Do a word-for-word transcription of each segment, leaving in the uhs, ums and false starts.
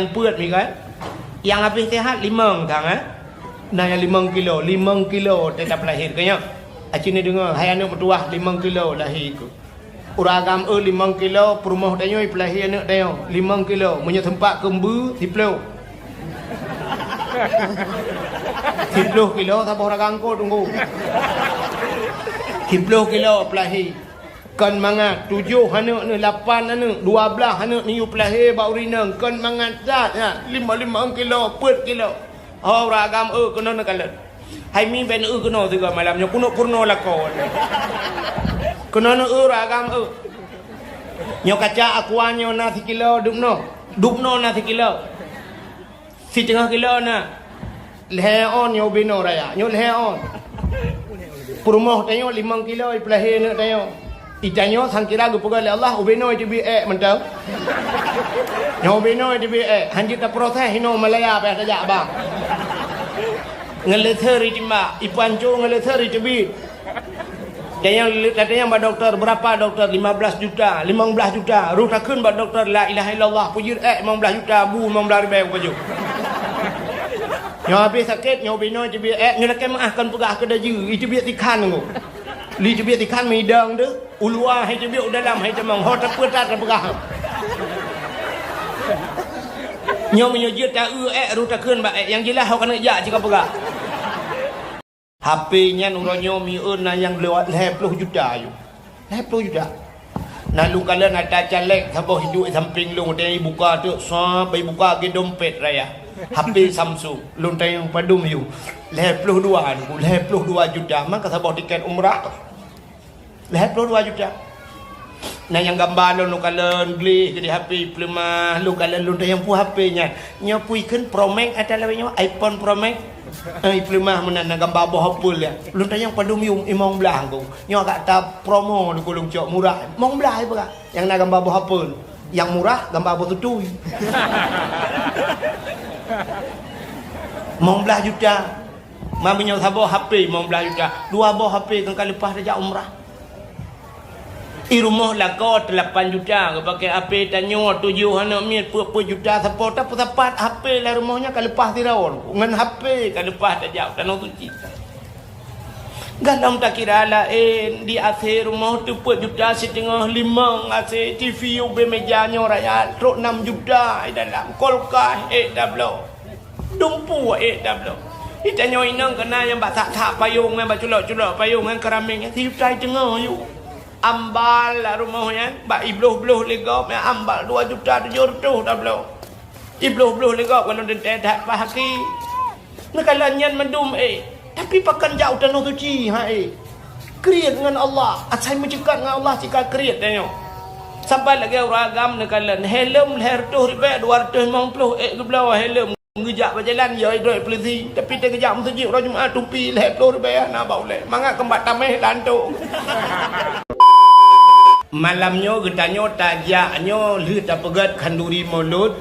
peuet mi kan? Nyang habéh sehat limong thang, eh? Na nyang limong kilo, limong kilo teutab lahé keu nyoe. Aci ni deungoe, hai aneuk meutuwah limong kilo lahé keu. Ureueng agam eu limong kilo, peurumoh tanyoe peulahé aneuk tanyoe limong kilo, meunyoe seumpat keu mbu, siploh. Siploh kilo saboh ragam ko tunggu. Siploh kilo peulahé. Kon mangat, tujoh aneuk neuh, lapan aneuk, dua blaih aneuk neuyue peulahé bak ureueng inong, kon mangat that nyan, limong-limong kilo, peuet kilo. Ho ureueng agam eu keunoe neukalon. Hai mi ben eu keunoe sigoe malam nyoe, keuneuk peurunoe lakoe. Keunoe neu eu ureueng agam eu. Nyoe kaca aqua nyoe na sikilo dubnoe. Dubnoe na sikilo. Siteungoh kilo na. Lhèe ôn nyoe ubé noe raya. Nyoe lhèe ôn. Peurumoh tanyoe limong kilo ipeulahé aneuk tanyoe. Itanyoe sangkira geupeugah lé Allah ubé noe iteubiet ék mantong. Nyoe ubé noe iteubiet ék. Hanjeuet taproses inoe Malaya payah tajak bang. Ngon leuseur itimbak, ipanco ngon leuseur iteubiet. Tanyong, tatanyong bak dokto, beurapa dokto? Lima belas juta, limong blaih juta. Roh takheun bak dokto, la ilaha illallah, peujeuet ék limong blaih juta, bu limong blaih ribèe kupajoh. Nyoe habéh sakét, nyoe ubé noe iteubiet ék, nyoe lakèe meuáh kon peugah keu dajeue, iteubiet sikhan nyoe. Li teubiet sikhan meudong teuh, u luwa hai teubiet, u dalam hai tamong, ho tapeue that tapeugah. Nyoe meunyoe jeuet ta-eu ék, roh takheun bak ék, nyang jeulaih ho keuneuk jak cit kapeugah. H P nyan uroe nyoe mi eu na nyang lewat lhèe ploh juta yôh. Lhèe ploh juta. Na lôn kalon ata caleg saboh hiduek sampéng lôn, watèe ibuka teuk, sab, ibuka lagèe dompet raya. H P Samsung, lôn tanyong padum yôh. Lhèe ploh dua, lhèe ploh dua juta, maka saboh tiket umrah. Lhèe ploh dua juta. Na nyang gamba lôn, lôn kalon gleh di H P, peuleumah, lôn kalon, lôn tanyong peue H P nyan. Nyoe peue ikheun Pro Max ata lawét nyoe, iPhone Pro Max. Eh, peuleumah meunan na gamba boh Apple ya. Lôn tanyong padum yum limong blaih ko. Nyoe agak ta promo di kulung cok murah. Limong blaih peugah. Nyang na gamba boh Apple. Nyang murah gamba boh tutui. Limong blaih juta. Ma meunyoe saboh H P limong blaih juta, dua boh H P kan ka leupah tajak umrah. I rumoh lakoe lapan juta, geupaké H P tanyoe tujoh aneuk miet peuet-peuet juta, sapo tapeusapat H P lam rumoh nyan ka leupah sidroe, ngon H P ka leupah tajak tanoh suci. Gohlom takira laén, di A C rumoh teuh peuet juta siteungoh, limong A C, T V ubé meja nyoe raya, trok nam juta i dalam, kulkas ék tabloe. Dumpeue ék tabloe. Di tanyoe inong keunan nyang bak that-that payong nyan, bak culok-culok payong nyan, keurameng nyan, sijuta siteungoh yôh. Ambal lam rumoh nyan, bak ibloh-bloh lé gob nyan, ambal dua juta tujoh reutôh tabloe. Ibloh-bloh lé gob, kalau teuntèe that pah aki. Neukalon nyan mandum ék. Tapi pakon jak u tanoh suci, ha ék. Kriet ngon Allah, asai meuceukat ngon Allah cit ka kriet tanyoe. Saban lagèe ureueng agam neukalon, helm lhèe reutôh ribèe, dua reutôh limong ploh ék geubloe helm. Geujak bak jalan, ya, idroe polisi. Tapi teugeujak meuseujid uroe Jumat, tupi lhèe ploh ribèe hana ba ulèe. Mangat keumbak tamèh lantok. Malam nyoe geutanyoe tajak nyoe lheueh tapeugèt khanduri Maulud.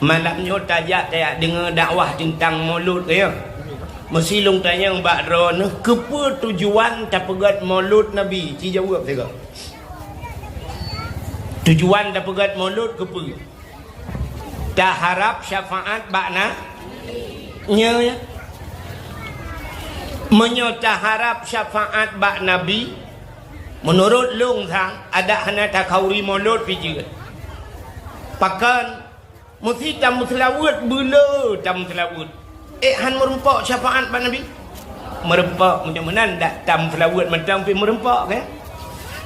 Malam nyoe tajak tajak deungö dakwah teuntang Maulud, ya. Meusi lôn tanyong bak droeneuh, keupeue tujuan tapeugèt Maulud Nabi? Ci jaweueb sigoe. Tujuan tapeugèt Maulud keupeue? Taharab syafaat bak na-, nyoe, ya. Meunyoe taharab syafaat bak Nabi, meunurot lôn sang, adak hana takhanduri Maulud pih jeuet. Pakon? Meusti tameuseulaweuet, beuleu tameuseulaweuet. Ék han meurumpok syafaat bak Nabi? Meurumpok, meunyoe meunan dak tameuseulaweuet mantong pih meurumpok, kan?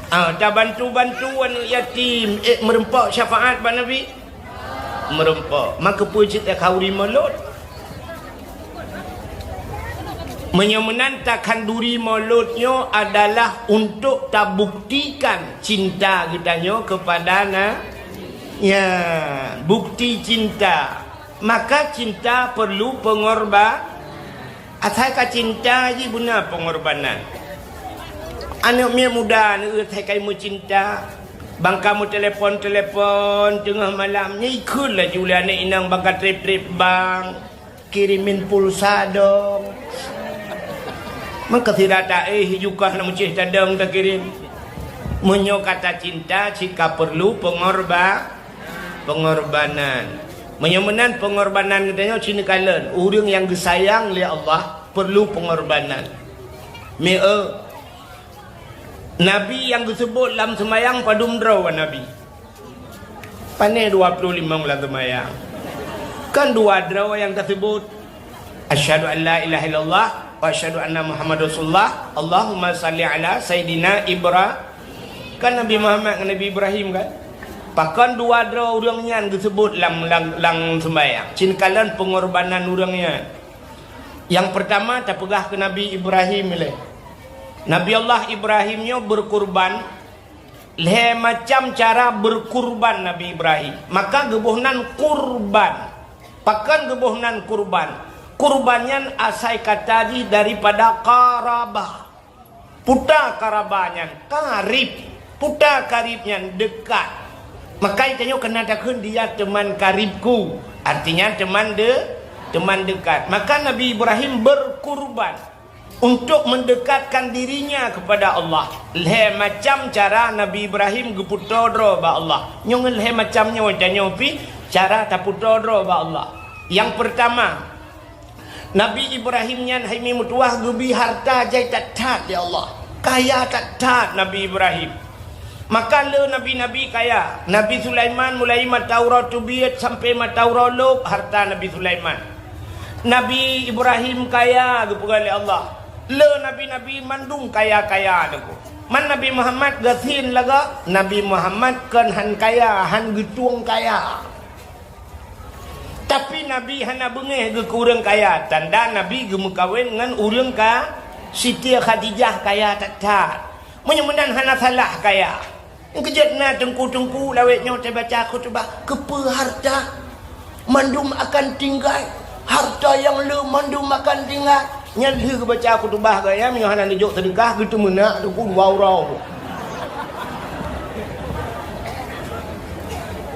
Ah, tabantu-bantu aneuk yatim, ék meurumpok syafaat bak Nabi? Meurumpok. Maka peue cit takhanduri Maulud? Meunyoe meunan takhanduri Maulud nyoe adalah untuk tabuktikan cinta geutanyoe keupada na-, ya, bukti cinta. Maka cinta perlu pengorba-, asai ka cinta jih beuna pengorbanan. Aneuk miet muda neueu asai ka meucinta, bangka meutelepon-telepon teungoh malam, nyan ikheun laju lé aneuk inong bangka trép-trép bank, kirimin pulsa dong. Meukeusira taéh jukah lam ucéh tadong takirim. Meunyoe ka tacinta cit ka perlu pengorba-, pengorbanan. Meunyoe meunan peungorbanan geutanyoe cit neukalon, ureuëng nyang geusayang lé Allah perlu peungorbanan. Meu, Nabi nyang geuseubut lam seumayang padum droe Nabi? Pané dua ploh limong lam seumayang? Kan dua droe nyang taseubut. Asyhadu an la ilaha illallah wa asyhadu anna Muhammad Rasulullah. Allahumma salli ala Sayyidina Ibra-, kan Nabi Muhammad ngon Nabi Ibrahim kan? Pakon dua droe ureuëng nyan geuseubut lam, lam, lam seumayang? Cit neukalon peungorbanan ureuëng nyan. Nyang peurtama tapeugah keu Nabi Ibrahim ilée. Nabi Allah Ibrahim nyoe beurkurban. Lhée macam cara beurkurban Nabi Ibrahim, maka geuboh nan kurban. Pakon geuboh nan kurban? Kurban nyan asai kata jih daripada qarabah. Puta qarabah nyan karib. Puta karib nyan dekat. Maka tanyoe keunan takheun dia teman karibku, artinya teman de-, teman dekat. Maka Nabi Ibrahim beurkurban untuk mendekatkan dirinya kepada Allah. Lhée macam cara Nabi Ibrahim geupeutoe droe bak Allah. Nyoe ngon lhée macam nyoe tanyoe pih cara tapeutoe droe bak Allah. Nyang peurtama, Nabi Ibrahim nyan hai mi meutuwah geubi harta jai that-that lé Allah. Kaya that-that Nabi Ibrahim. Maka le nabi-nabi kaya. Nabi Sulaiman mulai mata uroe teubiet sampai mata uroe lôb harta Nabi Sulaiman. Nabi Ibrahim kaya geupeugah lé Allah. Le nabi-nabi mandum kaya-kaya teungku. Man Nabi Muhammad gasien lagak, Nabi Muhammad kon han kaya, han geutueng kaya. Tapi Nabi hana beungéh geuh keu ureuëng kaya, tanda Nabi geumeukawen ngon ureuëng ka-, Siti Khadijah kaya that-that. Meunyoe meunan hana salah kaya. Keujeuet na teungku-teungku lawét nyoe teubaca khutubah, keupeue harta? Mandum akan tinggai. Harta nyang le mandum akan tinggai. Nyan lheueh geubaca khutubah gaya, meunyoe hana neujok seudeukah, geuteumeunak teungku dua uroe.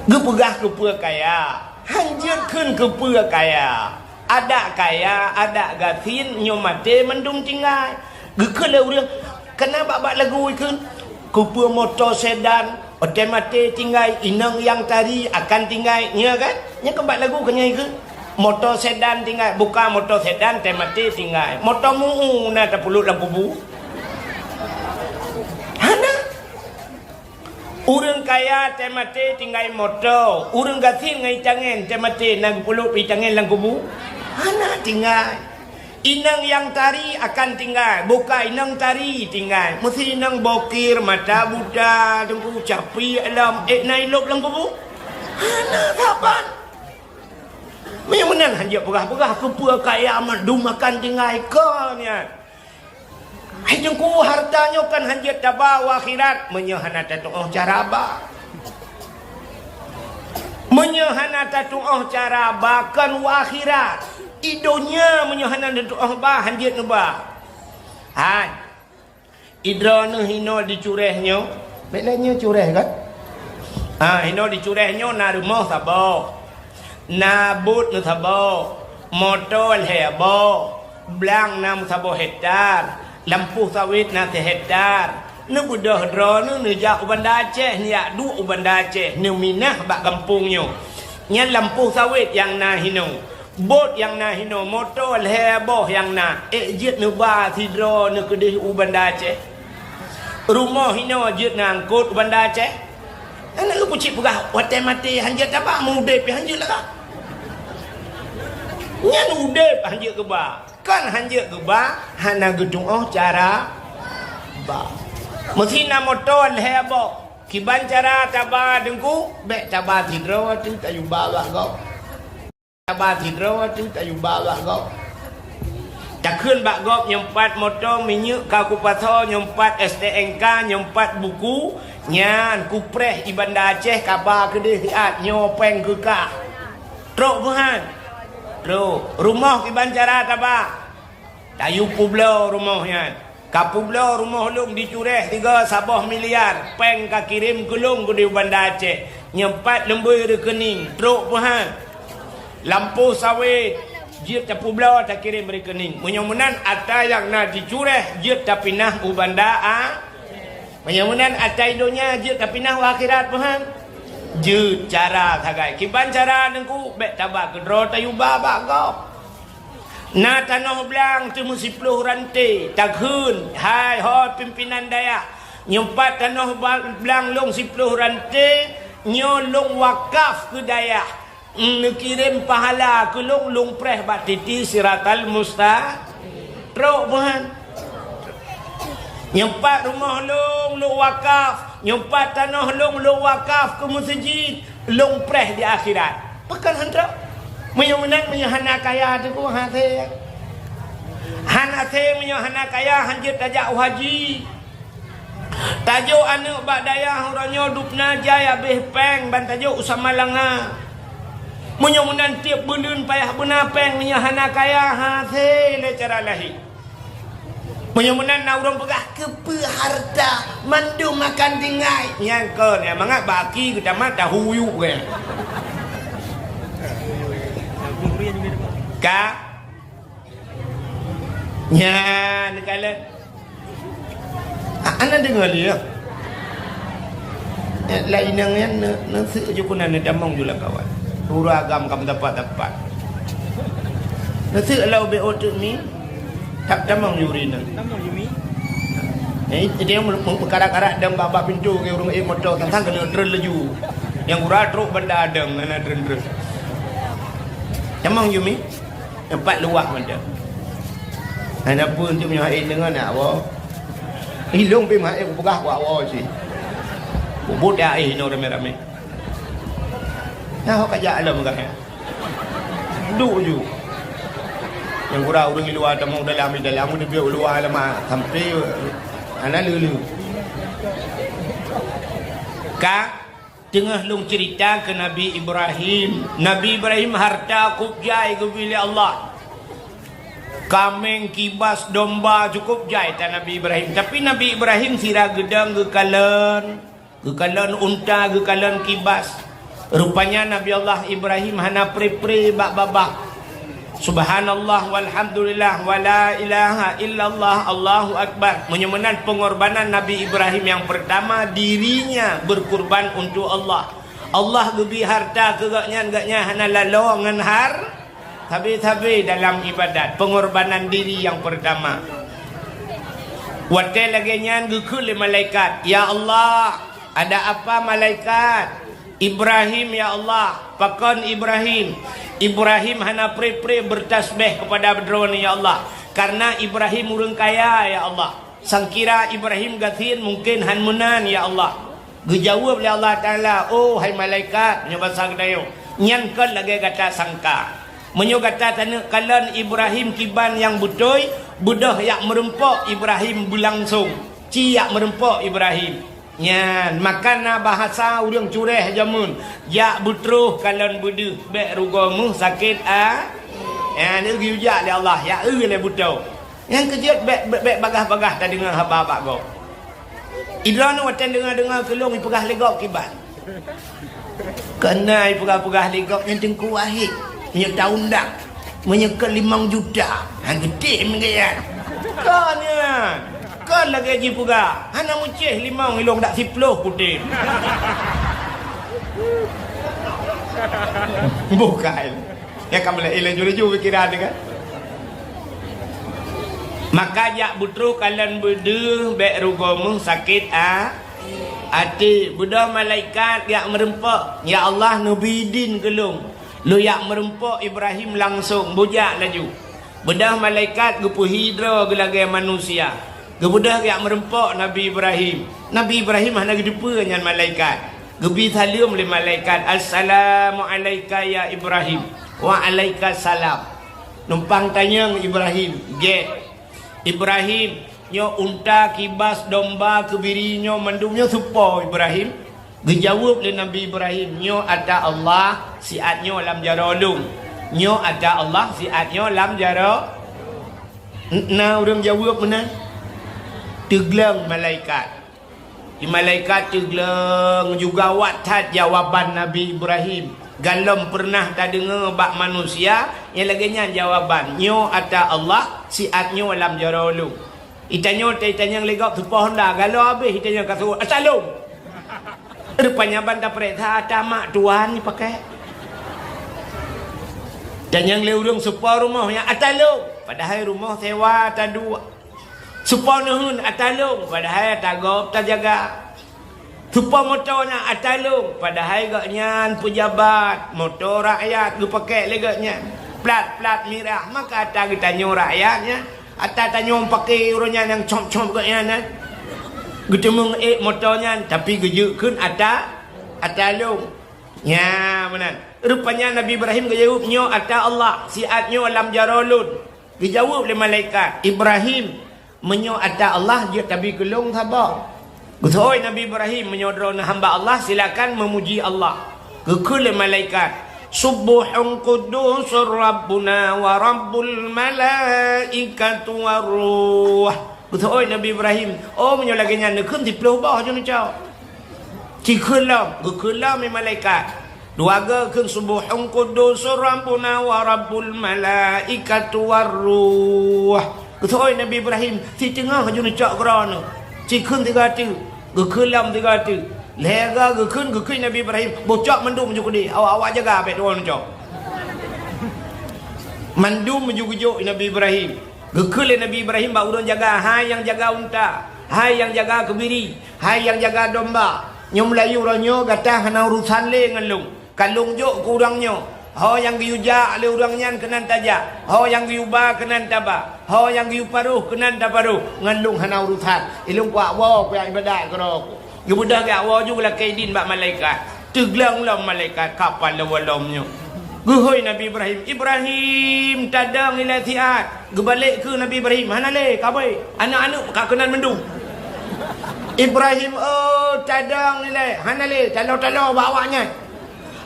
Geupeugah keupeue kaya, hanjeuet kheun keupeue kaya. Adak kaya, adak gasien, nyoe maté mandum tinggai. Geukheun lé ureuëng, kana bak-bak lagu ikheun, keupeue moto sedan, otomatis tinggai, inong nyang tari akan tinggai, nyoe kan? Nyoe kan bak lagu keu nyan ikheun. Moto sedan tinggai, buka moto sedan, otomatis tinggai. Moto mu'u na tapeulut lam kubu? Hana. Ureuëng kaya teumaté tinggai moto, ureuëng gasien ngon itangen teumaté na geupeulut itangen lam kubu? Hana tinggai. Inong nyang tari akan tinggai, buka inong tari tinggai. Meusi inong bokir, mata buta, teungku capi alam, ék na ilôb lam kubu? Hana saban. Meunyoe meunan hanjeuet peugah-peugah keupeue kaya mandum akan tinggai kon nyan. Hai teungku, harta nyoe kan hanjeuet taba u akhirat meunyoe hana tatu'oh cara ba. Meunyoe hana tatu'oh cara ba kon u akhirat. I donya meunyoe hana tatu'oh ba hanjeuet neuba. Hai. Idroeneuh hinoe di Cureh nyoe, bék lé nyoe Cureh kan? Ha, hinoe di Cureh nyoe na rumoh saboh. Na bot na saboh, moto lhée boh, blang na saboh hektar, lampôh sawét na sihektar. Neubeudôh droeneuh neujak u Banda Aceh, neujak duek u Banda Aceh, neuminah bak gampông nyoe. Nyan lampôh sawét nyang na hinoe. Bot nyang na hinoe, moto lhée boh nyang na, ék jeuet neuba sidroe neukeudeh u Banda Aceh. Rumoh hinoe jeuet neuangkot u Banda Aceh. Hana geupeucit peugah watée maté hanjeuet taba, meu udeb pih hanjeuet lagak. Nyan udeb hanjeuet geuba. Kan hanjeuet geuba, hana geutu'oh cara ba. Meusi na moto lhée boh. Kiban cara taba teungku, bék taba sidroe teuh tayue ba bak gob. Taba sidroe teuh tayue ba bak gob. Takheun bak gob nyoe pat moto, minyeuk ka kupasoe, nyoe pat S T N K, nyoe pat buku, nyan kupreh i Banda Aceh kaba keudeh siat nyoe péng keu kah. Trok peuhan. Trok. Rumoh kiban cara taba. Tayue peubloe rumoh nyan. Ka peubloe rumoh lôn di Cureh tiga saboh miliar, péng ka kirém keu lôn keudeh u Banda Aceh. Nyoe pat leumbôi rekening, trok peuhan. Lampôh sawét, jeuet tapeubloe takirém rekening. Meunyoe meunan ata nyang na di Cureh jeuet tapinah u Banda A. Meunyoe meunan ata i donya jeuet tapinah u akhirat peuhan. Jeuet cara sagai. Kiban cara Teungku, bék taba keudroe tayue ba bak gob. Na tanoh blang teuh meusiploh ranté, takheun, "Hai ho pimpinan dayah, nyoe pat tanoh ba-, blang lôn siploh ranté, nyoe lôn wakaf keu dayah. Neukirém pahala keu lôn, lôn preh bak titi siratal musta-" Trok meuhan. "Nyoe pat rumoh lôn, lôn wakaf. Nyoe pat tanoh lôn, lôn wakaf keu meuseujid. Lôn preh di akhirat." Pakon han trok? Meunyoe meunan, meunyoe hana kaya Teungku, han asé. Han asé meunyoe hana kaya, han jeuet tajak u haji. Tajok aneuk bak dayah uroe nyoe dubna jai abéh péng ban tajok u Samalanga. Meunyoe meunan tieb buleuen payah beuna péng meunyoe hana kaya, han asé lé cara lahé. Meunyoe meunan na ureuëng peugah, "Keupeue hareuta mandum makan tinggai?" Nyan kon, nyang mangat baki geutamat tahu yuk ke. Ka? Nyan kalon. A-, hana deungoe lé, ya. Eh, lainang nyan ne-, neuseuek ju keunan, neutamong ju lam kawan. Ureuëng agam ka meudapat-dapat. Neuseuek lau B O teuk mi, tak tamong ju rinang. Tamong ju mi. Eh, dia meukarat-karat dan bak-bak pintu ke ureuëng, eh, motor tang-tang kena drone laju. Yang gura trok benda adang, hana drone-drone. Tamong ju mi. Empat luwah mantong. Hana peue untuk meunyoe hai deungon nak awoe. Ilong pih hai kupeugah ku awoe cit. Kubut ya eh inoe ramé-ramé. Nah, ho kajak lom gah. Duek ju. Nyang gura ureuëng luwa tamong dalam, di dalam, di biak luwa lama sampai hana lulu. Ka Teungoh lôn ceurita keu Nabi Ibrahim. Nabi Ibrahim harta cukôp jai geubri lé Allah. Kaméng, kibas, domba cukôp jai that Nabi Ibrahim. Tapi Nabi Ibrahim sira geudong geukalon, geukalon unta, geukalon kibas. Rupanya Nabi Allah Ibrahim hana pre-pre bak babah. Subhanallah, walhamdulillah, wala ilaha illallah, Allahu Akbar. Meunyoe meunan pengorbanan Nabi Ibrahim yang pertama, dirinya berkurban untuk Allah. Allah geubri harta keu gobnyan, gobnyan hana lalo ngon har-, sabe-sabe dalam ibadat, pengorbanan diri yang pertama. Watée lagée nyan geukheun lé malaikat, "Ya Allah, ada apa malaikat?" "Ibrahim, ya Allah." "Pakon Ibrahim?" "Ibrahim hana pre-pre beutasbeh keupada Droeneuh, ya Allah, karna Ibrahim ureuëng kaya, ya Allah. Sangkira Ibrahim gasien mungken han meunan, ya Allah." Geujaweueb lé Allah Taala, "Oh, hai malaikat," nyoe basa geutanyoe, "nyan kon lagée gata sangka. Meunyoe gata taneuk kalon Ibrahim kiban nyang beutôi, beudôh jak meurumpok Ibrahim beulangsong, ci jak meurumpok Ibrahim." Nyan, maka na bahasa ureuëng cureh jameun, "Jak beutroh kalon beudeuh, bék rugoe meuh sakét a-," nyan, geuyue jak lé Allah, jak eu lé beutoe. Nyan keuh jeuet bék, bék, bék bagaih-bagaih tadeungoe haba bak gob. Idroeneuh watée deungoe-deungoe keu lôn ipeugah lé gob kiban. Keunan ipeugah-peugah lé gob nyan Teungku Wahid, meunyoe taundang, meunyoe keu limong juta, ha, geutem gaya. Kon nyan, kon lagée jipeugah, hana meucéh limong ilong dak siploh kutem. Bukai. Ya ka mulai laju-laju pikiran dia kan. Maka jak beutroh kalon beudeuh bék rugoe meuh sakét a-, até. Beudôh malaikat jak meurumpok, "Ya Allah, neubi idin keu lôn, lôn jak meurumpok Ibrahim langsong, beujak laju." Beudôh malaikat geupeuhi droe geulagée manusia. Geubeudôh jak meurumpok Nabi Ibrahim. Nabi Ibrahim hana geuteupeue nyan malaikat. Geubi saleuem lé malaikat, "Assalamu alaika ya Ibrahim." "Wa alaika salam." Numpang tanyong Ibrahim, "Gét." "Ibrahim, nyoe unta, kibas, domba, keubiri nyoe mandum nyoe soe po Ibrahim?" Geujaweueb lé Nabi Ibrahim, "Nyoe ata Allah, siat nyoe lam jaroe lôn. Nyoe ata Allah, siat nyoe lam jaroe." N-, na ureuëng jaweueb meunan? Teugleng malaikat. Di malaikat teugleng juga awak that jawaban Nabi Ibrahim. Galom peureunah tadeungoe bak manusia nyang lagée nyan jawaban, "Nyoe ata Allah, siat nyoe lam jaroe lôn." Itanyoe, ta-, itanyong lé gob teupoh honda, galo habéh itanyong ka suruh, "Asalom!" Rupanya ban tapareksa ata mak tuan jipakèk. Dan nyang lé ureueng seupôt rumoh nyan ata lôn, padahai rumoh sewa ata duek. Seupôt neuheun ata lôn, padahai ata gob tajaga. Seupôt moto nyan ata lôn, padahai gobnyan peujabat, moto rakyat geupakèk lé gobnyan. Plat-plat mirah, maka ata geutanyoe rakyat nyan. Ata tanyoe paké uroe nyan nyang cop-cop gobnyan nyan. Geuteumeung ék moto nyan, tapi geujeuet kheun ata, ata lôn. Nya meunan. Rupanya Nabi Ibrahim geujaweueb, "Nyoe ata Allah, siat nyoe lam jaroe lôn." Geujaweueb lé malaikat, "Ibrahim, meunyoe ata Allah, jeuet tabi keu lôn saboh." Geuseuôt Nabi Ibrahim, "Meunyoe droeneuh hamba Allah, silakan meumuji Allah." Geukheun lé malaikat, "Subbuhun quddusur Rabbuna wa Rabbul malaikatu war ruh." Geuseuôt Nabi Ibrahim, "Oh, meunyoe lagèe nyan, neukheun siploh boh jeuet neucok." Cikheun lom, geukheun lom lé malaikat. Dua goe kheun, "Subbuhun quddusur Rabbuna wa Rabbul malaikatu war ruh." Geuseuôt Nabi Ibrahim, "Siteungoh jeuet neucok keudroe nyoe." Cikheun sigoe teuk, geukheun lom sigoe teuk. Lhèe goe geukheun, geukheun Nabi Ibrahim, "Boh cok mandum ju keudéh, awak-awak jaga bèk droeneuh neucok." Mandum ju geujok Nabi Ibrahim. Geukheun lé Nabi Ibrahim bak ureueng jaga, "Hai nyang jaga unta, hai nyang jaga keubiri, hai nyang jaga domba, nyoe meulayeue uroe nyoe gata hana urosan lé ngon lôn. Ka lôn jok keu ureueng nyoe, ho nyang geuyue jak lé ureueng nyan keunan tajak, ho nyang geuyue ba keunan taba, ho nyang geuyue paroh keunan taparoh, ngon lôn hana urosan. Ilôn kuat woe kujak iébadat keudroe ku." Geubeudôh geujak woe ju geulakèe idin bak malaikat. Teugleng lom malaikat kapal lom nyoe. Geuhôi Nabi Ibrahim, "Ibrahim, tadong ilèe siat." Geubalek keu Nabi Ibrahim, "Hana lé, ka abéh. Aneuk-aneuk ka keunan mandum." "Ibrahim, oh, tadong ilèe." "Hana lé, talo-talo bak awak nyan."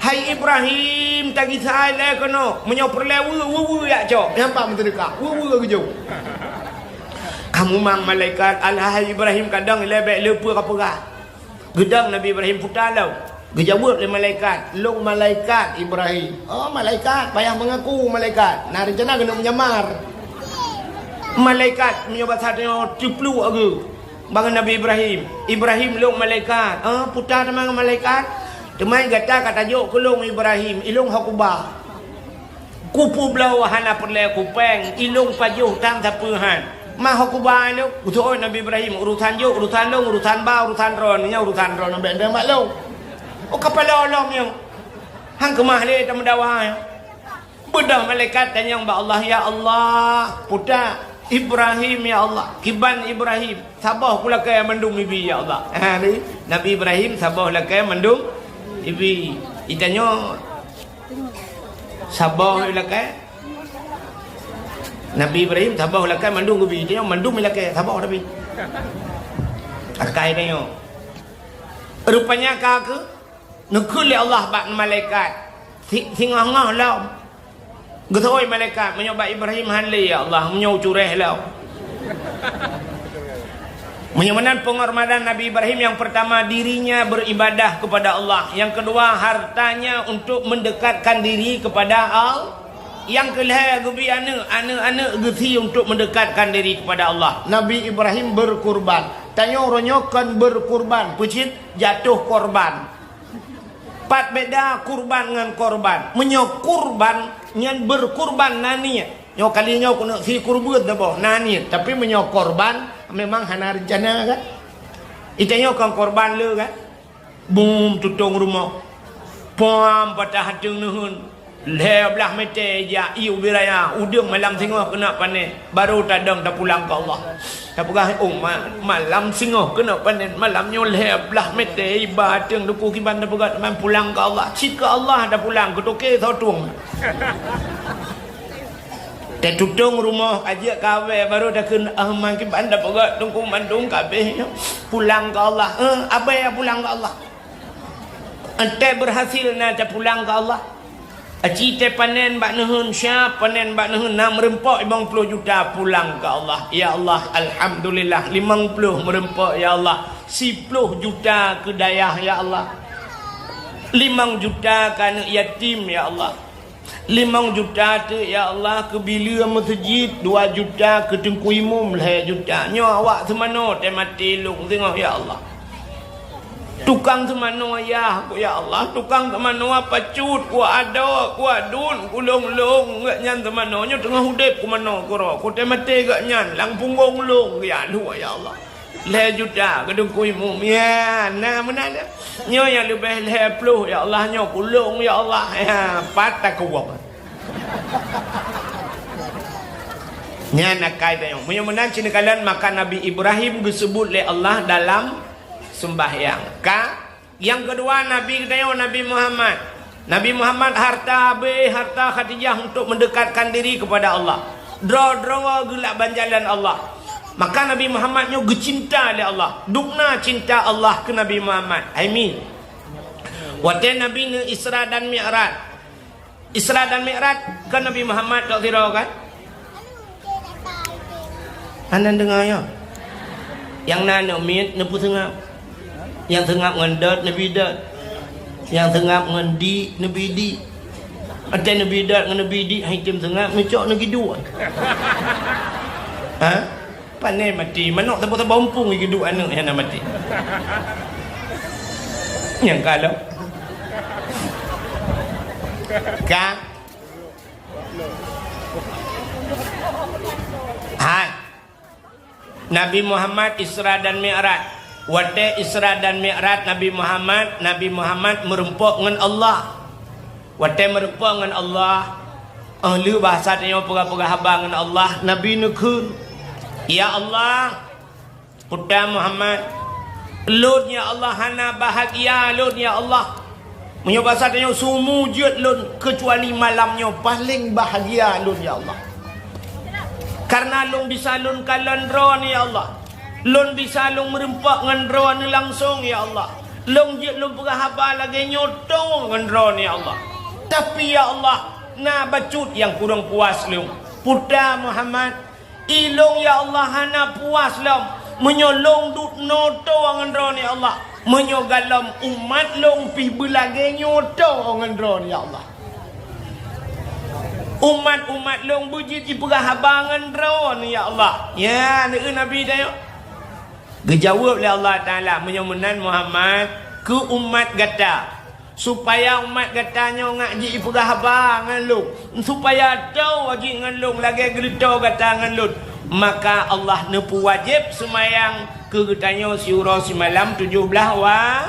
"Hai Ibrahim, tagisa ilèe keunoe. Meunyoe peureulèe weue, weue-weue jak cok." Nyan pat meuseudeukah, weue-weue geujok. Ka mumang malaikat, "Alah, hai Ibrahim, kadong ilèe bèk le peue kapeugah." Geudong Nabi Ibrahim, "Puta lom." Geujaweueb lé malaikat, "Lôn malaikat Ibrahim." "Oh, malaikat, payah meungaku malaikat. Na reuncana keuneuk meujamar." Malaikat meunyoe basa tanyoe teupluek geuh bak Nabi Ibrahim. "Ibrahim, lôn malaikat." "Oh, puta teuma malaikat. Teuma gata ka tajok keu lôn Ibrahim, ilôn ho kuba. Kupeubloe hana peureulèe kupéng, ilôn pajoh tan sapeue han. Ma ho kuba ilôn." Geuseuôt Nabi Ibrahim, "Urosan jok, urosan lôn, urosan ba, urosan droeneuh, nyan urosan droeneuh, bèk neudeungoe bak lôn." Oh, kapal lom nyoe. Han keumah lé tameudawa nyoe. Beudôh malaikat tanyong bak Allah, "Ya Allah, puta Ibrahim, ya Allah, kiban Ibrahim, saboh kulakèe mandum ibi, ya Allah." Ha, ni, Nabi Ibrahim saboh lakèe mandum ibi. Itanyoe, saboh lakèe. Nabi Ibrahim saboh lakèe mandum geubi. Itanyoe mandum lakèe, saboh tapi. Akai tanyoe. Rupanya ka keu neukheun lé Allah bak malaikat. Si-, singoh-ngoh lom. Geuseuôt malaikat, "Meunyoe bak Ibrahim han lé, ya Allah, meunyoe cureh lom." Meunyoe meunan penghormatan Nabi Ibrahim, yang pertama, dirinya beribadah kepada Allah. Yang kedua, hartanya untuk mendekatkan diri kepada Allah. Yang kelhèe geubi aneuk, aneuk-aneuk geusie untuk mendekatkan diri kepada Allah. Nabi Ibrahim berkurban. Tanyoe uroe nyoe kon berkurban, peucit jatuh korban. Pat beda kurban ngon korban. Meunyoe kurban, nyan berkurban na niet. Nyoe kali nyoe keuneuk sie kurban saboh, na niet. Tapi meunyoe korban, memang hana reuncana kan? Itanyoe kon korban le kan? Bum tutong rumoh. Pam patah ateueng neuheun. Lhèe blah mètè jak ié ubé raya, udeueng malam singoh keuneuk panen, barô tadong tapulang keu Allah. Tapeugah, "Oh, ma-, malam singoh keuneuk panen, malam nyoe lhèe blah mètè iba ateueng duku kiban tapeugah teuma pulang keu Allah." Cit keu Allah tapulang, keu toke soe tueng. Tatutong rumoh, ka jeuet kawé, barô takheun, "Ah, ma kiban tapeugah teungku mandum ka abéh nyoe. Pulang keu Allah." Eh, abéh pulang keu Allah. Entèe berhasil na tapulang keu Allah. Aci teupanen bak neuheun, siap panen bak neuheun, na meureumpok limong ploh juta, pulang keu Allah. Ya Allah, alhamdulillah, limong ploh meureumpok, ya Allah. Siploh juta keu dayah, ya Allah. Limong juta keu aneuk yatim, ya Allah. Limong juta teuk, ya Allah, keu bileue meuseujid, dua juta keu teungku imum, lhèe juta. Nyoe awak seumanoe teumaté lôn singoh, ya Allah. Tukang seumanoe yah, ku ya Allah, tukang seumanoe pacut, ku adoe, ku adun, ku lôn-lôn, geuh nyan seumanoe nyoe teungoh udeb ku manoe keudroe, ku teumaté geuh nyan lam punggong lôn, ya Allah, ya Allah. Lhèe juta keu Teungku Imum, ya, na meunan. Nyoe nyang leubeh lhèe ploh, ya Allah, nyoe ku lôn, ya Allah, ya, pat takuwong. Nyan akai tanyoe. Meunyoe meunan cit neukalon, maka Nabi Ibrahim geuseubut lé Allah dalam seumbahyang. Ka, nyang keudua Nabi geutanyoe, Nabi Muhammad. Nabi Muhammad harta habéh harta Khadijah untuk mendekatkan diri kepada Allah. Droe-droe geulak ban jalan Allah. Maka Nabi Muhammad nyoe geucinta lé Allah. Dubna cinta Allah keu Nabi Muhammad. Hai mi. Watèe Nabi neu Isra dan Mi'raj. Isra dan Mi'raj kan Nabi Muhammad tok sidroe kan? Hana deungoe nyoe? Nyang na aneuk miet neupeuseungab. Nyang seungab ngon dot neubi dot. Nyang seungab ngon di neubi di. Watèe neubi dot ngon neubi di han item seungab, neucok neugi duek. Ha? Pané maté, manok saboh-saboh umpung geuduek aneuk nyang na maté. Nyang ka lom. Ka. Hai. Nabi Muhammad Isra dan Mi'raj. Watèe Isra dan Mi'raj Nabi Muhammad, Nabi Muhammad meureumpok ngon Allah. Watèe meureumpok ngon Allah, óh lheueh bahasa tanyoe peugah-peugah haba ngon Allah, Nabi neukheun, "Ya Allah, Puta Muhammad, lôn ya Allah hana bahagia lôn ya Allah. Meunyoe bahasa tanyoe sumu jeuet lôn keucuali malam nyoe paleng bahagia lôn ya Allah. Kareuna lôn bisa lôn kalon Droeneuh ya Allah. Lôn bisa lôn meureumpok ngon Droeneuh langsong ya Allah. Lôn jeuet lôn peugah haba lagèe nyoe tô ngon Droeneuh ya Allah. Tapi ya Allah, na bacut nyang kurang puas lôn. Puta Muhammad, ilôn ya Allah hana puas lom meunyoe lôn duek noe tô ngon Droeneuh ya Allah. Meunyoe galom umat lôn pih beulagèe nyoe tô ngon Droeneuh ya Allah. Umat-umat lôn beujeuet jipeugah haba ngon Droeneuh ya Allah." Ya, neukheun Nabi tanyoe. Geujaweueb lé Allah Taala, "Meunyoe meunan Muhammad, keu umat gata, supaya umat gata nyoe ngak jipeugah haba ngon lôn, supaya tô jih ngon lôn lagèe geureutoe gata ngon lôn, maka Allah neupeuwajéb seumayang keu geutanyoe siuroe simalam tujoh blaih wa-"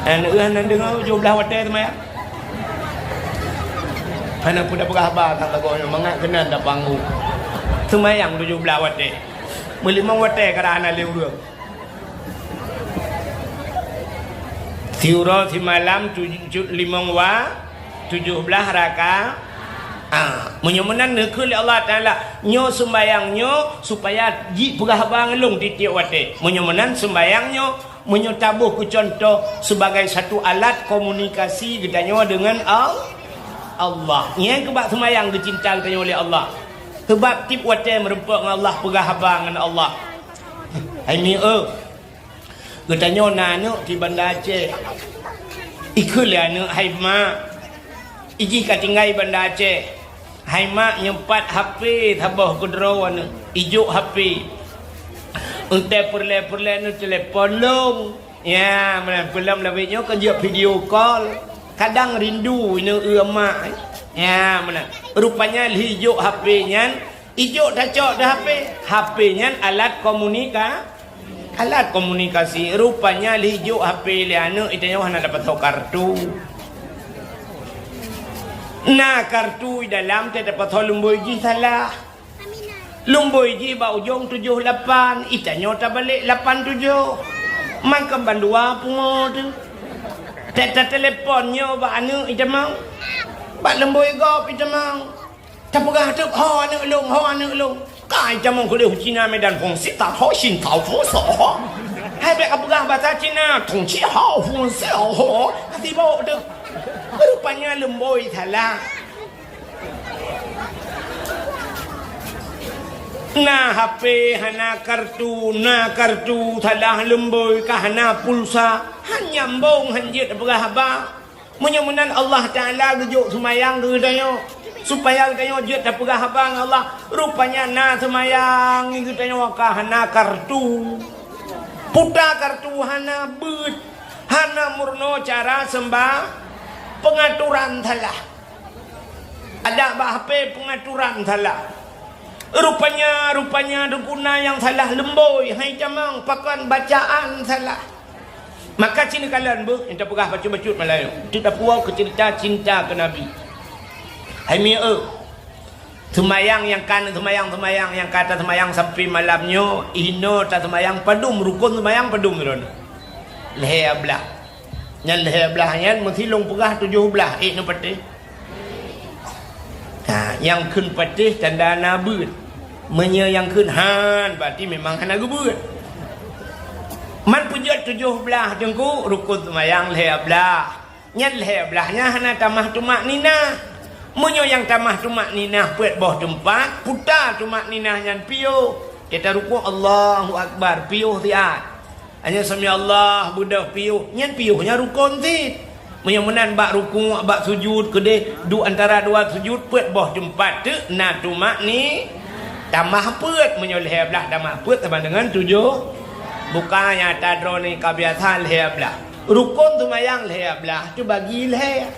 Aneuk hana deungoe tujoh blaih watèe seumayang. Hana peue tapeugah haba that lagoe nyoe, mangat keunan tapanggu. Seumayang tujoh blaih watèe. Meulimong watèe kadang hana lé ureueng. Siuroe simalam tujoh, limong wa-, tujoh blaih raka-, ah, meunyoe meunan neukheun lé Allah Taala, nyoe sumbayang nyoe supaya jipeugah haba ngon lôn tiep-tiep watèe. Meunyoe meunan sumbayang nyoe, meunyoe taboh keu cuntoh sebagai satu alat komunikasi geutanyoe deungon Al-, Allah. Nyan keuh bak sumbayang geucinta geutanyoe lé Allah. Sabab tiep watèe meureumpok ngon Allah, peugah haba ngon Allah. Hai mi, eu, geutanyoe na aneuk di Banda Aceh. Ikheun lé aneuk, "Hai mak, ijih ka tinggai Banda Aceh. Hai mak, nyoe pat H P saboh keudroe aneuk. Ijok H P. Eunteuk peureulèe-peureulèe neutelepon lôn." Ya, meunan peulom lawét nyoe kan jeuet video call. Kadang rindu ineuk eu mak. Ya, meunan. Rupanya lheuh ijok H P nyan, ijok tacok di H P. H P nyan alat komunika-, alat komunikasi. Rupanya lheuh ijok H P lé aneuk, itanyoe hana dapat kartu. Na kartu di dalam, teudapat leumboi jih salah. Leumboi jih bak ujong tujoh lapan, itanyoe tabalek lapan tujoh. Mangkém bandua pungo teuh. Teutelepon nyoe bak aneuk itamong. Bak leumboi gob itamong. Tapeugah teuk, "Ho aneuk lôn, ho aneuk lôn." Ka itamong keu lheueh Cina Medan fungsi, ta ho shin tau fungso ho. Hai bèk kapeugah basa Cina, "Tong ci hao fungsi ho." Hati bawok teuh. Rupanya leumboi salah. Na H P hana kartu, na kartu salah leumboi ka hana pulsa, han nyambong han jeuet peugah haba. Meunyoe meunan Allah Taala geujok seumayang keu geutanyoe, supaya geutanyoe jeuet tapeugah haba ngon Allah. Rupanya na seumayang geutanyoe ka hana kartu. Puta kartu hana beuet, hana meurunoe cara seumba-, peungaturan salah. Ada bak H P peungaturan salah. Rupanya, rupanya teungku na nyang salah leumbôi, hai tamong pakon bacaan salah. Maka ci neukalon beuh, nyang tapeugah bacut-bacut Meulayu. Teudapuwoe keu ceurita cinta keu Nabi. Hai mieu, seumayang nyang ka seumayang-seumayang nyang ka taseumayang sampoe malam nyoe, inoe taseumayang padum rukon seumayang padum droeneuh? Lhèe blah. Nyan lhèe blah nyan meusilong peugah tujoh blah, ék neupatéh. Ha, nyang kheun patéh tanda na beuet. Meunyoe nyang kheun han, berarti memang hana geubeuet. Man peujeuet tujoh blah teungku, rukon seumayang lhèe blah. Nyan lhèe blah nyan hana tamah tumakninah. Meunyoe nyang tamah tumakninah peuet boh teumpat, puta tumakninah nyan piôh. Kita rukuk, Allahu Akbar, piôh siat. Hanya sami Allah beudôh piôh, nyan piôh nyan rukon cit. Meunyoe meunan bak rukuk, bak sujud, keudeh duek antara dua sujud, peuet boh teumpat teuk na tumakni-, tamah peuet. Meunyoe lhèe blah tamah peuet sama dengan tujoh. Bukan nyata droeneuh ka biasa lhèe blah. Rukon seumayang lhèe blah teubagi lhèe.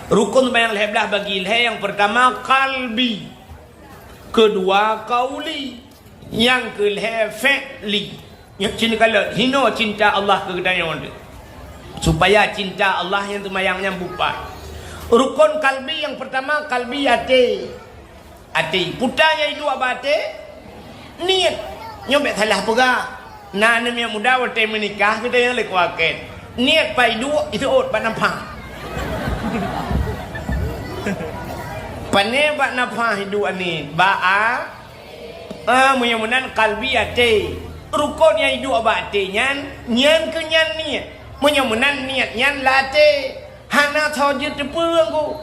Rukon seumayang lhèe blah bagi lhèe, nyang peurtama kalbi, keudua kauli, nyang keulhèe fi'li. Nyoe cit neukalon, hinoe cinta Allah keu geutanyoe teuh. Supaya cinta Allah nyang seumayang nyan beupat. Rukon kalbi nyang peurtama, kalbi até. Até, puta nyang iduek bak até, niet. Nyoe bèk salah peugah. Na aneuk miet muda watèe meunikah geutanyoe lé kuakét. Niet pat iduek, iseuôt bak nafah. Pané bak nafah iduek niet, bak a-, ah, meunyoe meunan kalbi até. Rukon nyang iduek bak até nyan, nyan keuh nyan niet. Meunyoe meunan niet nyan lam até. Hana soe jeuet teupeu ngon.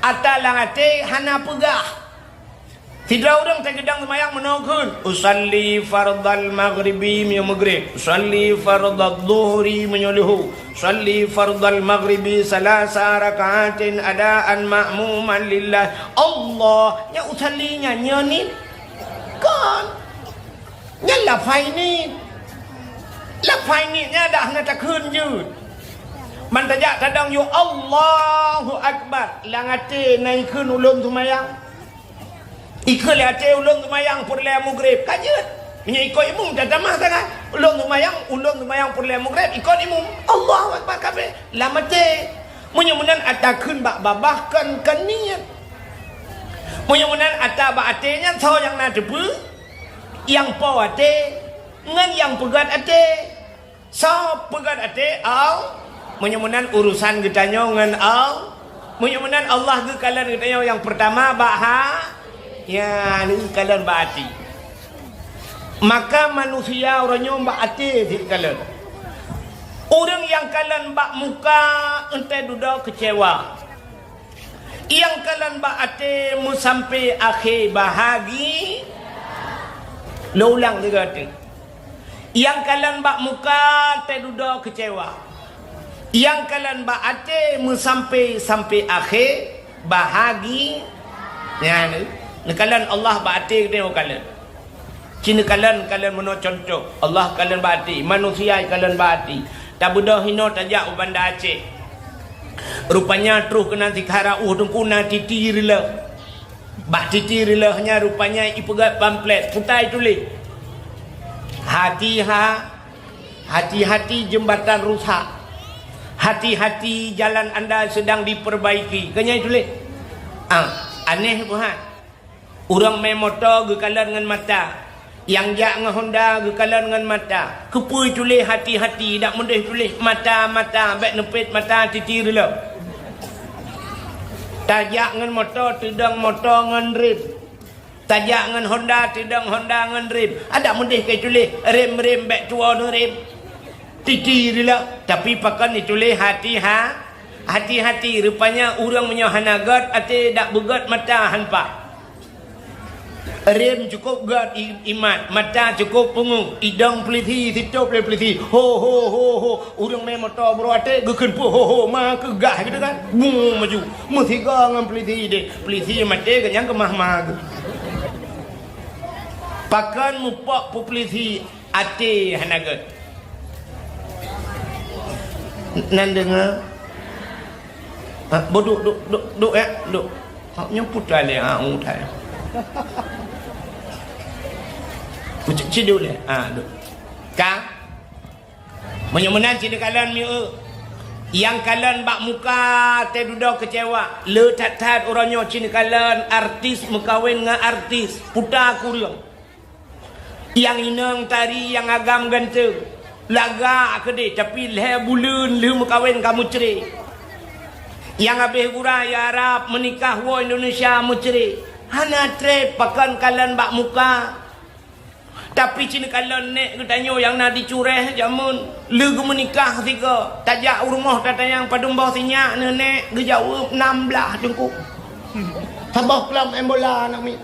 Ata lam até hana peugah. Sidroe ureueng teugeudong seumayang meunoe kheun, "Usalli fardhal maghribi," meunyoe maghrib, "Usalli fardhadh dhuhri," meunyoe luhu, "Usalli fardhal maghribi salasa raka'atin adaan ma'muman lillah." Allah, nyan usalli nyan, nyan niet. Kon. Nyan lafai niet. Lafai niet nyan dak hana takheun jeuet. Man tajak tadong yue Allahu Akbar, lam até na ikheun ulôn seumayang. Ikheun lé até ulôn seumayang peureulèe maghrib, ka jeuet. Meunyoe ikot imum tatamah sangat. Ulôn seumayang, ulôn seumayang peureulèe maghrib, ikot imum. Allahu Akbar kabéh lam até. Meunyoe meunan ata kheun bak babah kon, kon niet. Meunyoe meunan ata bak até nyan soe nyang na teupeu? Nyang po até ngon nyang peugöt até. Soe peugöt até? Al-, meunyoe meunan urusan geutanyoe ngon Al-, meunyoe meunan Allah geukalon geutanyoe nyang peurtama bak ha-, ya, geukalon bak até. Maka manusia uroe nyoe bak até geukalon. Ureueng nyang kalon bak muka, enteuk dudoe keucewa. Nyang kalon bak até meusampé akhé bahagi-, lôn ulang lé gata. Nyang kalon bak muka teududoe keucewa. Nyang kalon bak até meusampé, sampé akhé bahagi-, nyan, neukalon Allah bak até geutanyoe kalon. Ci neukalon, kalon meunoe cuntoh, Allah kalon bak até, manusia kalon bak até. Tabeudôh hinoe tajak u Banda Aceh. Rupanya troh keunan sikhala ueh teungku na titi riloh. Bak titi riloh nyan rupanya ipeugöt pamflet, peue ta ituléh, "Hati-ha-, hati-hati jembatan rusak. Hati-hati jalan anda sedang diperbaiki." Kan nyan ituléh. Ah, aneh buhan. Ureueng mé moto geukalon ngon mata. Nyang jak ngon Honda geukalon ngon mata. Keupeue tuléh hati-hati, dak meudeh tuléh mata-mata, bèk neupet mata titi riloh. Tajak ngon moto, teudong moto ngon rem. Tajak ngon Honda, teudong Honda ngon rem. Adak meudeh ka tuléh rem-rem, bèk tuwoe neurem. Titi riloh, tapi pakon ituléh hati-ha-, hati-hati. Rupanya ureueng meunyoe hana göt até, dak beugöt mata han paih. Rem cukôp göt i-, imat, mata cukôp peungeuh, idong peulisi, sitôb lé peulisi. Ho, ho, ho, ho. Ureueng mé moto bro até geukheun peue ho, ho, ma keu gah gitu kan. Bung maju. Meusigoe ngon peulisi deh. Peulisi maté geunyang keumah ma geuh. Pakon mupok peue peulisi Até hana gét. Nan deungoe? Ha, boh duek, duek, duek, duek, ya, duek. Ha, nyoe putra lé, ha, u thai. Meucit-cit duek lé. Ha, duek. Ka? Meunyoe meunan cit neukalon mieu. Nyang kalon bak muka teududoe keucewa. Le that-that uroe nyoe cit neukalon artis meukawen ngon artis. Puta kureueng. Nyang inong tari nyang agam ganteng, lagak keudeh, tapi lhée buleuen lheueh meukawen ka meucre. Nyang habéh gura i Arab meunikah woe Indonesia meucre. Hana treb pakon kalon bak muka. Tapi cit neukalon nék geutanyoe nyang na di Cureh jameun. Lheueh geumeunikah sigoe, tajak u rumoh tatanyong padum boh sinyak neuh nék, geujaweueb nam blaih teungku. Saboh klub em bola aneuk miet.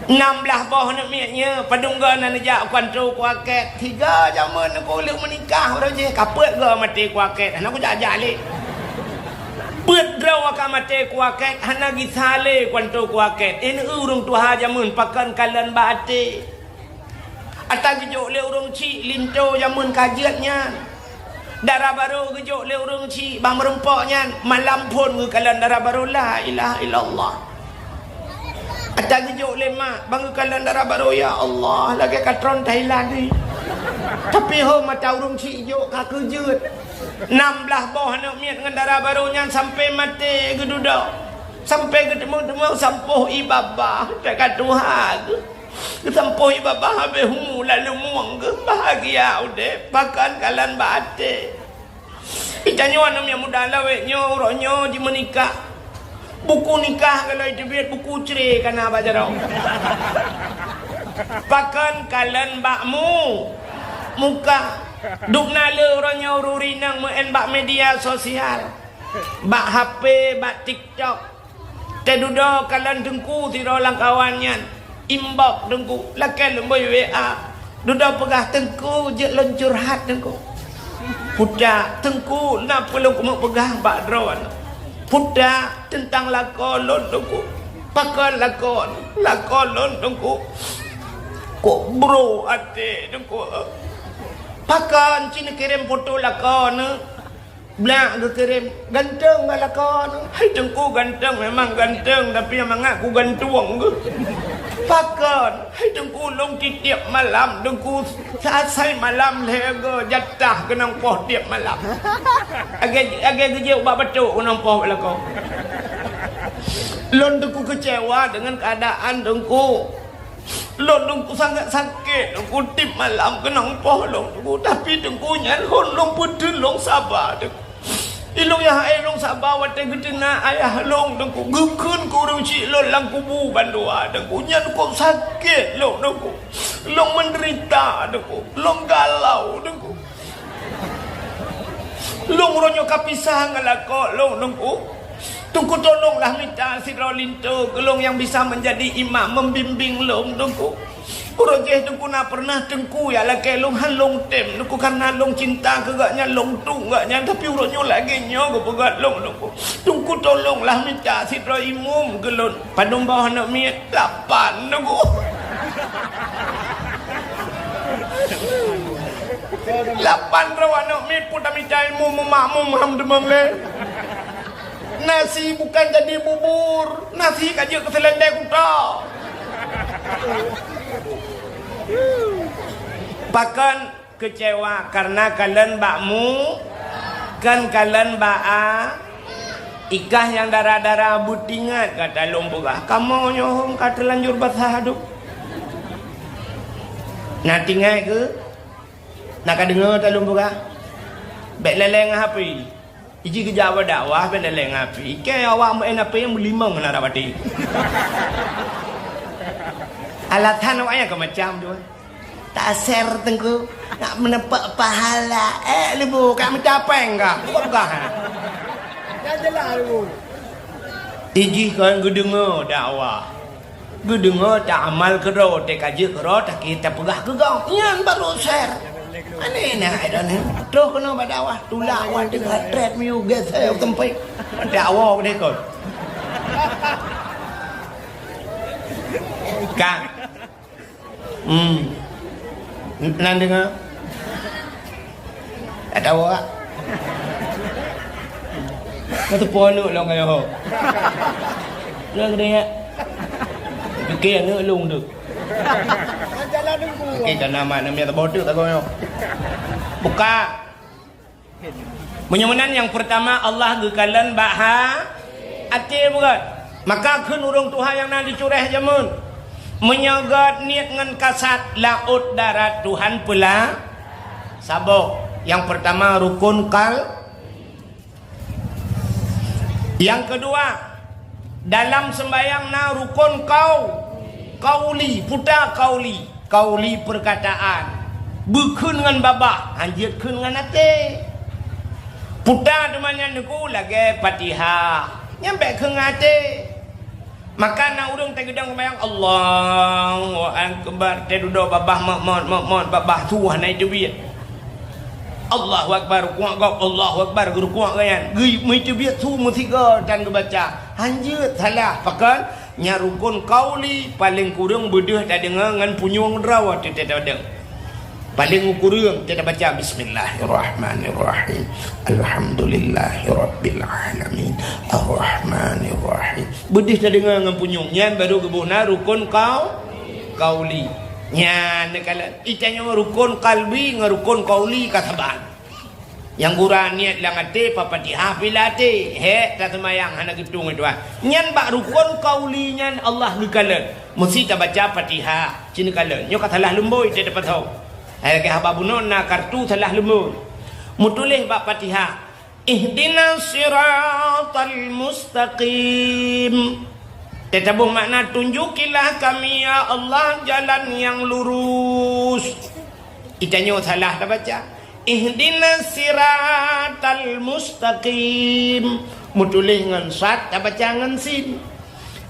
Nam blaih boh aneuk miet nyoe, padum goe na neujak kuanto kuakét. Sigoe jameun teungku lheueh meunikah uroe jih, ka peuet goe maté kuakét. Hana kujak-jak lé. Peuet droe ka maté kuakét, hana gisa lé kuanto kuakét. Inan ureuëng tuha jameun pakon kalon bak até. Ata geujok lé ureuëng chik linto jameun ka jeuet nyan. Dara barô geujok lé ureuëng chik bak meurumpok nyan, malam phon geukalon dara barô, la ilaha illallah. Ata geujok lé mak bak geukalon dara barô, ya Allah, lagée ka tron Thailand ni. Tapi ho mata ureuëng chik jok ka keujeuet. Nam blaih boh aneuk miet ngon dara barô nyan sampai maté geududoe. Sampai geuteumong-teumong sampoh ié babah, teuka tuha geuh. Geusampoh ié babah habéh umu lalu mueng geuh, bahagia udeb, pakon kalon bak até. Geutanyoe aneuk miet muda lawét nyoe uroe nyoe jimeunikah. Buku nikah ka lheueh teubiet, buku cre ka na bak jaroe. Pakon kalon bak mu-, muka. Dubna le uroe nyoe ureuëng inong meu'en bak media sosial. Bak H P, bak TikTok. Teududoe kalon teungku sidroe lam kawan nyan. Inbox teungku, lakée lôn bui W A. Dudoe peugah teungku jeuet lôn curhat teungku. Puta, teungku na peue lôn keumeung peugah bak droeneuh. Puta, teuntang lakoe lôn teungku. Pakon lakoe, lakoe lôn teungku. Kok bro até teungku. Pakon cit neukirém foto lakoe neuh. Blak geukirém, ganteng ngon lakoe nyoe. Hai teungku ganteng, memang ganteng, tapi nyang mangat kugantung geuh. Pakon? Hai teungku lôn tiep-tiep malam, teungku, sa-, asai malam lhée goe jatah keunong poh tiep malam. Agée, agée geujeuet ubak batuk keunong poh lakoe. Lôn teungku keucewa deungon keuadaan teungku. Lôn teungku sangat sakét, teungku tiep malam keunong poh lôn teungku, tapi teungku nyan hon lôn peuteun lôn saba teungku. Ilôn nyang hai lôn saba watée geuteunak ayah lôn teungku, geukheun keu ureuëng chik lôn lam kubu bandua teungku, nyan kok sakét lôn teungku. Lôn meudeurita teungku, lôn galau teungku. Lôn uroe nyoe ka pisah ngon lakoe lôn teungku. Teungku tolonglah mita sidroe linto keu lôn nyang bisa meunjadi imam membimbing lôn teungku. Uroe jih teungku na peureunah teungku jak lakée lôn han lôn tem teungku, kareuna lôn cinta keu gobnyan, lôn tueng gobnyan, tapi uroe nyoe lagée nyoe geupeugah lôn teungku. Teungku tolonglah mita sidroe imum keu lôn. Padum boh aneuk miet? Lapan teungku. Lapan droe aneuk miet pun tamita ilmu meumakmum ham teumam lé. Nasi bukan jadi bubur, nasi ka jeuet keu seulendek kuta. Pakon keucewa kareuna kalon bak mu, kon kalon bak a. Ikah nyang dara-dara beutingat gata lôn peugah, kamoe nyoe hom ka teulanjur basah aduk. Na tingai keu? Na ka deungoe ta lôn peugah? Bék lé-lé ngon H P. Iji geujak bak dakwah bék lé-lé ngon H P. Ikei awak meu'en H P meulimong na rabat. Alasan awak nyan keu macam tu. Taser teungku, nak meuneupok pahala. Eh, leubeh ka mita péng kah? Buka-buka. Dah jelas leubeh. Ijih kon geudeungoe dakwah. Geudeungoe ta amal keudroe, teuka jeuet keudroe, taki tapeugah keu gob. Nyan baru ser. Aneh na ai dah ni. Troh keunoe bak dakwah, tulak awak teuka treb miyueb geusée u teumpék. Dakwah deh kon. Ka. Hmm. Nan deungoe? Tak tahu, Kak. Kau teupeue aneuk lôn kaya ho. Lôn keudeungoe. Pikir aneuk lôn tu. Pikir kana mak, nama yang terbodoh tak kau. Buka. Meunyoe meunan, nyang peurtama, Allah geukalon bak ha-, até beugét. Maka kheun ureuëng tuha nyang na di Cureh jameun, meunyoe gét niet ngon kasat, laôt darat Tuhan peula saboh. Nyang peurtama rukun kal-, nyang keudua, dalam seumbahyang na rukun kau-, kauli, puta kauli. Kauli peurkataan, beukheun ngon babah, hanjeuet kheun ngon até. Puta teuma nyan Teungku lagée Fatihah, nyan bék kheun ngon até. Maka na ureuëng teugeudong seumayang, Allahu Akbar, teududoe babah mot-mot, mot-mot, babah su hana iteubiet. Allahu Akbar, rukuk gob, Allahu Akbar, geurukuk gobnyan. Geu-, meuteubiet su meusigoe tan geubaca. Hanjeuet, salah, pakon? Nyan rukun kauli, paleng kureueng beudeuh tadeungoe ngon punyueng droe teuh tadeungoe. Paleng kureueng teuh tabaca, Bismillahirrahmanirrahim. Alhamdulillahirabbil alamin. Arrahmanirrahim. Beudeuh tadeungoe ngon punyueng. Nyan barô geuboh na rukun kau-, kauli. Nyan neukalon. Itanyoe rukun kalbi ngon rukun kauli ka saban. Nyang gura niet lam até, Fatihah pih lam até. Hék, taseumayang hana geutueng, Tuhan. Nyan bak rukun kauli nyan Allah geukalon. Meusi tabaca Fatihah, ci neukalon. Nyoe ka salah lumbôi, teuh tapasoe. Hai lagée haba bunoe na kartu salah lumbôi. Meutuléh bak Fatihah, "Ihdinas siratal mustaqim." Teuh taboh makna, "Tunjukilah kami, ya Allah, jalan yang lurus." Itanyoe salah tabaca. "Ihdinas siratal mustaqim." Meutuléh ngon sad, tabaca ngon sin.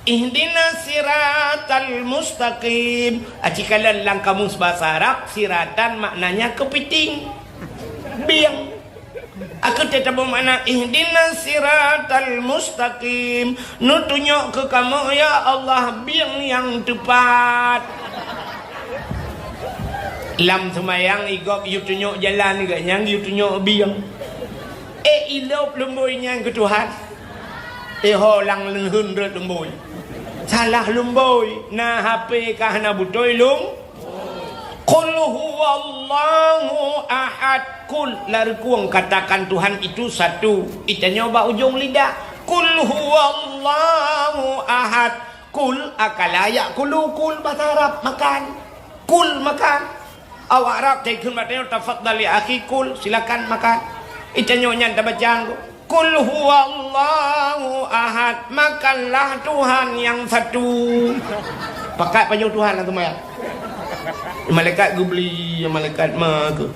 "Ihdinas siratal mustaqim." Aci kalon lam kamus basa Arab, siratan maknanya keupiting. Bieng. Aku teuh taboh makna, "Ihdinas siratal mustaqim." Neutunyok keu kamoe, ya Allah, bieng nyang teupat. Lam seumayang, i gob yue tunyok jalan, gobnyan yue tunyok bieng. Eh, ilop lumbôi nyan keu Tuhan. Eh, ho lam leuheun rot lumbôi. Salah lumbôi, na H P ka hana beutôi lum-, Qul huwallahu ahad. Qul, lam rukun katakan Tuhan itu satu. Itanyoe bak ujong lidah. Qul huwallahu ahad. Kul, akala ya'kulu, kul, bahasa Arab, makan. Kul, makan. Awak Arab, teuh kheun bak tanyoe, "Tafadhal ya akhi, kul, silakan makan." Itanyoe nyan tabaca, "Kul huwallahu ahad, makanlah Tuhan yang satu." Pakat pajoh Tuhan lah teuma. Malaikat geubri, malaikat ma ke.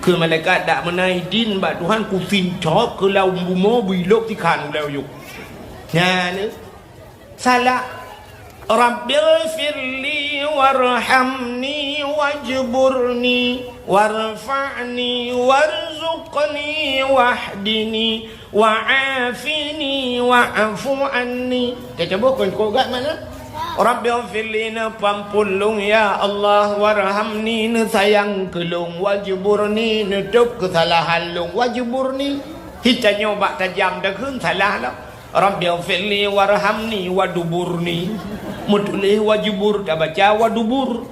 Ke malaikat dak meunan idin bak Tuhan, kusincop keu lam bumoe bilok tikhan ulée uyuek. Nyan, eh. Salah. Rabbighfirli warhamni wajburni warfa'ni warzuqni wahdini wa'afini wa'fu anni. Teutabôh kon kok gat mana? Rabbighfirli, neupeuampôn lôn, ya Allah, warhamni, neusayang keu lôn, wajburni, neutôb keusalahan lôn, wajburni. Hitanyoe bak tajam takheun salah lom. Rabbighfirli warhamni waduburni. Meutuléh wajubur, tabaca wadubur.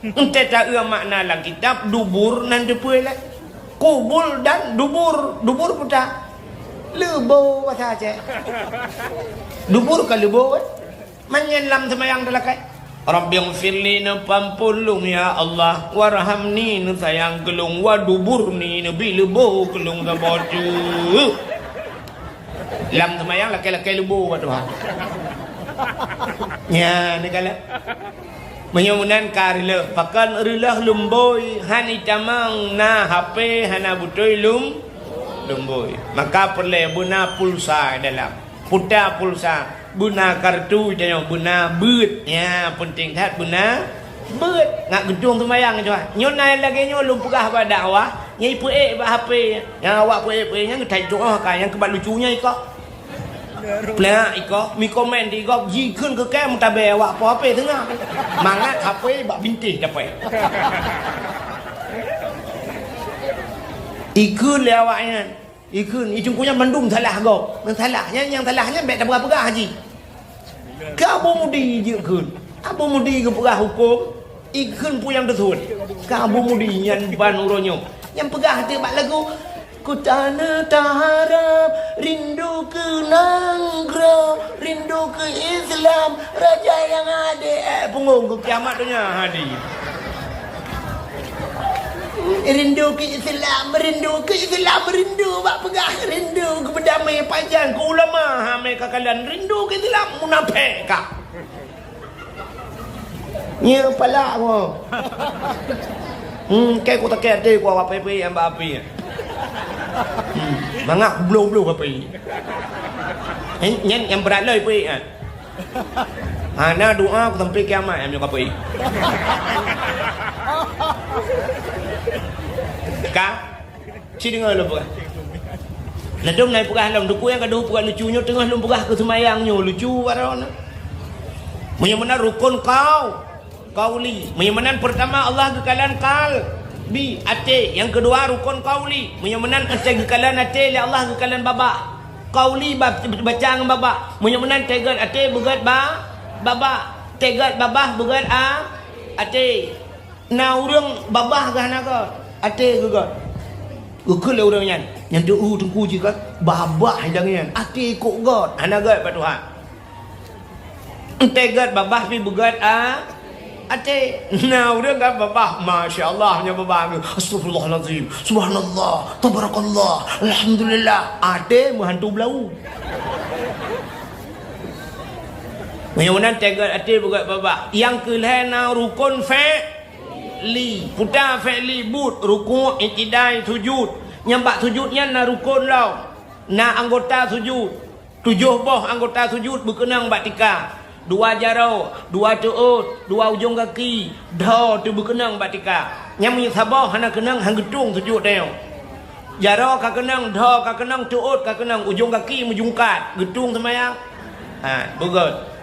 Entée taeu makna lam kitab, dubur nan teupeue lé. Kubul dan dubur. Dubur peue ta? Leubo basa Aceh. Dubur ka leubo, eh? Manyang lam seumayang teulakée. Rabbighfirli, neupeuampôn lôn, ya Allah, warhamni, neusayang keu lôn, waduburni, neubi leubo keu lôn saboh teuk. Lam seumayang lakée-lakée leubo bak Tuhan. Nya, neukalon. Meunyoe meunan ka reuloh, pakon reuloh lumbôi, han itamong na H P, hana beutôi lum-, lumbôi. Maka peureulée beuna pulsa dalam. Puta pulsa, beuna kartu tanyoe, beuna beuet. Nya, peunteng that beuna beuet. Ngat geutueng seumayang, nyoe na lagée nyoe lôn peugah bak dakwah, nyang ipeuék bak H P. Nyang awak peuék-peuék nyan geutai tuoh ka, nyang keubat lucu nyan ikok. Plak iko, mi komen di gop, jikheun keu kèe meutabé awak po H P teungoh. Mangat H P bak bintéh dapet. Ikheun lé awak nyan. Ikheun, i Teungku nyan mandum salah gop. Nyang salah nyan, nyang salah nyan bèk tapeugah-peugah jih. Ka Abu Mudi jikheun. Abu Mudi geupeugah hukôm, ikheun peue nyang teusuet. Ka Abu Mudi nyan ban uroe nyoe. Nyang peugah teuk bak lagu, "Ku tanah taharap, rindu keu nanggroe, rindu keu Islam, raja nyang adé." Eh, punggong keu kiamat donya hadir. Rindu keu Islam, rindu keu Islam, rindu bak peugah, rindu keu beudamé pajan, keu ulama, ha, mé ka kalon, rindu keu Islam, munafék ka. Nyeuk palak mo. Hmm, kèe ku takèe até ku awak pé-pé nyang bak api. Hmm, mangat bloh-bloh api. Eh, nyan nyang brat lé pé, ha. Hana doa ku sampai kiamat, nyang ka pé. Ka? Ci deungoe lôn peugah. Ladôm na peugah lom, dukui nyang ka deuh peugah lucu nyoe, teungoh lôn peugah keu seumayang nyoe, lucu baroe na. Meunyoe meunan rukon kau, qauli. Meunyoe meunan peurtama Allah geukalon qalbi, até. Nyang keudua rukon qauli. Meunyoe meunan até geukalon até lé Allah geukalon babah. Qauli ba-, baca ngon babah. Meunyoe meunan teugot até beugét ba-, babah. Teugot babah beugét a-, até. Na ureuëng babah geuh hana gét, até geuh gét. Geukheun lé ureuëng nyan, nyan teu u teungku jih kan, babah nyang nyan, até kok gét, hana gét bak Tuhan. Enté gét babah pi beugét a-, até. Na ureuëng kan babah, masya Allah, nyan babah, astagfirullahalazim, subhanallah, tabarakallah, alhamdulillah, até meuhantu beulau. Meunyoe meunan teugot até beugét babah. Nyang keu lhée na rukon fe- li, puta fi'li, buet, rukuk, i'tidai, sujud. Nyang bak sujud nyan na rukon lom. Na anggota sujud. Tujoh boh anggota sujud beukeunong bak tika. Dua jaroe, dua teuôt, dua ujong gaki, dhoe teuh beukeunong bak tika. Nyang meunyoe saboh hana keunong, han geutueng sujud tanyoe. Jaroe ka keunong, dhoe ka keunong, teuôt ka keunong, ujong gaki meujungkat, geutueng seumayang. Ha, beugét.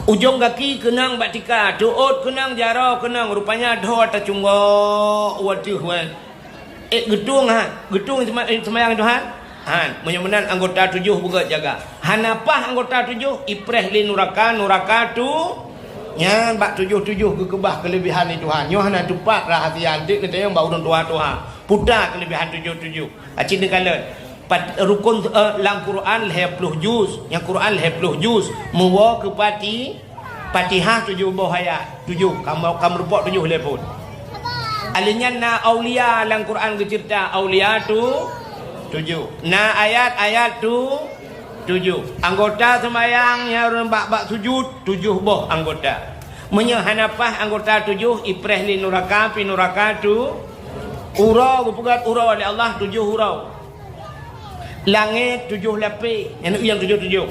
Ujong gaki keunong bak tika, teuôt keunong, jaroe keunong, rupanya dhoe tacunggok u ateueh wan. Eh, geutueng ha, geutueng sema-, eh, seumayang Tuhan. Han, meunyoe meunan anggota tujoh beugét jaga. Hana paih anggota tujoh, ipreh lé nuraka, nuraka tu. Nyan bak tujoh-tujoh geukeubah keuleubehan lé Tuhan. Nyoe hana teupat rahasia, anteuk neutanyong bak ureuëng tuha-tuha. Puta keuleubehan tujoh-tujoh. Aci neukalon. Pat-, rukon, eh, lam Quran lhée ploh juz. Nyang Quran lhée ploh juz. Meuwoe keu Fati-, Fatihah tujoh boh ayat. Tujoh. Kamoe, kamoe reupok tujoh lhée phon. Alheuh nyan na aulia lam Quran geuceurita. Aulia tu tujoh. Na ayat-ayat tu tujoh. Anggota seumayang nyang bak, bak sujud, tujoh boh anggota. Meunyoe hana paih anggota tujoh, ipreh lé nuraka, pi nuraka tu. Uroe geupeugét uroe lé Allah, tujoh uroe. Langét tujoh lapée, nyang, nyang tujoh-tujoh.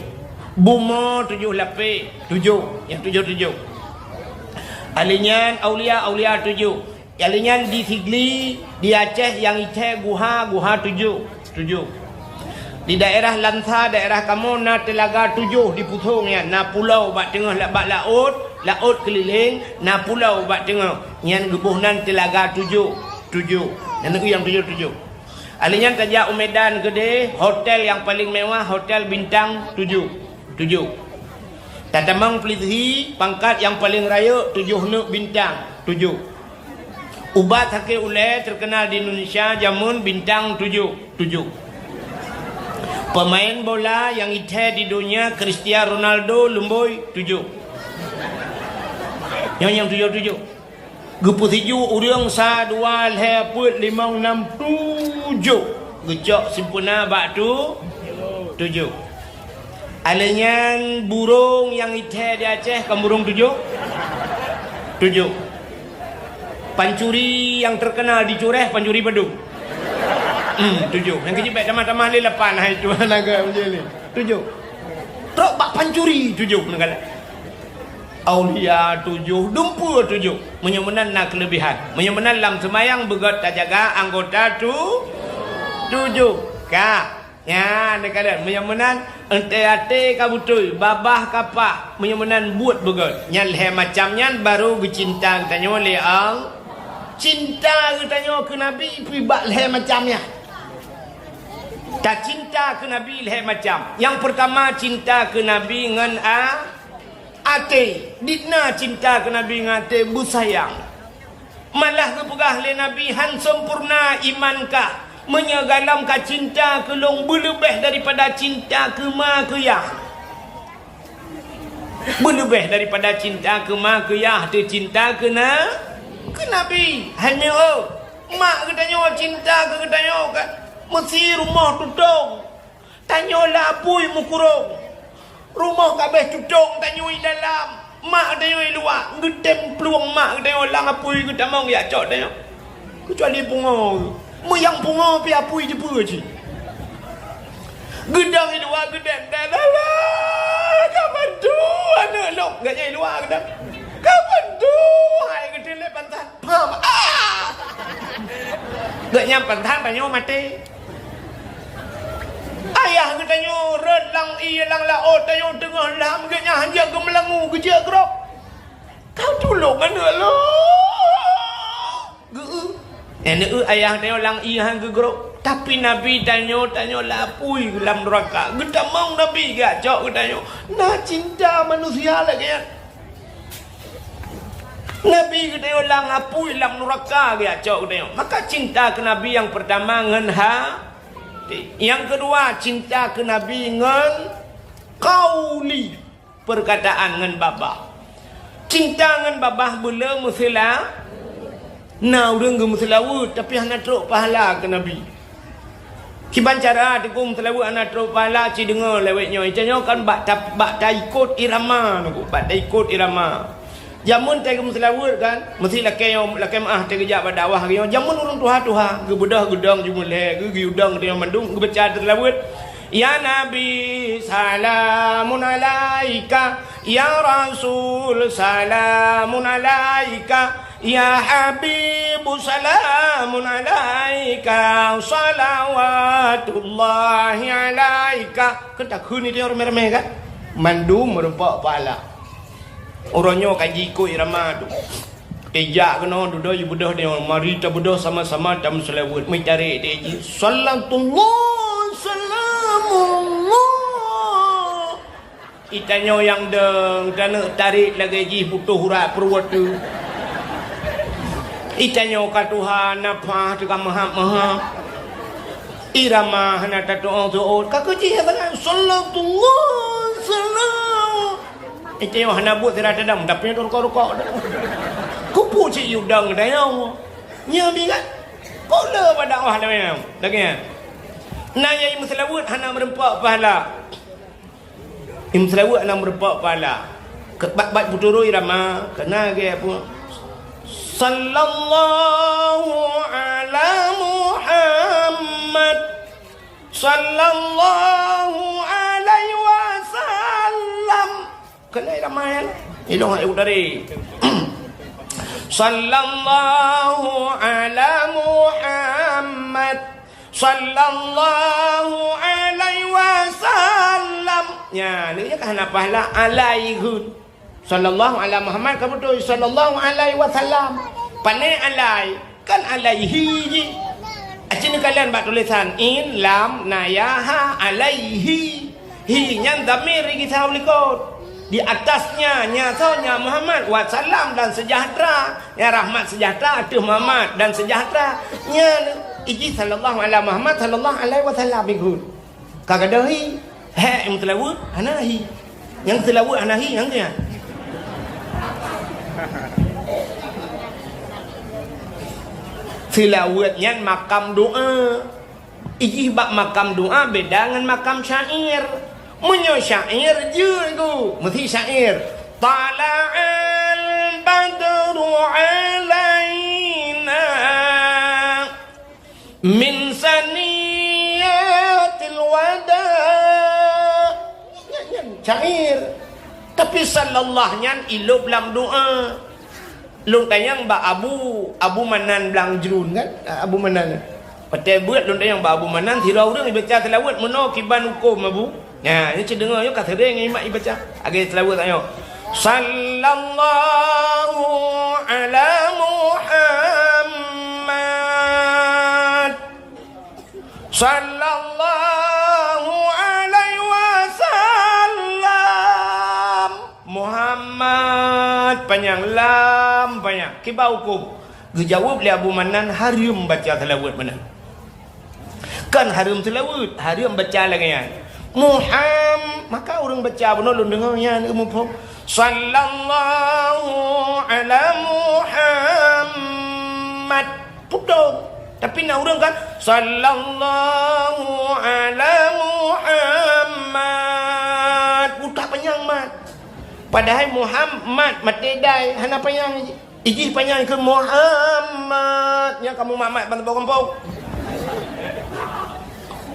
Bumoe tujoh lapée, tujoh, nyang tujoh-tujoh. Alheuh nyan aulia, aulia tujoh. Alheuh nyan di Sigli, di Aceh nyang ié guha, guha tujoh, tujoh. Di daerah Lansa, daerah kamoe na teulaga tujoh di Pusong nyan, na pulo bak teungoh la-, bak laôt, laôt keulileng, na pulo bak teungoh. Nyan geuboh nan teulaga tujoh, tujoh. Nyan nyang tujoh-tujoh. Alheuh nyan tajak u Medan Keudeh, hotel nyang paleng mewah, hotel bintang tujoh, tujoh. Tatamong Plidhi, pangkat nyang paleng rayeuk, tujoh neuk bintang, tujoh. Ubat sakét ulée teukeunal di Indonesia jameun, bintang tujoh, tujoh. Peumaén bola nyang ié di donya, Cristiano Ronaldo, lumbôi, tujoh. Nyoe nyang tujoh-tujoh. Geupeusijuek ureuëng sa, dua, lhée, peuet, limong, nam, tujoh. Geucok simpeuna bak tu, tujoh. Alheuh nyan burông nyang ié di Aceh, kan burông tujoh? Tujoh. Pancuri nyang teukeunal di Cureh, pancuri padum? Hmm, tujoh. Nyang keujeuet bèk tamah-tamah lé lapan, hai tuan agam je lé. Tujoh. Trok bak pancuri, tujoh. Aulia tujoh, dumpeue tujoh. Meunyoe meunan na keuleubehan. Meunyoe meunan lam seumayang beugét tajaga anggota tu-, tujoh. Ka. Nyan, neukalon, meunyoe meunan, eunteuk até ka beutôi, babah ka paih, meunyoe meunan buet beugét. Nyan lhée macam nyan baru geucinta geutanyoe lé Allah. Cinta geutanyoe keu Nabi pih bak lhée macam nyan. Tacinta keu Nabi lhée macam. Nyang peurtama, cinta keu Nabi ngon a-, até. Dikna cinta keu Nabi ngon até beusayang. Malah geupeugah lé Nabi, "Han seumpurna iman kah, meunyoe gohlom ka cinta keu lôn beuleubeh daripada cinta keu ma keu yah." Beuleubeh daripada cinta keu ma keu yah, teucinta keu na-, keu Nabi. Hai meu, mak geutanyoe cinta keu geutanyoe ka meusi rumoh tutong. Tanyoe lam apui meukurong. Rumoh ka abéh tutong tanyoe dalam. Mak tanyoe luwa, geutem plueng mak tanyoe lam apui geutamong jak cok tanyoe. Keucuali pungo. Meunyoe pungo pih apui dipeue cit. Geudong i luwa geudong, "Dah, dah, dah, ka bantu aneuk lôn." Geuh nyan i luwa geudong. "Ka bantu, hai geuteulet pantan." Pam. Ah! Geuh nyan pantan tanyoe maté. Ayah geutanyoe rhot lam ié lam laôt, tanyoe teungoh lam, geuh nyan hanjeuet geumeulangue geujeuet grob. Ka tulông aneuk lôn. Geu-, eh, neueu ayah tanyoe lam ié han geugrob. Tapi Nabi tanyoe, tanyoe lam apui lam nuraka. Geutamong Nabi geujak cok geutanyoe. Na cinta manusia lagée nyan. Nabi geutanyoe lam apui lam nuraka geujak cok geutanyoe. Maka cinta keu Nabi nyang peurtama ngon ha-, nyang keudua cinta keu Nabi ngon qauli. Peurkataan ngon babah. Cinta ngon babah beu le meuseula-, na ureuëng geumeuseulaweuet, tapi hana trok pahala keu Nabi. Kiban cara teungku meuseulaweuet hana trok pahala, ci deungoe lewat nyoe. Ita nyoe kan bak ta-, bak taikot irama, teungku, bak taikot irama. Jameun tai geumeuseulaweuet kan, meusi lakée nyoe, lakée meuáh tai geujak bak dakwah nyoe. Jameun ureuëng tuha-tuha, geubeudôh geudong jumeulee, geu-, geuyue dong teuh mandum, geubaca teuh seulaweuet. Ya Nabi, salamun alaika. Ya Rasul, salamun alaika. Ya Habib, salamun alaika. Salawatullahi alaika. Kan takheun itu nyang ramé-ramé kan? Mandum meureumpok pahala. Uroe nyoe ka jiikot irama tu. Ijak keunoe dudoe jibeudôh deungon, mari tabeudôh sama-sama tameuseulaweuet. Meutarek deh jih. Salatullah, salamullah. Itanyoe nyang dong, taneuk tarek lagée jih butôh urat peuruwet tu. Itanyoe ka tuha nafah teuka meuhab-meuhab. Irama hana tatu'oh-tu'oh. Ka keu jih sangat. Salatullah, salam. Itanyoe hana buet sira tadam, tapi nyoe rukok-rukok. Kupu cit yudang dayong. Nya mi kan? Kok le pada wah dayong. Lagée nyan. Na nyang meuseulaweuet hana meureumpok pahala. Meuseulaweuet hana meureumpok pahala. Ke-, bat-bat peuturoi rama, kena ge apa? Sallallahu ala Muhammad. Sallallahu alaihi wasallam. Kena ramai, eh? Ilong hai utari. Sallallahu ala Muhammad. Sallallahu alaihi wasallam. Nya, lé nyan ka hana pahala alaihi. Sallallahu ala Muhammad ka beutôi. Sallallahu alaihi wasallam. Pane alai. Kan alaihi jih. Aci neukalon bak tulisan in, lam, na ya, ha, alaihi. Hi nyan dhamir geugisah u likot. Di atasnya, nya soe, nya Muhammad, wa salam dan sejahtera. Nya rahmat sejahtera ateueh Muhammad dan sejahtera. Nya ijih sallallahu ala Muhammad sallallahu alaihi wasallam ikut. Ka gadôh hi, hek nyang seulaweuet hana hi. Nyang seulaweuet hana hi, nyang nyan. Seulaweuet nyan makam doa. Ijih bak makam doa beda ngon makam syair. Meunyoe syair jeuet ku, meusi syair. Tala'al badru alaina min saniyatil wada. Nyan, nyan syair. Tapi sallallahu nyan ilop lam doa. Lôn tanyong bak Abu, Abu Manan Blang Jruen kan? Abu Manan. Watèe beuet lôn tanyong bak Abu Manan, sidroe ureueng ibaca seulaweuet meunoe kiban hukôm, Abu. Nah, nyoe cit deungoe nyoe ka seuréng nyan imat ibaca. Lagèe seulaweuet nyoe. Sallallahu ala Muhammad. Sallallahu alaihi wasallam. Muhammad panyang, lam panyang. Kiban hukôm. Geujaweueb lé Abu Manan, hareuem baca seulaweuet meunan. Kon hareuem seulaweuet, hareuem baca lagèe nyan. Muham-, maka ureueng baca bunoe lôn deungoe nyan muphom. Sallallahu ala Muhammad. Putong. Tapi na ureueng kan, "Sallallahu ala Muhammad." Utak panyang mat. Padahai Muhammad maté dai, hana panyang. Ijih panyang keu Muhammad. Nyang kamoe mat-mat ban gampông.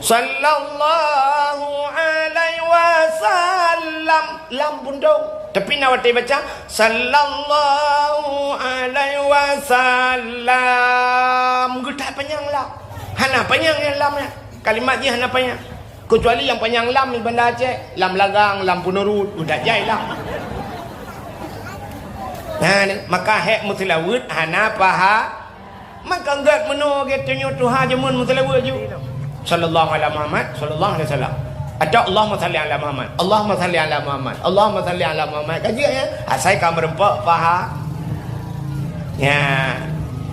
Sallallahu alaihi wasallam. Lam pundong. Tapi na watèe baca, "Sallallahu alaihi wasallam." Geutak panyang lam. Hana panyang nyang lam nyan. Kalimat jih hana panyang. Keucuali nyang panyang lam di Banda Aceh, lam Lagang, lam Peuneurut, udah jai lam. Nah, ni, maka hék meuseulaweuet hana paha. Maka gèt meunoe gèt tanyoe tuha jameun meuseulaweuet ju. Sallallahu ala Muhammad, sallallahu alaihi wasallam. Atau Allahumma salli ala Muhammad, Allahumma salli ala Muhammad, Allahumma salli ala Muhammad. Ka jeuet nyan, asai ka meureumpok paha. Ya.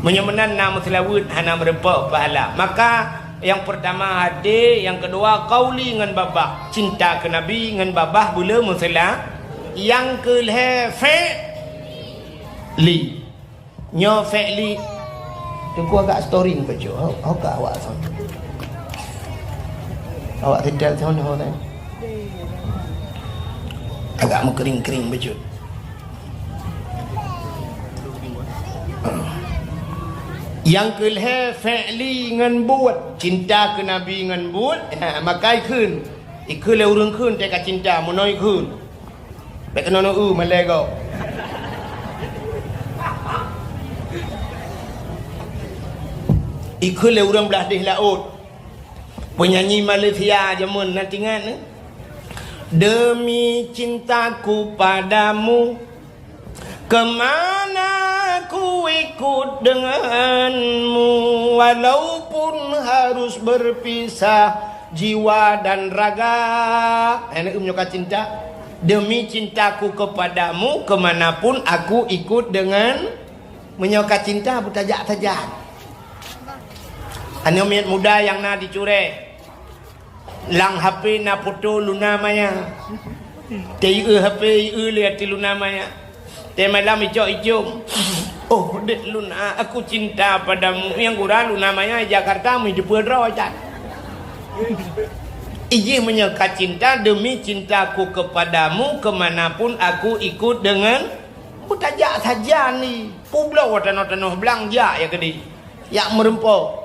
Meunyoe meunan na meuseulaweuet hana meureumpok pahala. Maka nyang peurtama hadé, nyang keudua qauli ngon babah. Cinta keu Nabi ngon babah beu le meuseula-, nyang keulhèe fi'li. Nyoe fi'li. Teungku agak storing bacut. Ho, ho ka awak son. Awak setel son ho kan. Agak meukering-kering bacut. Nyang keulhèe fi'li ngon buet, cinta keu Nabi ngon buet, ha, maka ikheun. Ikheun lé ureueng kheun teuka cinta, meunoe ikheun. Bèk keunoe neu-eu malèe gob. Ikheun lé ureueng blah deh laôt. Penyanyi Malaysia jameun na teuingat, eh? Demi cintaku padamu, kemana ku ikut denganmu, walaupun harus berpisah jiwa dan raga. Hai, na-eu meunyoe ka cinta. Demi cintaku kepadamu, kemanapun aku ikut dengan. Meunyoe ka cinta, beutajak sajan. Aneuk miet muda nyang na di Cureh. Lam H P na foto Luna Maya. Teu-eu H P, eu lé ateueh Luna Maya. Teu malam icok-icok. "Oh, dek Luna, aku cinta padamu." Nyang gura Luna Maya di Jakarta, meuteupeue droe that. Ijih meunyoe ka cinta, demi cintaku kepadamu, kemanapun aku ikut dengan, beutajak sajan ni. Peubloe tanoh-tanoh blang jak ya keudeh. Jak meureumpok.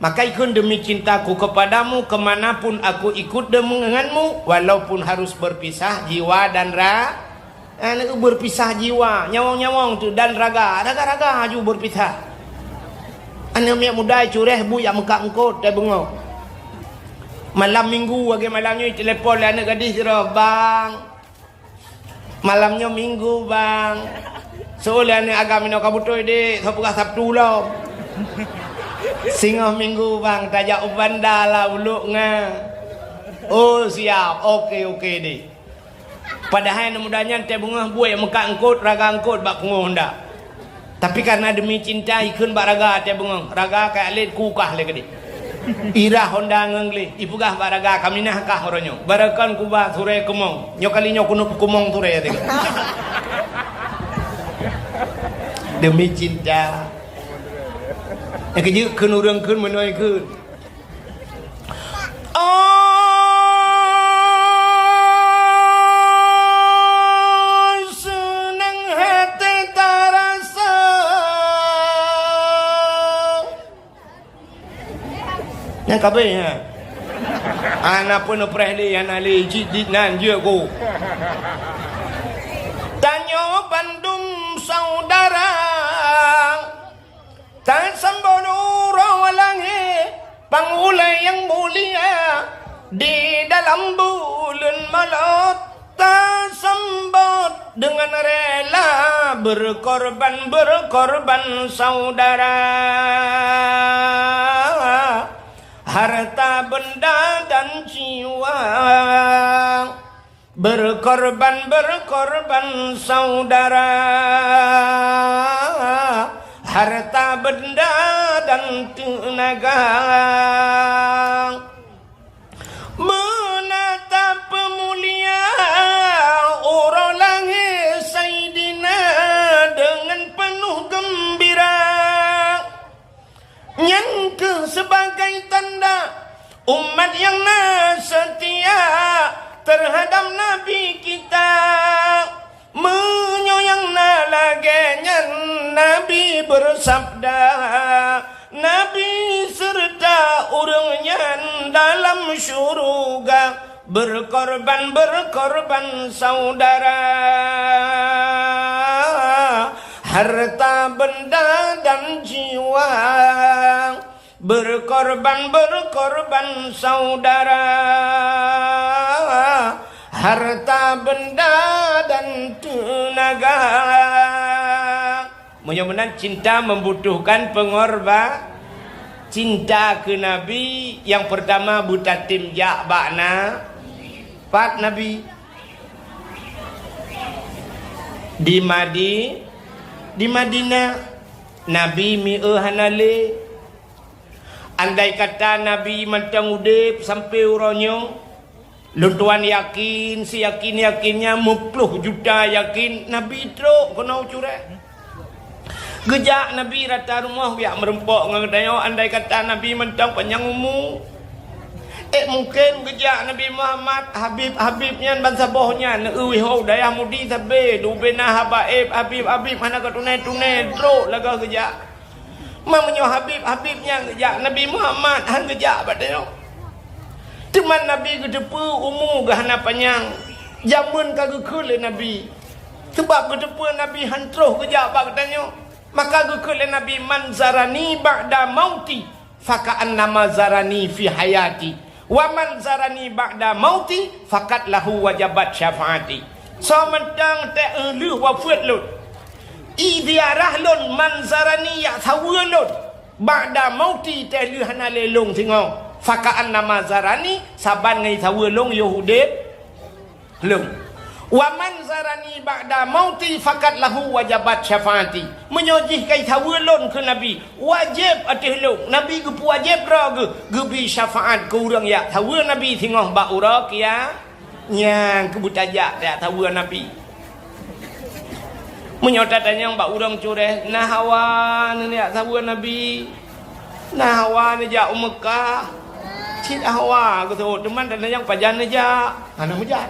Maka ikheun, "Demi cintaku kepadamu, kemanapun aku ikut denganmu, walaupun harus berpisah jiwa dan ra-," eh, berpisah jiwa, nyawöng-nyawöng tu, dan raga, raga-raga aju berpisah. Aneuk miet muda Cureh bu jak meukat eungkôt, teubeungöh. Malam minggu, lagèe malam nyoe, telepon lé aneuk gadih sidroe, "Bang, malam nyoe minggu, Bang. Soe lé aneuk agam inoe ka beutôi dek, soe peugah Sabtu lom." "Singoh minggu, Bang, tajak u Banda lah, u Lhokseumawe." "Oh, siap. Oke, oke dek." Padahai aneuk muda nyan teubeungöh buet meukat eungkôt, raga eungkôt bak pungoh Honda. Tapi karena demi cinta, ikheun bak raga teubeungöh, raga ka lét kukah lé keudeh. Irah Honda ngon gleh, ipeugah bak raga, "Kaminah kah uroe nyoe. Barokon kuba surée keumong. Nyoe kali nyoe keuneuk peukeumong surée," teuka. Demi cinta. Nyang keujeuet kheun ureueng kheun meunoe kheun. Oh, seunang hati tarasa. Nyang kabeh, ha. Hana pun neupreh lé, hana lé, jih dit nan jeuet ku. Tanyoe bandum saudara. Tasambot uroe langét, Pang ulée nyang mulia, di dalam buleuen Maulud tasambot deungon rela berkorban-berkorban saudara, harta benda dan jiwa. Berkorban-berkorban saudara, harta benda dan tenaga. Beuna tapeumulia uroe lahé Saidina deungon peunoh geumbira. Nyan keuh sebagai tanda umat nyang na seutia teuhadab Nabi kita. Meunyoe nyang na lagée nyan, Nabi beusabda, Nabi seureuta ureuëng nyan dalam syeuruga. Berkorban-berkorban saudara, harta benda dan jiwa. Berkorban-berkorban saudara, harta benda dan tenaga. Meunyoe meunan, cinta membutuhkan pengorba-, cinta keu Nabi nyang peurtama beutatem jak bak na-, pat Nabi. Di Madi-, di Madinah, Nabi mieu hana lé. Andai kata Nabi mantong udeb sampoe uroe nyoe, lôn tuan yakin, siyakin-yakinnya meuploh juta yakin Nabi trok keunoe u Cureh. Geujak Nabi rata rumoh geujak meurumpok ngon geutanyoe, andai kata Nabi mantong panyang umu. Eh, mungken geujak Nabi Muhammad, Habib-Habib nyan bansaboh nyan, neueu ho dayah Mudi sabe, dubena haba éb, Habib-Habib hana geutunai-tunai, trok lagée geujak. Ma meunyoe Habib-Habib nyan geujak, Nabi Muhammad han geujak bak tanyoe. Teuma Nabi geuteupeue umu geuh hana panyang, jameun ka geukheun lé Nabi. Sabab geuteupeue Nabi han troh geujak bak geutanyoe, maka geukheun lé Nabi, "Man zarani ba'da mauti, faka'annama zarani fi hayati." "Wa man zarani ba'da mauti, faqad lahu wajabat syafaati." Soe mantong tée lheueh wafeuet lôn, i ziarah lôn, man zarani, jak saweue lôn, ba'da mauti, tée lheueh hana lé lôn singoh, faka'annama zarani, saban ngon saweue lôn yoh udeb lôn. "Wa man zarani ba'da mauti, faqad lahu wajabat syafaati." Meunyoe jih ka jisaweue lôn keu Nabi, wajéb ateueh lôn, Nabi geupeuwajéb droe geuh, geubri syafaat keu ureuëng jak saweue Nabi singoh bak uroe kia-, nyang keubeut tajak jak saweue Nabi. Meunyoe tatanyong bak ureuëng Cureh, na hawa neujak saweue Nabi? Na hawa neujak u Meukah? Cit hawa geuseuôt, teuma tanyong pajan neujak? Hana meujak.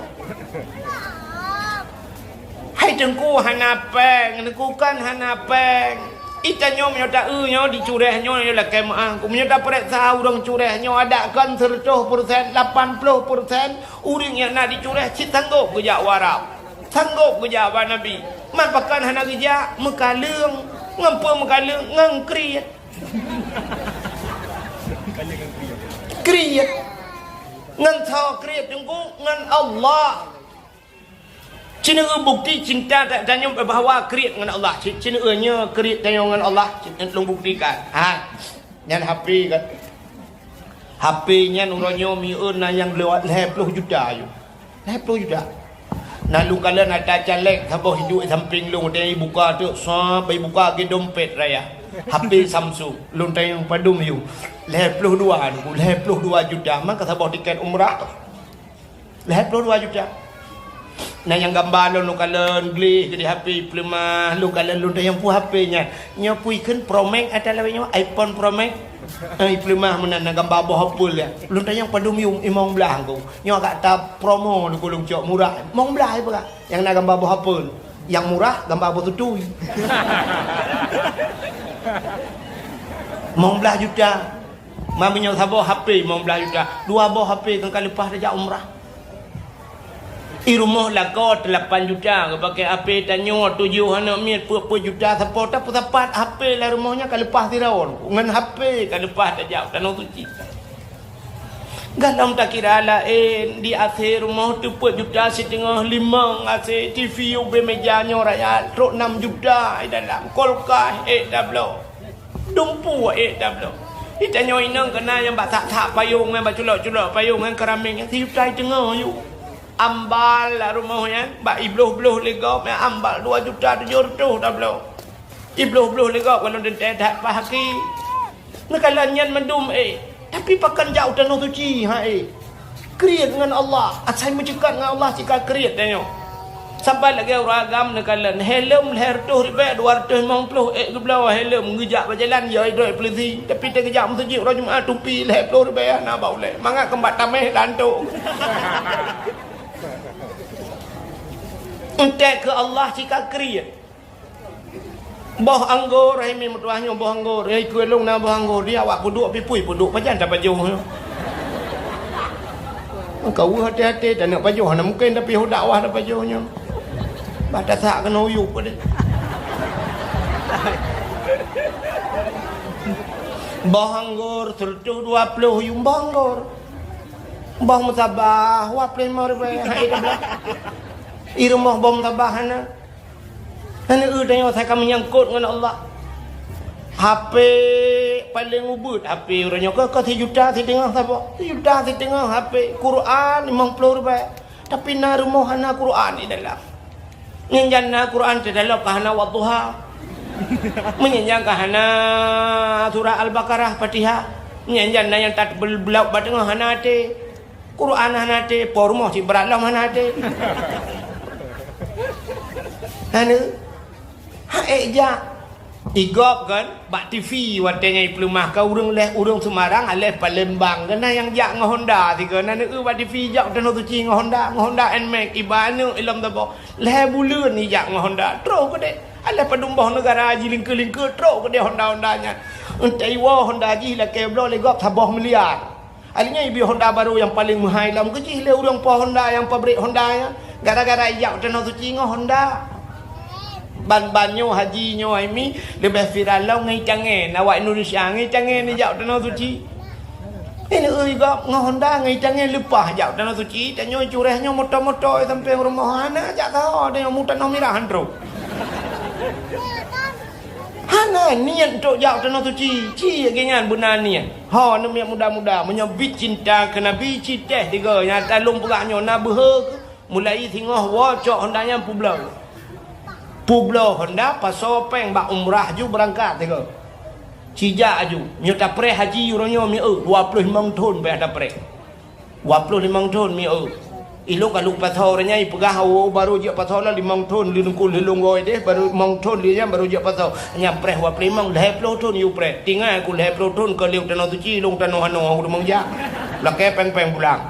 Hai Teungku hana péng, Teungku kan hana péng. Itanyoe meunyoe ta-eu nyoe di Cureh nyoe, nyoe lakée meuáh. Meunyoe tapareksa ureuëng Cureh nyoe, adak kon seureutôh persen, lapan ploh persen ureuëng nyang na di Cureh cit sanggôp geujak u Arab. Sanggôp geujak bak Nabi. Man pakon hana geujak? Meukaleueng. Ngon peue meukaleueng? Ngon kriet. Kriet. Ngon soe kriet Teungku? Ngon Allah. Ci neueu bukti cinta ta-, tanyoe bahwa kriet ngon Allah. Ci-, ci neueu nyoe kriet tanyoe ngon Allah. Ci-, lôn buktikan. Ha. Nyan H P kan. H P nyan uroe nyoe mieu na nyang lewat lhée ploh juta aju. Lhée ploh juta. Na lôn kalon ata caleg saboh iduek sampéng lôn, watée ibuka teuk, sab, ibuka lagée dompet raya. H P Samsung, lôn tanyong padum yum. Lhée ploh dua, lhée ploh dua juta, maka saboh tiket umrah. Lhée ploh dua juta. Na nyang gamba lôn, lôn kalon gleh di H P, ipeuleumah, lôn kalon, lôn tanyong peue H P nyan. Nyoe peue ikheun Pro Max ata lawét nyoe, iPhone Pro Max. Eh, ipeuleumah meunan na gamba boh apel nyan. Lôn tanyong padum yum, limong blaih Teungku. Nyoe agak ta promo Teungku lôn cok murah. Limong blaih peugah. Nyang na gamba boh apel. Nyang murah gamba boh tutui. Limong blaih juta. Ma meunyoe saboh H P limong blaih juta, dua boh H P kan ka leupah tajak umrah. I rumoh lakoe lapan juta, geupaké H P tanyoe tujoh aneuk miet peuet-peuet juta, sapo tapeusapat H P lam rumoh nyan ka leupah sidroe, ngon H P ka leupah tajak Tanoh Suci. Galom takira laén, di asé rumoh teupot juta siteungoh, limong asé, T V ubé meja nyoe raya, trok nam juta di dalam, kulkas ék tabloe. Dumpeue ék tabloe. Di tanyoe inong keunan nyang bak sak-sak payong nyan, bak culok-culok payong nyan, keramik nyan, sijuta siteungoh yue. Ambal lam rumoh nyan, bak ibloh-bloh lé gob nyan, ambal dua juta tujoh reutôh tabloe. Ibloh-bloh lé gob, kalau teuntée that pah aki. Neukalon nyan mandum ék, tapi pakon jak u Tanoh Suci, hai. Kriet ngon Allah, asai meuceukat ngon Allah sika kriet tanyoe. Saban lagée ureuëng agam neukalon, helm lhée reutôh ribée, dua reutôh limong ploh ék geubloe helm, geujak bak jalan, ya idroe polisi. Tapi teugeujak meuseujid uroe Jumat, tupi lhée ploh ribée hana ba ulée. Mangat keumbak tameh lantok. Entek keu Allah sika kriet. Boh anggor, hai mi meutuah nyoe boh anggor. Hai keu lôn na boh anggor, di awak peuduek pipui peuduek pajan tapajoh nyoe. Ka weueh até-até taneuk pajoh, hana mungken tapi ho dakwah tapajoh nyoe. Bah tasak keunoe uyup deh. Boh anggor seureutôh dua ploh yuem boh anggor. Boh meutabah, dua ploh limong ribée, hai tablah. I rumoh boh meutabah hana. Hana eu tanyoe asai ka meunyangkot ngon Allah. H P paleng ubit, H P uroe nyoe keu, keu sijuta siteungoh saboh. Sijuta siteungoh H P, Quran limong ploh ribée. Tapi na rumoh hana Quran di dalam. Nyan jan na Quran teuh dalam ka hana Wadduha. Meunyan jan ka hana surah Al-Baqarah, Fatihah. Nyan jan na nyang tat bel-, beulauek bak teungoh hana até. Quran hana até, po rumoh cit brat lom hana até. Hana. Ha ék jak. Igob kan, bak T V watée nyan ipeuleumah ka ureuëng lhée ureuëng Semarang, aléh Palembang, keunan nyang jak ngon Honda sigoe, na neu bak T V jak u Tanoh Suci ngon Honda, ngon Honda Nmax, iba aneuk ilom saboh, lhée buleuen ijak ngon Honda, troh keudeh, aléh padum boh neugara jilingkeu-lingkeu, troh keudeh Honda-Honda nyan. Entah iwoe Honda jih lakée bloe lé gob saboh miliar. Akhirnya ibi Honda barô nyang paleng meuhai lom keujih lé ureuëng po Honda nyang pabrik Honda nyan. Gara-gara ijak u Tanoh Suci ngon Honda. Ban-ban nyoe haji nyoe hai mi leubeh viral lom ngon itangén. Awak Indonesia ngon itangén ijak u Tanoh Suci. Ini ui gob ngon Honda ngon itangén leupah jak u Tanoh Suci. Tanyoe cureh nyoe moto-moto sampai rumoh hana jak saho tanyoe mu Tanoh Mirah han trok. Hana niet untuk jak u Tanoh Suci. Ci geuh nyan beuna niet. Ho, aneuk miet muda-muda, meunyoe bit cinta keu Nabi, ci teh tiga nyang ata lôn peugah nyoe na beuhe mulai singoh woe cok Honda nyan peubloe. Peubloe Honda, pasoe péng bak umrah ju beurangkat tiga. Ci jak aju. Nyoe tapreh haji uroe nyoe mieu, dua ploh limong thon payah tapreh. Dua ploh limong thon mieu. Ilong ka lheueh pasoe uroe nyan ipeugah, "Oh, barô jeuet pasoe lah limong thon, lheueh nungku lheueh lôn goe deh, barô limong thon lheueh nyan barô jeuet pasoe." Nyan preh dua ploh limong, lhée ploh thon yue preh. Tinggai ku lhée ploh thon ka lheueh u Tanoh Suci, ilong tanoh hanoe, aku teumeung jak. Lakée péng-péng pulang.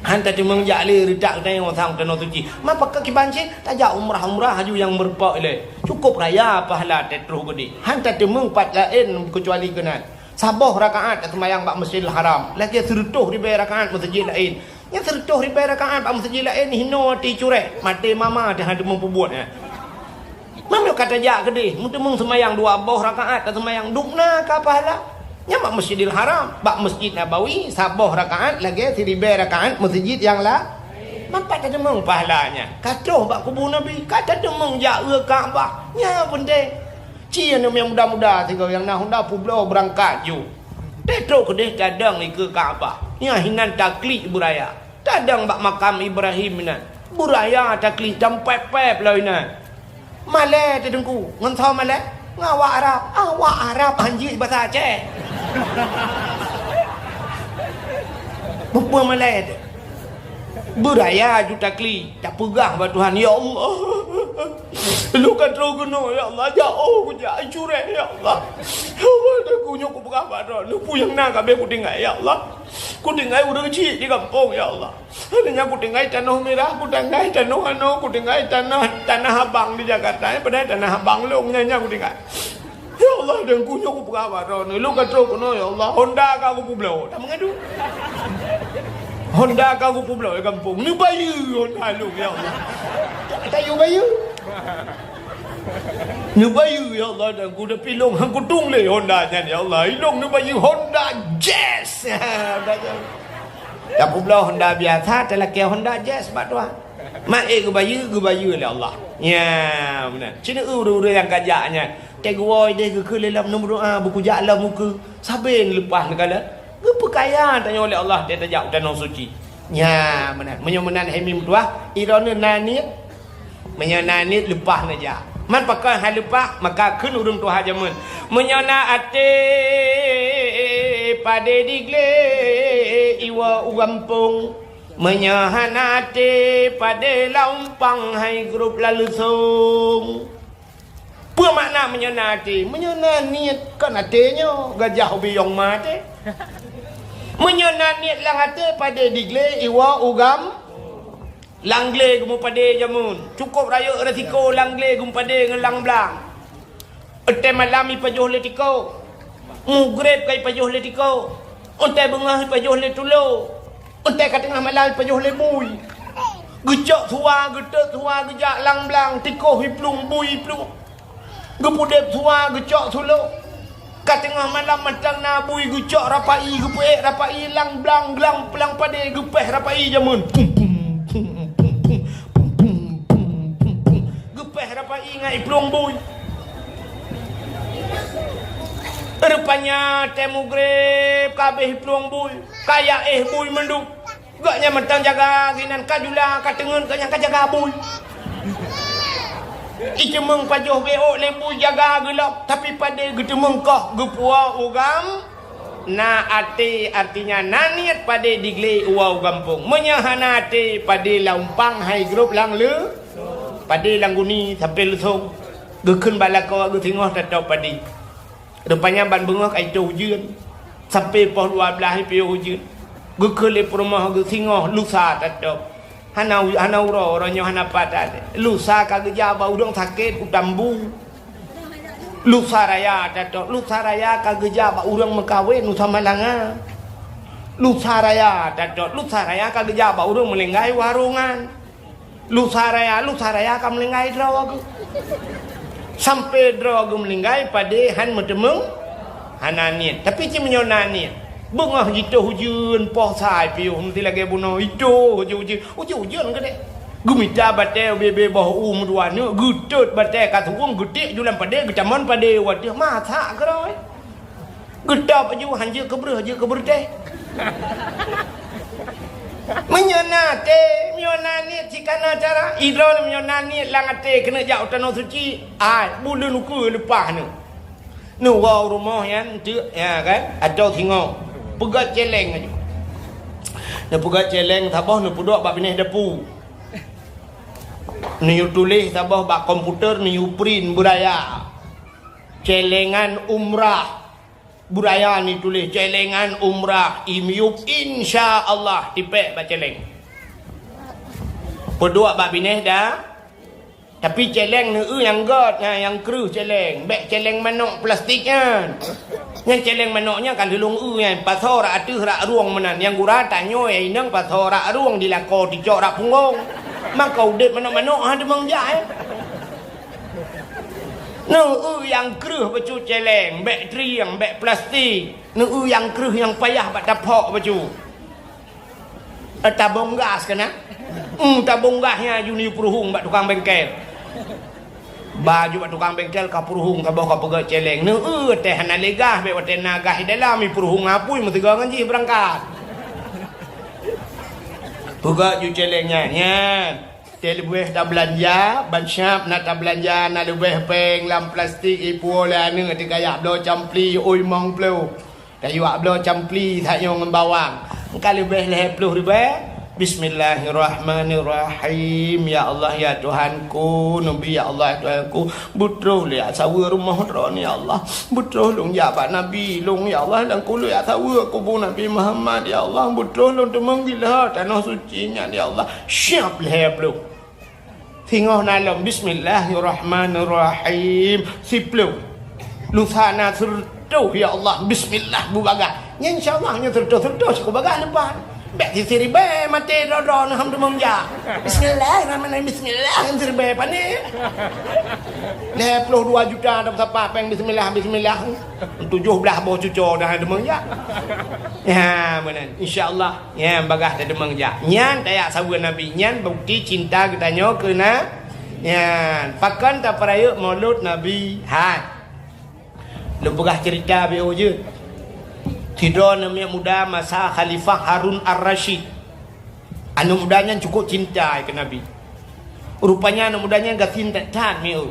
Han tateumeung jak lé reutak geutanyoe sang u Tanoh Suci. Ma pakon kiban cit, tajak umrah-umrah aju nyang meureumpok ilée. Cukup raya pahala teutroh geude. Han tateumeung pat laén keucuali keunan. Saboh rakaat taseumayang bak Masjidil Haram, lagée sireutôh ribée rakaat meuseujid laén. Nyang sireutôh ribée rakaat bak meuseujid laén hinoe ati cureh, maté mama teuh hana teumeupubuet nyan. Meunyoe ka tajak keudeh, meuteumeung seumayang dua boh rakaat taseumayang dum na ka pahala. Nyan bak Masjidil Haram, bak Masjid Nabawi saboh rakaat lagée siribée rakaat meuseujid nyang la. Mapa tateumeung pahala nyan? Ka troh bak kubu Nabi, ka tateumeung jak u Ka'bah. Nyan peunteng. Ci aneuk miet muda-muda sigoe nyang na Honda peubloe beurangkat ju. Teutrok keudeh tadong dikeue Ka'bah. Nyan hinan taklik beuraya. Tadong bak makam Ibrahim inan. Beuraya taklik tampép-pép lom inan. Malée teuh Teungku, ngon soe malée? Ngon awak Arab. Awak Arab han jeuet basa Aceh. Peue malée teuh. Beuraya ju taklik. Tapeugah bak Tuhan, "Ya Allah, lôn ka troh keunoe, ya Allah, jak oh kujak cureh, ya Allah. Ya Allah, Teungku nyoe kupeugah bak droe, peue nyang na ka abéh kutinggai, ya Allah. Kutinggai ureuëng chik di gampông, ya Allah. Hana nyan kutinggai tanoh mirah, kutinggai tanoh anoe, kutinggai tanah, tanah abang di Jakarta, padahai tanah abang lôn nyan, nyan kutinggai." Ya Allah, Teungku nyoe kupeugah bak droeneuh, lôn ka troh keunoe, ya Allah. Honda ka kupeubloe, tameungadu. Honda ka kupeubloe di gampông. Neubayeue Honda lôn, ya Allah. Tayue bayeue. Neubayeue, ya Allah, dan ku tapi lôn han kutueng lé Honda nyan, ya Allah. Ilôn neubayeue Honda Jazz. Tapubloe Honda biasa, talakée Honda Jazz bak tuha. Mak ék geubayeue, geubayeue lé Allah. Nya, meunan. Ci neu ureuëng-ureuëng nyang ka jak nyan. Teuguwoe deh geukheun lé lom, neumeudoa, beukujak lom ukeue. Sabe neuleupah neukalon. Geupeukaya tanyoe lé Allah teuh tajak u tanoh suci. Nya, meunan. Meunyoe meunan hai mim tuah, droeneuh na niet. Meunyoe na niet, leupah neujak. Man pakon han leupah, maka kheun ureuëng tuha jameun, "Meunyoe na até, padé diglé iwoe u gampông. Meunyoe hana até, padé lam umpang hai grob lam leusông." Peue makna meunyoe na até? Meunyoe na niet, kon até nyoe, gajah ubiyong ma até. Meunyoe na niet lam até, padé diglé iwoe u gam-, lam glé geumeupadé jameun. Cukôp rayeuk resiko lam glé geumeupadé ngon lam blang. Watée malam ipajoh lé tiko. Mugreb ka ipajoh lé tiko. Watée beungoh ipajoh lé tulo. Watée ka teungoh malam ipajoh lé bui. Geucok suwa, geutot suwa, geujak lam blang, tiko iplueng, bui iplueng. Geupeudeb suwa, geucok sulo. Ka teungoh malam mantong na bui, geucok rapai, geupeuék rapai lam blang, glang, lam padé, geupéh rapai jameun. Pum, pum, pum, pum, pum, pum, pum, pum, pum, pum. Geupéh rapai ngon iplueng bui. Rupanya tée mugreb ka abéh iplueng bui, ka jak éh bui mandum. Gobnyan mantong jaga sinan, ka jula, ka teungeut, gobnyan ka jaga bui. Iteumeung pajoh bék lé bui jaga geulom, tapi padé geuteumeung koh geupuwoe u gam-, na até, artinya na niet padé diglé iwoe u gampông. Meunyoe hana até, padé lam umpang hai grob lam leu-, padé lam guni sampoe leusông. Geukheun bak lakoe geuh singoh tatôb padé. Rupanya ban beungoh ka itôh ujeuen. Sampoe poh dua blaih ipiôh ujeuen. Geukheun lé peurumoh geuh singoh lusa tatôb. Hana u-, hana uroe, uroe nyoe hana pat até. Lusa ka geujak bak ureuëng sakét u Tambu. Lusa raya tatôb, lusa raya ka geujak bak ureuëng meukawen u Samalanga. Lusa raya tatôb, lusa raya ka geujak bak ureuëng meulinggai u Harungan. Lusa raya, lusa raya ka meulinggai droe geuh. Sampoe droe geuh meulinggai padé han meuteumeung, hana niet. Tapi cit meunyoe na niet, beungoh jitôh ujeuen poh sa ipiôh meusti lagée bunoe itôh ujeuen-ujeuen, ujeuen-ujeuen keudeh. Geumita batée ubé-bé boh u meudua neuk, geutot batée ka suwueng, geutiek ju lam padé, geutamon padé u ateueh, masak keudroe. Geutôb aju, han jeuet keu breueh, jeuet keu beureutéh. Meunyoe na até, meunyoe na niet, cit kana cara. Idroe meunyoe na niet lam até keuneuk jak u tanoh suci, ai, buleuen ukeue leupah neuh. Neuwoe u rumoh nyan teuk, ya kan? Atau singoh. Peugét céléng aju. Neupeugét céléng saboh neupeuduek bak binéh dapu. Neuyue tuléh saboh bak komputer, neuyue print beuraya. Céléngan umrah. Beuraya neutuléh céléngan umrah, imiyup insya Allah tipék bak céléng. Peuduek bak binéh da, tapi céléng neu-eu nyang gét, nyang kreueh céléng, bék céléng manok plastik nyan. Nyang céléng manok nyan ka lheueh lôn eu nyan, pasoe rak ateueh rak rueng meunan. Nyang gura tanyoe inong pasoe rak rueng dilakoe ticok rak punggong. Maka udeb manok-manok ha teumeung jak, eh. Neu-eu nyang kreueh bacut céléng, bék trieng, bék plastik. Neu-eu nyang kreueh nyang payah bak taphok bacut. Eh, tabong gas keunan? Hmm, tabong gas nyan aju neuyue peuruhueng bak tukang bengkel. Ba aju bak tukang bengkel ka peuruhueng saboh ka peugét céléng. Neu-eu teuh hana lé gas, bék watée na gas di dalam, ipeuruhueng apui meusigoe ngon jih beurangkat. Peugét ju céléng nyan, nyan. Teuleubeh tabeulanja, ban siap na tabeulanja, na leubeh péng lam plastik ipuwoe lé aneuk teuka jak bloe campli, ui mong ploh. Tayue jak bloe campli tanyoe ngon bawang. Ka leubeh lhée ploh ribée. Bismillahirrahmanirrahim. Ya Allah, ya Tuhanku, neubi, ya Allah, ya Tuhanku. Beutroh lé jak saweue rumoh droeneuh, ya Allah. Beutroh lôn jak bak Nabi lôn, ya Allah, dan kulét jak saweue kubu Nabi Muhammad, ya Allah. Beutroh lôn teumeung gila tanoh suci nyan, ya Allah. Siap lhée ploh. Singoh na lom, bismillahirrahmanirrahim. Siploh. Lusa na seureutoh, ya Allah, bismillah, bubagaih. Nyan insya Allah, nyan seureutoh, seureutoh, siku bagaih leupah. Bèk siribèe maté droe-droe neuh hana deungon jak. Bismillahirrahmanirrahim, bismillah, siribèe pané. Lhèe ploh dua juta dah sapat péng bismillah, bismillah. Tujoh blah boh cuco dah hana deungon jak. Ya, meunan. Insya Allah, ya, bagah dah deungon jak. Nyan tajak saweue Nabi, nyan bukti cinta geutanyoe keu na-, nyan. Pakon tapeurayeuk Maulud Nabi? Hai. Lôn peugah ceurita beu jeuet. Sidroe aneuk muda masa Khalifah Harun Ar-Rasyid. Aneuk muda nyan cukup cinta keu Nabi. Rupanya aneuk muda nyan gasien that-that mieu.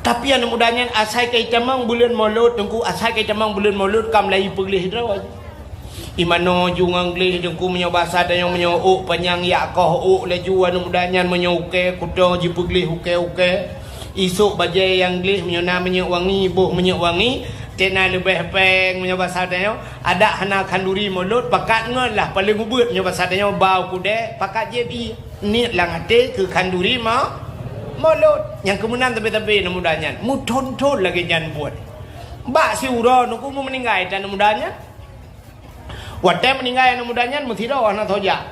Tapi aneuk muda nyan asai ka itamong buleuen Maulud, Teungku, asai ka itamong buleuen Maulud ka mulai ipeugléh droe. Imanoe ju ngon gleh Teungku, meunyoe basa tanyoe meunyoe ôk panyang yak koh ôk laju aneuk muda nyan, meunyoe ukée kuto jipeugleh ukée-ukée. Isôk bajée nyang gleh meunyoe na minyeuk wangi, boh minyeuk wangi, teuk na leubeh péng meunyoe basa tanyoe. Adak hana khanduri Maulud, pakat ngon lah paléng ubeuet meunyoe basa tanyoe, ba u keudè pakat jieb ié. Niet lam até keu khanduri ma-, Maulud. Nyang keumeunan tabe-tabe aneuk muda nyan, meuthon-thon lagée nyan buet. Bak siuroe Teungku, meu meuninggai that aneuk muda nyan. Watée meuninggai aneuk muda nyan, meusidroe hana soe jak.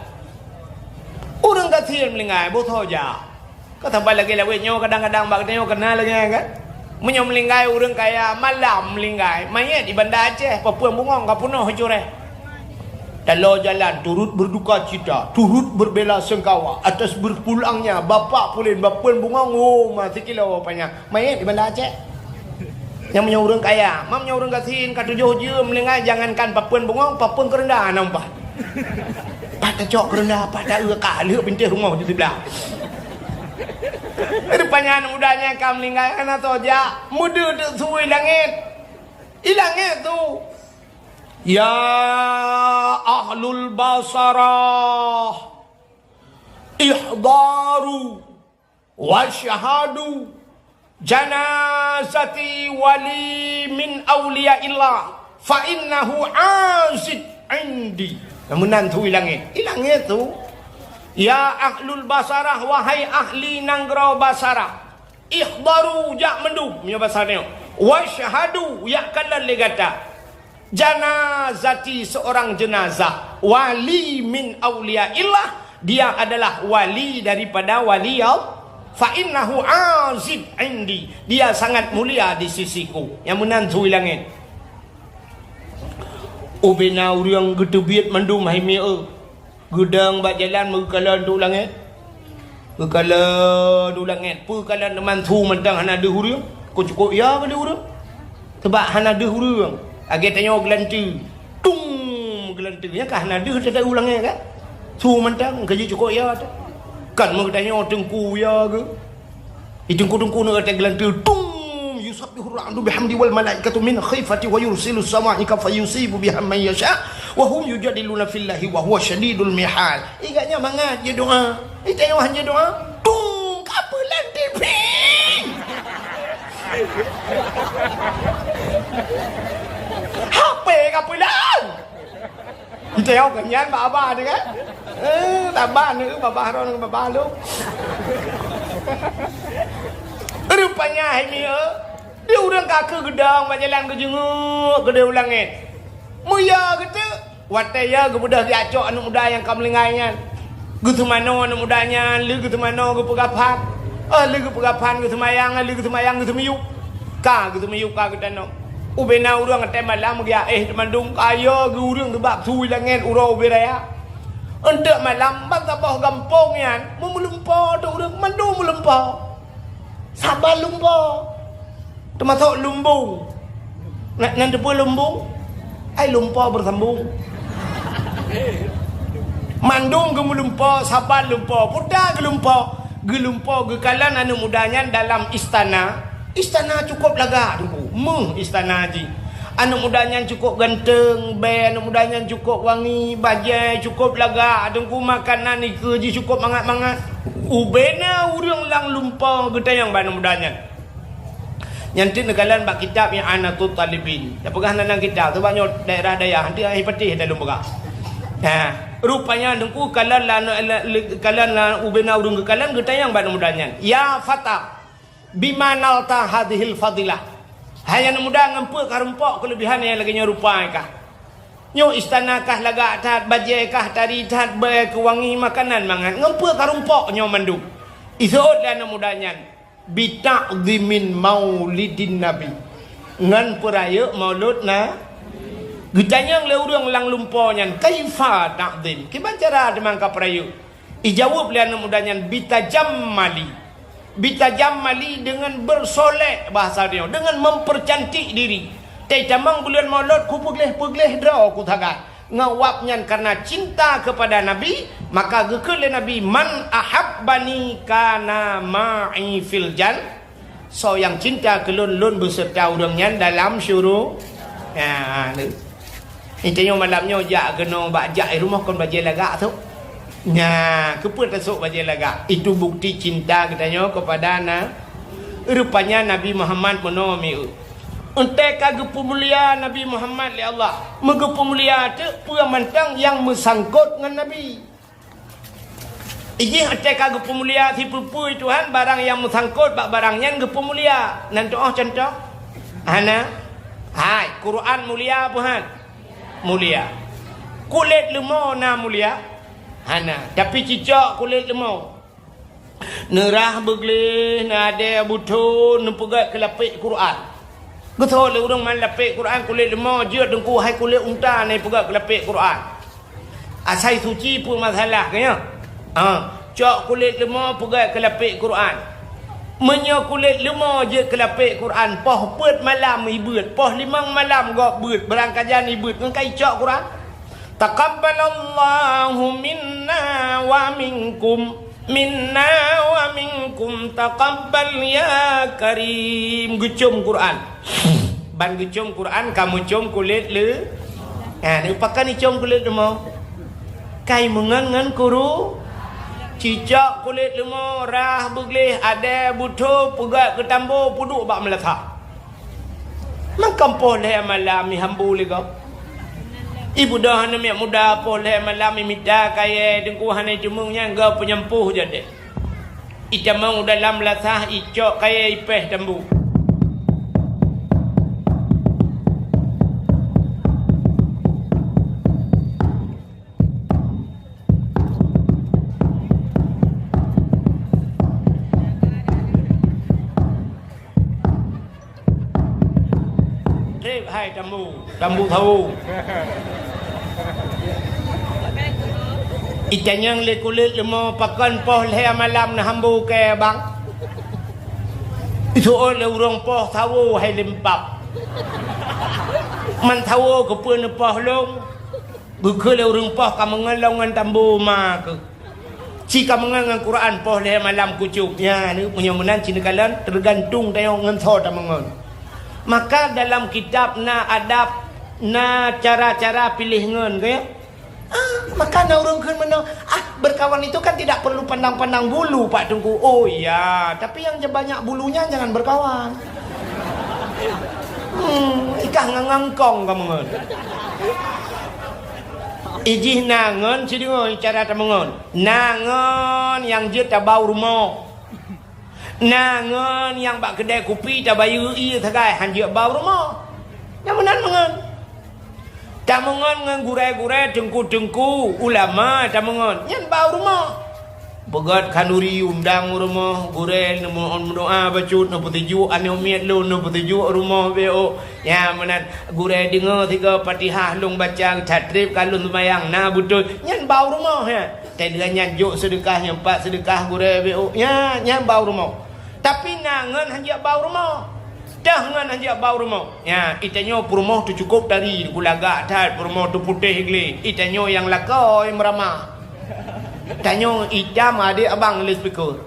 Ureuëng gasien meuninggai, boh soe jak. Ka saban lagée lawét nyoe, kadang-kadang bak geutanyoe ka na lagée nyan kan. Meunyoe meuninggai ureuëng kaya, malam meuninggai, manyét di Banda Aceh, papeuen bungong ka peunoh cureh. Taloe jalan turut berduka cita, turut berbela sungkawa atas berpulangnya Bapak Pulen, papeuen bungong, oh, ma sikilo panyang. Manyét di Banda Aceh. Nyang meunyoe ureuëng kaya, ma meunyoe ureuëng gasien ka tujoh jeuem meuninggai, jangankan papeuen bungong, papeuen keureunda hana meupat. Pat tacok keureunda, pat taeu ka lheueh pintoe rumoh di siblah. Rupanya aneuk muda nyan ka meuninggai, hana soe jak, meudeudeuek su i langét. I langét su. Ya ahlul Basarah, ihdaru. Wasyhadu janazati wali min auliyaillah, fa innahu azib indi. Meunan su i langét. I langét su. Ya ahlul Basarah, wahai ahli nanggroe Basarah. Ihdaru, jak mandum, meunyoe basa nyoe. Wasyhadu, jak kalon lé gata. Janazati, seorang jenazah, wali min auliyaillah, dia adalah wali daripada wali Allah. Fa innahu azib indi, dia sangat mulia di sisiku. Nyang meunan su i langét. Ubena ureuëng geuteubiet mandum hai mieu. Geudong bak jalan meukalon teuk langét. Geukalon teuk langét. Peu kalon teuma su mantong hana deuh ureuëng. Kok cukôp ya keu deuh ureuëng. Sabab hana deuh ureuëng. Lagée tanyoe geulanteue. Tung! Geulanteue. Nyan ka hana deuh teuh u langét kan? Su mantong ka jicukôp ya teuh. Kan meugeutanyoe teungku ya keu. Di teungku-teungku nyoe teuh geulanteue, tung! Yusabbihur ra'du bihamdi wal malaikatu min khifati wa yursilus sawa'iqa fayusibu biha man yasha wa hum yujadiluna fillahi wa huwa syadidul mihal. Ingat nyan mangat jeuet doa. Di tengah jeuet doa, tung! Ka peulan T V. H P ka peulan. Kita yau keunyan bak abah tu kan? Eh, tabah ni, babah ron, babah lu. Rupanya hai ni, eh, dia urang kaki gedang bak jalan ke jenguk, ke dia ulang eh. Muya gitu. Watée ya geubeudôh geujak cok aneuk muda nyang ka meulinggai nyan. Geuseumanoe aneuk muda nyan, lheueh geuseumanoe geupeugaphan. Oh, lheueh geupeugaphan geuseumayang, lheueh geuseumayang geuseumiyueb. Ka geuseumiyueb ka geutanoe. Ubena ureuëng watée malam geujak éh teumandum kaya geu ureuëng teuba su i langét uroe ubé raya. Eunteuk malam ban saboh gampông nyan meumeuleumpo teuh ureuëng mandum meulumpo. Saban lumpo. Teumasok lumbung. Na, nan teupeue lumbung? Ai lumpo beusambung. Mandum geumeulumpo, saban lumpo, puta geulumpo. Geulumpo geukalon aneuk muda nyan dalam istana. Istana cukôp lagak teungku. Meuh istana jih. Aneuk muda nyan cukôp ganteng, bée aneuk muda nyan cukôp wangi, bajée cukôp lagak teungku, makanan ikeue jih cukôp mangat-mangat. Ubena ureuëng lam lumpo geutanyong bak aneuk muda nyan. Nyan teuk neukalon bak kitab I'anatut Talibin. Tapeugah nan kitab, sabab nyoe daerah dayah, nanti ai patéh dah lôn peugah. Ha, rupanya teungku kalon la, la, la, kalon la ubena ureuëng geukalon geutanyong bak aneuk muda nyan. Ya fata, bima nalta hadhil fadilah. Hai aneuk muda, ngon peue ka rumpok keulebihan nyang lagée nyoe rupa kah? Nyoe istana kah lagak that, bajée kah tari that, bée keuwangi makanan mangat. Ngon peue ka rumpok nyoe mandum? Iseuôt lé aneuk muda nyan, "Bita'zimin maulidin nabi." Ngon peurayeuk maulud na. Geutanyong lé ureuëng lam lumpo nyan, "Kaifa ta'zim?" Kiban cara teuma ka peurayeuk? Ijaweueb lé aneuk muda nyan, "Bitajammali." Bitajammali deungon bersolek, bahasa dia, deungon mempercantik diri. Teutamong buleuen Maulud, kupeugleh-peugleh droe kusagai. Ngon wab nyan karena cinta kepada Nabi, maka geukheun lé Nabi, "Man ahabbani kana ma'i fil jan." Soe nyang cinta keu lôn, lôn beuseurta ureuëng nyan dalam syuru-, ha, tu. Tanyoe malam nyoe jak keunoe bak jak i rumoh kon bajée lagak tu. Nya, keupeue tasok bajée lagak? Itu bukti cinta geutanyoe kepada na-, rupanya Nabi Muhammad meunoe mieu. Entée ka geupeumulia Nabi Muhammad lé Allah, meugeupeumulia teuk peue mantong nyang meusangkot ngon Nabi. Ijih watée ka geupeumulia sipeue-peue Tuhan, barang nyang meusangkot bak barang nyan geupeumulia. Nan tuoh cuntoh? Hana. Hai, Quran mulia apa han? Mulia. Kulét leumo na mulia? Hana. Tapi cicok kulét leumo. Neurah beugleh, neudée butho, neupeugét keu lapék Quran. Geutho lé ureuëng man lapék Quran kulét leumo, jeuet deungku hai kulét unta neupeugét keu lapék Quran. Asai suci peue masalah keu nyoe? Ha, cok kulét leumo peugét keu lapék Quran. Meunyoe kulét leumo jeuet keu lapék Quran, poh peuet malam ibeuet, poh limong malam gob beuet, beurangkajan ibeuet, ngon ka icok Quran. Taqabbalallahu minna wa minkum. Minna wa minkum taqabbal ya karim. Geucom Quran. Ban geucom Quran, ka meucom kulét le. Ha, ni pakon icom kulét leumo? Kai meungon ngon kuru. Cicok kulét leumo, rah beugleh, adée butho, peugét keu tambo, peuduek bak meulasah. Mangkam poh lhée malam ihambu lé gob. Ibu dah aneuk miet muda poh lhée malam imita kayée teungku hana iteumeueng nyan gob peunyampoh jadeh. Itamong u dalam lasah icok kayée ipéh tambu. Trép hai tambu, tambu sawo. Itanyong lé kulét leumo pakon poh lhée malam neuhambu kée bang. Iseuôt lé ureuëng poh sawo hai limpab. Man sawo keupeue neupoh lôn? Geukheun lé ureuëng poh ka meungon lom ngon tambu ma keuh. Ci ka meungon ngon Quran poh lhée malam kucok. Nya, ni meunyoe meunan ci neukalon teugantung tanyoe ngon soe tameungon. Maka dalam kitab na adab, na cara-cara piléh ngon, ka ya? Ah, maka na ureuëng kheun meunoe, "Ah, berkawan itu kan tidak perlu pandang-pandang bulu, Pak Teungku." Oh iya, tapi yang banyak bulunya jangan berkawan. Hmm, ikah ngang-ngang kong ka meungon. Ijih na ngon sideungoe cara tameungon. Na ngon nyang jeuet tabau rumoh. Na ngon nyang bak keudée kupi tabayeue ié sagai han jeuet bau rumoh. Nyang meunan meungon. Tameungon ngon gurée-gurée, teungku-teungku, ulama tameungon. Nyan bau rumoh. Peugét khanduri undang u rumoh, gurée neumeudoá bacut, neupeutuju aneuk miet lôn, neupeutuju rumoh B O. Nya meunan gurée deungoe sigoe Fatihah lôn baca, that trép ka lôn seumayang, na beutôi. Nyan bau rumoh, ya. Teudeungon nyan jok seudeukah, nyan pat seudeukah gurée B O. Nya, nyan bau rumoh. Tapi na ngon hanjeuet bau rumoh. Teuh ngon hanjeuet bau rumoh. Nya, itanyoe peurumoh teuh cukôp tari, gulagak that, peurumoh teuh putéh glé. Itanyoe nyang lakoe meuramah. Tanyoe itam adék abang lé speaker.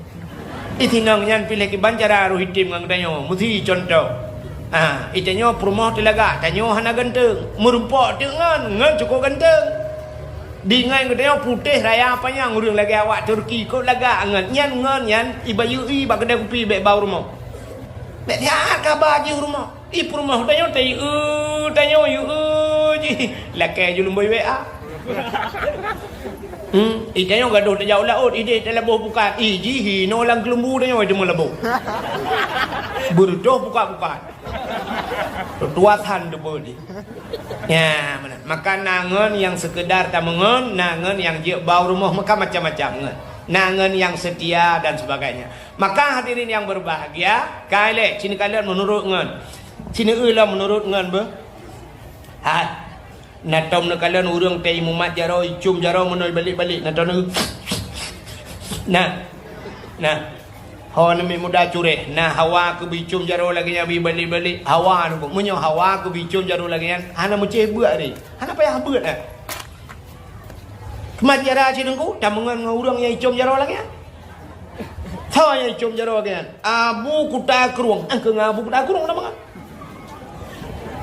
Itinong nyan piléh kiban cara roh item ngon tanyoe. Meusi contoh. Ha, itanyoe peurumoh teuh lagak, tanyoe hana ganteng. Meurumpok teuk ngon, ngon cukôp ganteng. Di ngon geutanyoe putéh raya panyang ureuëng lagée awak Turki, kok lagak ngon. Nyan ngon nyan ibayeue i bak keudée kupi bék bau rumoh. Bék siat kaba jih rumoh. Ih, peurumoh tanyoe tayue, tanyoe yue jih. Lakée ju lumboi W A. Hmm, ih, tanyoe gadoh tajak u laôt, ideh talaboh pukat. Ih, jih inoe lam keulumbu tanyoe teuma laboh. Beureutoh pukat-pukat. Tuah-tuah han teubeuet jih. Ya, meunan. Maka na ngon nyang seukeudar tameungon, na ngon nyang jeuet bak rumoh, maka macam-macam ngon. Na ngon nyang seutia dan sebagainya. Maka hadirin yang berbahagia, ka ilée, ci neukalon meunurot ngon. Ci neueu lom meunurot ngon beuh. Hai. Na tom neukalon ureuëng teuh mumat jaroe, icom jaroe meunoe balek-balek, na tom neu-, na, na. Ho aneuk miet muda cureh, na hawa keu bicom jaroe lagée nyan, bi balek-balek, hawa nunggu. Meunyoe hawa keu bicom jaroe lagée nyan, hana meucéh beuet ré, hana payah beuet, eh. Keumat jara ci teungku, tameungon ngon ureuëng nyang icom jaroe lagée nyan. Soe nyang icom jaroe lagée nyan? Abu Kuta Krueng. Angkeu ngon Abu Kuta Krueng nama ngon?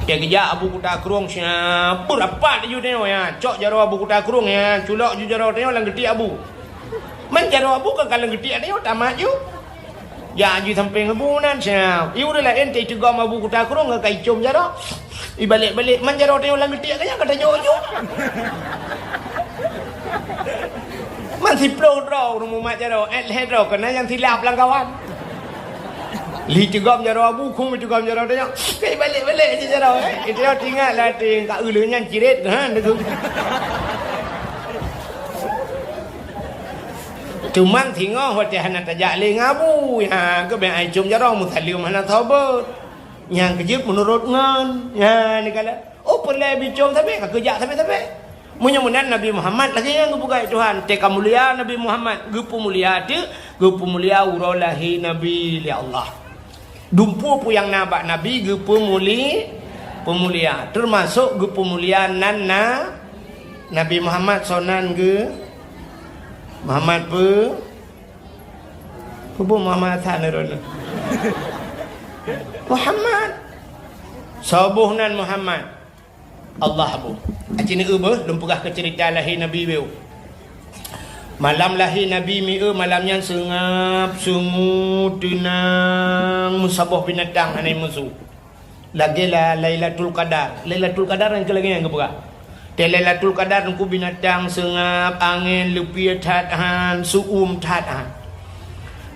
Dia geujak Abu Kuta Krueng, siap beurapat laju tanyoe, ya. Cok jaroe Abu Kuta Krueng, ya. Culok ju jaroe tanyoe lam geutiek Abu. Man jaroe Abu ka lam geutiek tanyoe, tamat ju. Jak ju sampéng Abu nan, siap. Ié ureuëng laén teuh iteugom Abu Kuta Krueng ka icom jaroe. Ibalek-balek, man jaroe tanyoe lam geutiek ka nyan ka tajok ju. Man siplôh droe ureuëng mumat jaroe, eh, lhée droe keunan nyang silap lam kawan. Lheuh teugom jaroe Abu, kheun teugom jaroe tanyoe. Kai balek-balek ji jaroe, eh. Itu nyoe teuingat lah, teuingat ka uleueng nyan ciret, ha, ndeungoe. Cuman singoh watée hana tajak lé ngon Abu, ha, geubeuet ai com jaroe, meusaleuem hana saboh. Nyang keujeuet meunurot ngon, ha, neukalon. Oh, peureulée bicom sabe, ka keujak sabe-sabe. Meunyoe meunan Nabi Muhammad lagée nyan geupeugah Tuhan, teuka mulia Nabi Muhammad, geupeumulia teuk, geupeumulia uroe lahé Nabi lé Allah. Dumpeue peue nyang na bak Nabi geupeumuli-, peumulia, teumasok geupeumulia nan na Nabi Muhammad soe nan geu-, Muhammad peu-, Peue Muhammad Hasan Harun? Muhammad. Soe boh nan Muhammad? Allah boh. Aci neueu beuh, lôn peugah keu ceurita lahé Nabi beu. Malam lahé Nabi mieu malam nyan seungab, sungu, teunang, meusaboh binatang hana musoh. Lagée la-, Lailatul Qadar. Lailatul Qadar nyang keu lagée nyang geupeugah. Teuh Lailatul Qadar nungku binatang seungab, angén, leupie that han, su'um that han.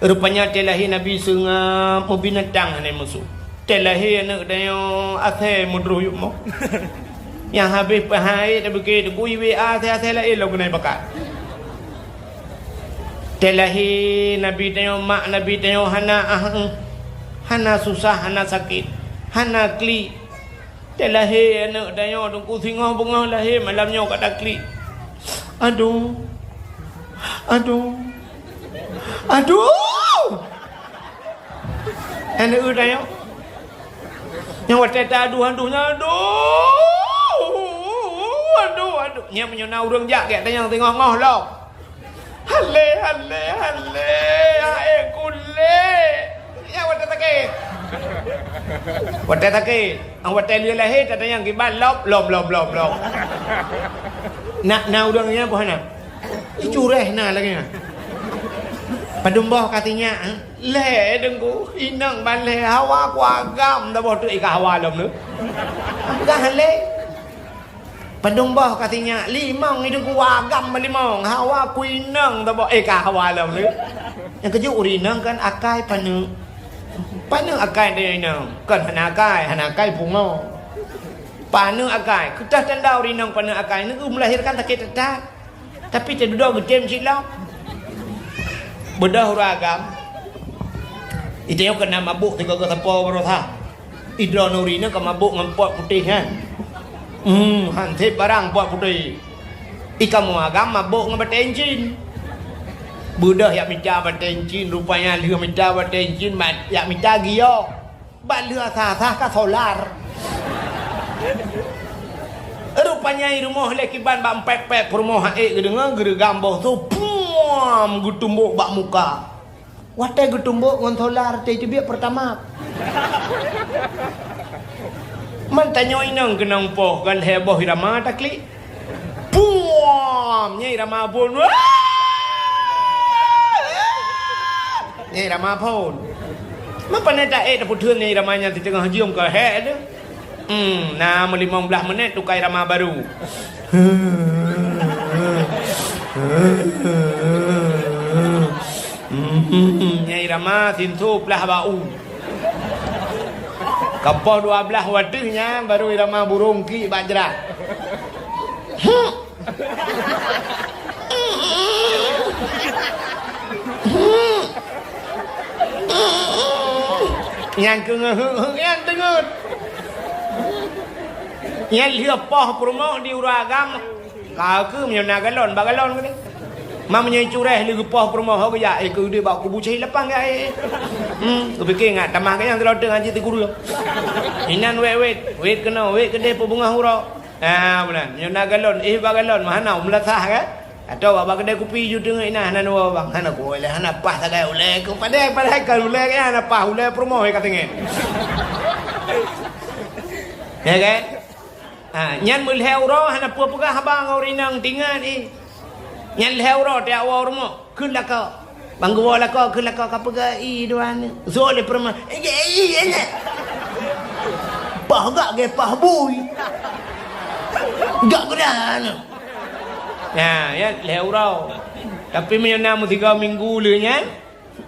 Rupanya teuh lahé Nabi seungab, meubinatang hana musoh. Teuh lahé aneuëk tanyoe asée meudroh yup mo. Nyang habéh peuhai tabiké teungku iwe asée-asée laén lom keunai bakat. Teuh lahé Nabi tanyoe, mak Nabi tanyoe hana ah, eh, hana susah, hana sakét, hana klik. Teuh lahé aneuëk tanyoe teungku singoh beungoh lahé malam nyoe ka taklik. Aduh. Aduh. Aduh! Aneuëk tanyoe. Nyang watée ta aduh-aduh nyan, aduh, aduh, aduh. Nyan meunyoe na ureuëng jak gét tanyong teungoh-ngoh lom. Hale, hale, hale, hai kulé. Nyang watée sakét. Watée sakét. Ang watée lheueh lahé tatanyong kiban lom, lom, lom, lom, lom. Na, na ureuëng nyan boh na. Icureh na lagée nyan. Padum boh ka sinyak, eh? Lhée deungku, inong ban lhée hawa kuagam dah boh tu ika hawa lom tu. Peugah lé. Padum boh ka sinyak, limong itu kuagam limong, hawa kuinong dah boh ika hawa lom tu. Nyang keujeuet ureuëng inong kan akai paneuk. Paneuk akai dia inong, kan hana akai, hana akai pungo. Paneuk akai, keutah tanda ureuëng inong paneuk akai, neu meulahirkan sakét that. Tapi teududoe geutem cit lom. Beudôh ureuëng agam. Ite nyoe keunan mabuk tiga-tiga sapo baroesa. Idroe nuri nyoe ka mabuk ngon pot putéh nyan. Hmm, hansép barang pot putéh. Ikamoe agam mabuk ngon batée incin. Beudôh yak mita batée incin, rupanya lheueh mita batée incin, yak mita giok. Bak lheueh asah-asah ka solar. Rupanya i rumoh lé kiban bak empet-pet peurumoh ék geudeungoe geureugam boh su, puam, geutumbok bak muka. Watée geutumbok ngon solar teuh teubiet peurtama. Man tanyoe inong keunong poh kan lhée boh irama taklik. Puam! Nyai rama phon. Nyai rama phon. Meupanai taék tapeutheun nyai rama nyan siteungoh jeuem ka hék teuh. Hmm, na meulimong blaih menit tukai rama baru. Hmm, nyai rama sinso plah bak u. Ka poh dua blaih watèe nyan baru irama burông klik bak jrah. Nyang keu ngeuheuk-heuk nyan teungeut. Nyan lheueh poh peurumoh di ureueng agam. Ka keuh meunyoe na galon, bak galon keudeh. Ma meunyoe cureh lé geupoh peurumoh ho geujak, eh, keu deh bak kubu cahé lapang ya, eh. Hmm, geupiké ngat tamah keu nyang teulote ngaji teugureung. Inan wet-wet, wet keunoe, wet keudeh peubeungoh uroe. Ah, bulan. Meunyoe na galon, eh, bak galon, mah hana meulasah kan? Atau bak, bak keudè kupi ju teungeut inan hana neuwoe bang. Hana kuwoe lé, hana paih sagai ulèe. Keu padahai, padahai kan ulèe kan hana paih, ulèe peurumoh ka teungeut. Ya kan? Ha, nyan meulhèe uroe hana peue peugah haba ngon ureueng inong tingat, eh. Nyan lhèe uroe tiep woe rumoh, kheun lakoe. Ban geuwoe lakoe, kheun lakoe ka peugah, "Ih, dua aneuk." Zoe lé peurumoh, "Eh, eh, eh, eh." Paih gak gé paih bui. Gak geudah aneuk. Nah, ya, lhèe uroe. Tapi meunyoe na meusigoe minggu lé nyan,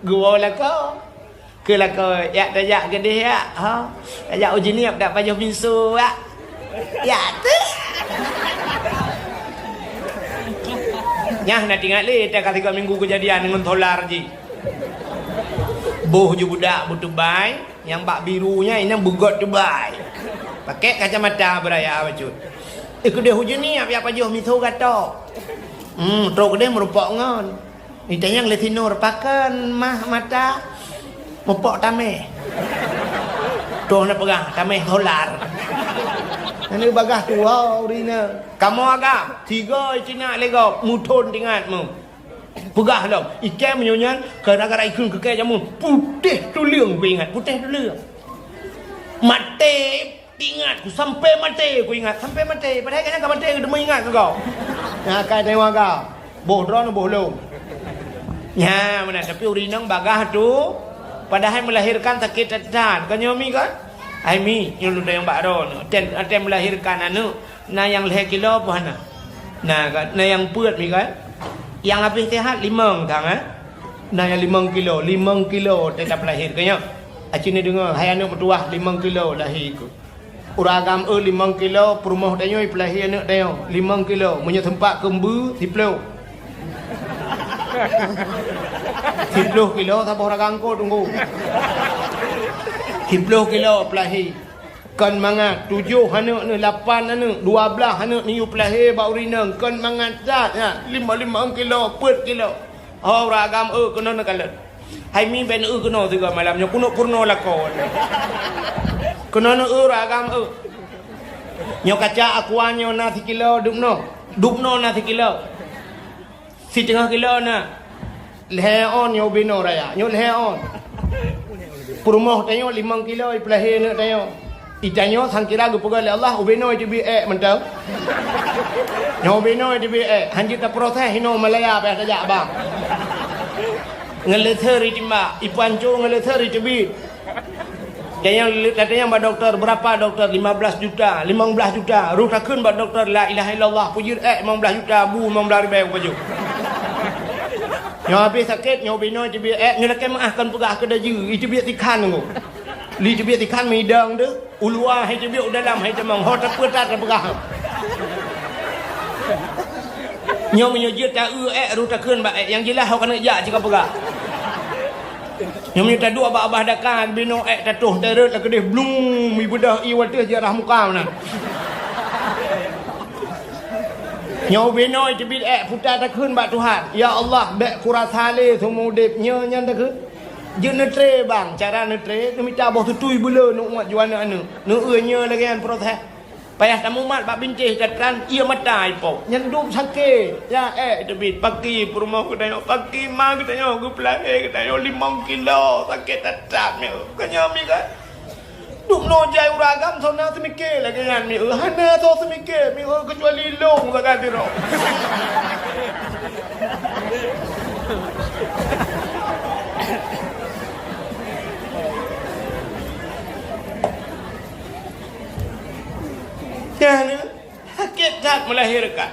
geuwoe lakoe. Keu lakoe, yak tajak keudeh yak, ha? Tajak u Jeunieb dak pajoh pinso yak. Yak tu. Nyah na tingat lé, teuka sigoe minggu keujadian ngon solar jih. Boh ju budak beutubai, nyang bak biru nyan inong beugöt tubai. Pakai kacamata beuraya bacut. Eh, keudeh u Jeunieb yak pajoh pinso gato. Hmm, trok keudeh meurupok ngon. Itanyong lé si Nur, "Pakon mah mata?" "Mupok tameh." Toh na peugah, "Tameh solar." Nyan bagah tuwoe ureueng inong. Kamoe agam, sigoe itinak lé gob, muthon tingat mu. Peugah lom, ikèe meunyoe nyan, gara-gara ikheun keu kèe jameun, putéh tuleueng kuingat, putéh tuleueng. Maté Ingat ku, sampai maté ku ingat, sampai maté. Padahai kadang ka maté, keudeungoe ingat keu gob. Nyan akai tanyoe agam. Boh droeneuh boh lôn. Nyan meunan, tapi ureueng inong bagah tu, padahai melahirkan sakét that-that. Kon nyoe Mi kan? Hai Mi, nyoe lôn tanyong bak droeneuh. Watèe, watèe melahirkan aneuk, na nyang lhèe kilo peue hana? Na kan? Na nyang peuet Mi kan? Nyang habéh sehat limong sang, eh? Na nyang limong kilo, limong kilo watèe tapeulahé. Kon nyoe, aci neudeungoe, hai aneuk meutuwah limong kilo lahé keuh. Ureueng agam eu limong kilo, peurumoh tanyoe ipeulahé aneuk tanyoe limong kilo, meunyoe seumpat keu mbeue, siploh. Siploh kilo saboh ragam kot teungku. Siploh kilo peulahé. Kon mangat, tujoh aneuk neuh, lapan aneuk, dua blaih aneuk neuyue peulahé bak ureueng inong, kon mangat that nyan, limong-limong kilo, peuet kilo. Ho ureueng agam eu keunoe neukalon. Hai Mi, bèk eu keunoe sigoe malam nyoe, keuneuk peurunoe lakoe. Keunoe neu eu ureueng agam eu. Nyoe kaca aqua nyoe na sikilo dubnoe. Dubnoe na sikilo. Siteungoh kilo na. Lhèe ôn nyoe ubé noe raya. Nyoe lhèe ôn. Peurumoh tanyoe limong kilo ipeulahé aneuk tanyoe. Itanyoe sangkira geupeugah lé Allah, ubé noe iteubiet èk mantong. Nyoe ubé noe iteubiet èk, han jeuet taproses inoe Malaya payah tajak bang. Ngon leuseur itimbak, ipanco ngon leuseur iteubiet. Tanyong, tatanyong bak dokto, "Beurapa dokto?" "Lima belas juta." "Limong blaih juta." Roh takheun bak dokto, "La ilaha illallah." Peujeuet èk limong blaih juta, bu limong blaih ribèe kupajoh. Nyoe habéh sakét, nyoe ubé noe iteubiet èk, nyoe lakèe meu'ah kon peugah keu dajeu, iteubiet sikhan nyoe. Li teubiet sikhan meudong tu, u luwa hai teubiet, u dalam hai tamong, ho tapeutat tapeugah. Nyoe meunyoe jeuet ta-eu èk, roh takheun bak èk, nyang jeulaih ho keuneuk jak cit kapeugah. Nyoe meunyoe taduek bak babah daka, binoe èk tatoh, tarot lakeudeh blung, mibeudoh ié watèe jarah muka meunan. Nyoe binoe teubiet èk, puta takheun bak Tuhan, "Ya Allah, bèk kurasa lé seumeu udép." Nyoe nyan takheun. Jeuet neutré bang, cara neutré, neumita boh tutui beuleu neuuet ju aneuk-aneuk. Neueu nyoe lagèe nyan proses. Payah tamumat bak bintéh tatran, ié mata ipok. Nyan dum sakét. Ya, eh, teubiet paki peurumoh geutanyoe, paki ma geutanyoe, geupeulahé geutanyoe limong kilo, sakét that-that nyoe. Kon nyoe Mi kan? Dubnoe jai ureueng agam soe na seumiké lagèe nyan Mi eu. Hana soe seumiké Mi eu keucuali lôn sagai sidroe. Nyan sakét that melahirkan.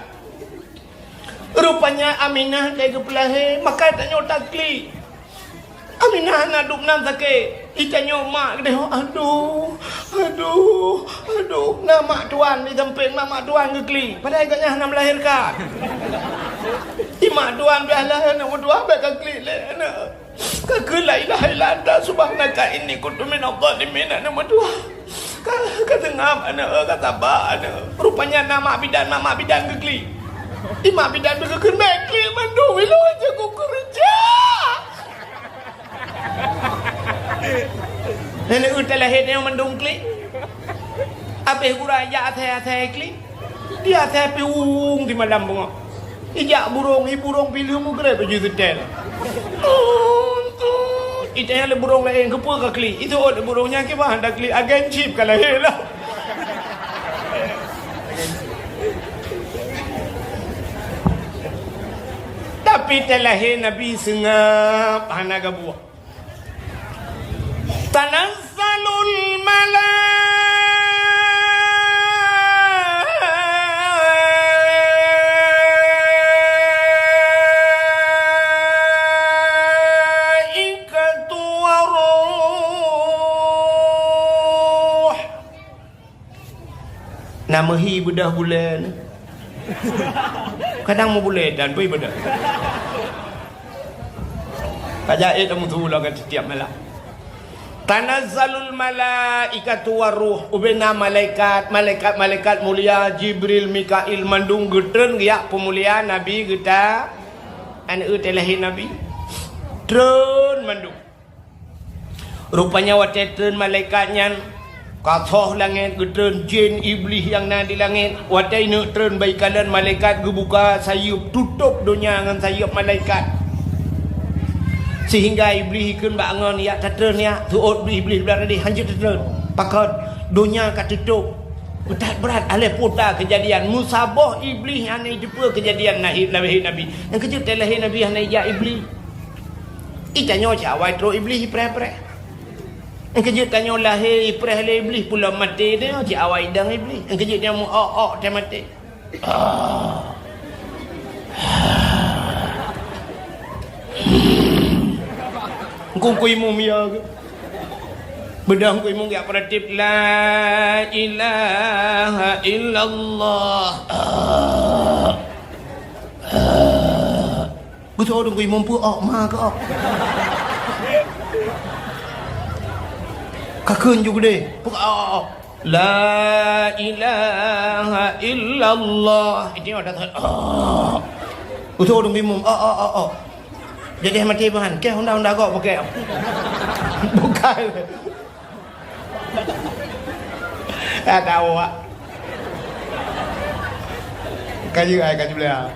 Rupanya Aminah lé geupeulahé, maka tanyoe taklik. Aminah hana dup nan sakét. Itanyoe mak keudeh, aduh, aduh, aduh. Na mak tuan di sampéng, na mak tuan geuklik. Padahai gobnyan hana meulahérkan. Di mak tuan pih lahé aneuk meutuah, bèk ka klik lé aneuk. Ka kheun la ilaha illa anta subhanaka inni kuntu minadh dhalimin aneuk meutuah. Ka, ka seungab aneuk, ka saba aneuk. Rupanya na mak bidan, mak, mak bidan geuklik. Di mak bidan pih geukheun, bèk klik mandum, ilôn cit kukeureuja. Nenek utai lahé nyoe mandum klik. Abéh gura jak asai-asai klik. Dia asai piung di malam beungoh. Ijak burông, i burông piléh mugreb baju seutèl. Tut, tut. Itanya lé burông laén, keupeue ka klik? Itu ot burông nyan kiban dak klik agen chip ka lahé lah. Tapi teulahé Nabi seungab hana gabuah. Tanazzalul malaikatu waruh. Na meuhi beudoh buleuen. Kadang meubulée dan bui beudoh. Ka jai tamutu lagée tiep malam. Tanazzalul malaikatu waruh, ubena malaikat, malaikat-malaikat mulia, Jibril, Mikail, mandum geutreun geujak peumulia Nabi geuta, aneuk teulahé Nabi. Treun mandum. Rupanya watée treun malaikat nyan, ka soh langét geutreun jén Iblih nyang na di langét. Watée neuk treun bak ikalon malaikat geubuka sayeuep, tutôp donya ngon sayeuep malaikat. Sehingga Iblih ikheun bak angon, "Yak tatreun yak." Seuôt Iblih blah tadi, "Hanjeuet tatreun." Pakon? Donya ka tutôp. That brat, alah puta keujadian. Meusaboh Iblih hana jiteupeue keujadian lahé, lahé Nabi. Nyang keujeuet teulahé Nabi hana ijak Iblih. Itanyoe cit awai trok Iblih ipreh-preh. Nyang keujeuet tanyoe lahé ipreh lé Iblih, pulom maté tanyoe cit awai idong Iblih. Nyang keujeuet nyoe meu-ok-ok teuh maté. Engkong kui mum ya ke? Beudôh kui mum ya peuratif, "La ilaha illallah." Geutanyoe dong kui mum peu-ok ma keu-ok. Ka kheun ju geudeh, peu-ok. La ilaha illallah. Itu ada tak? Oh. Utoh dong bimong. Oh, oh, oh, oh. Jadi mati bahan. Keh honda-honda gok pakai. Bukan. Tak tahu, Wak. Kayu ai kayu belah.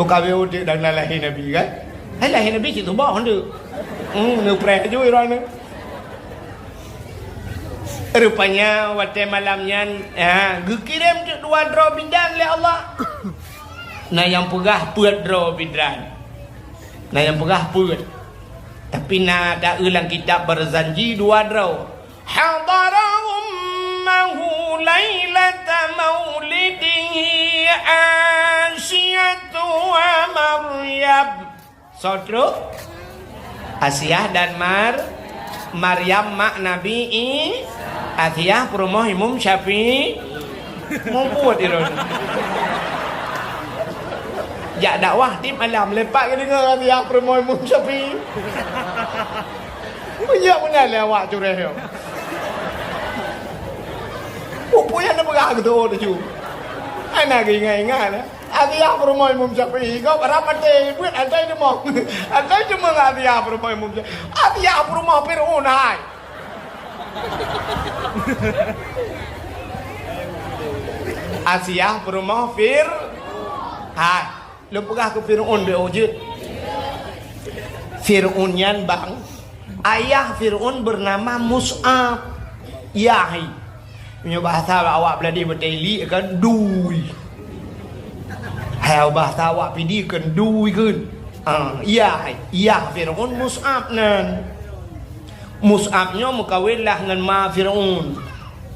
Bukan biar udik dan lahir Nabi kan? Hai lahir Nabi cik tu bah honda. Hmm, neupreh ju irang ni. Rupanya watée malam nyan, ha, geukirém teuk dua droe bidan lé Allah. Na nyang peugah peuet droe bidan. Na nyang peugah peuet. Tapi na taeu lam kitab Barzanji dua droe. Hadara ummahu lailata maulidihi Asiyatu wa Maryam. Soe trok? Asiah dan Mar-, Maryam mak Nabi I-, Asiah peurumoh Imum Syafi'i. Mubuet ilôn. Jak dakwah tiep malam lepak geudeungoe Asiah peurumoh Imum Syafi'i. Meunyoe meunan lé awak cureh nyoe. Peue nyang neupeugah keu tuha tuju. Hana geuingat-ingat, eh. Asiah peurumoh Imum Syafi'i, gob rab maté, buet asai teumong. Asai teumong Asiah peurumoh Imum Syafi'i. Asiah peurumoh Fir'aun hai. Asiah peurumoh Fir-, hai. Lôn peugah keu Fir'aun beu jeuet. Fir'aun nyan bang, ayah Fir'aun bernama Mus'ab. Yah. Meunyoe bahasa awak Beuladoh beutôi li kan dui. Hai bahasa awak Pidie kan dui kan. Ah, yah, yah Fir'aun Mus'ab nan. Mus'ab nyoe meukawen lah ngon ma Fir'aun.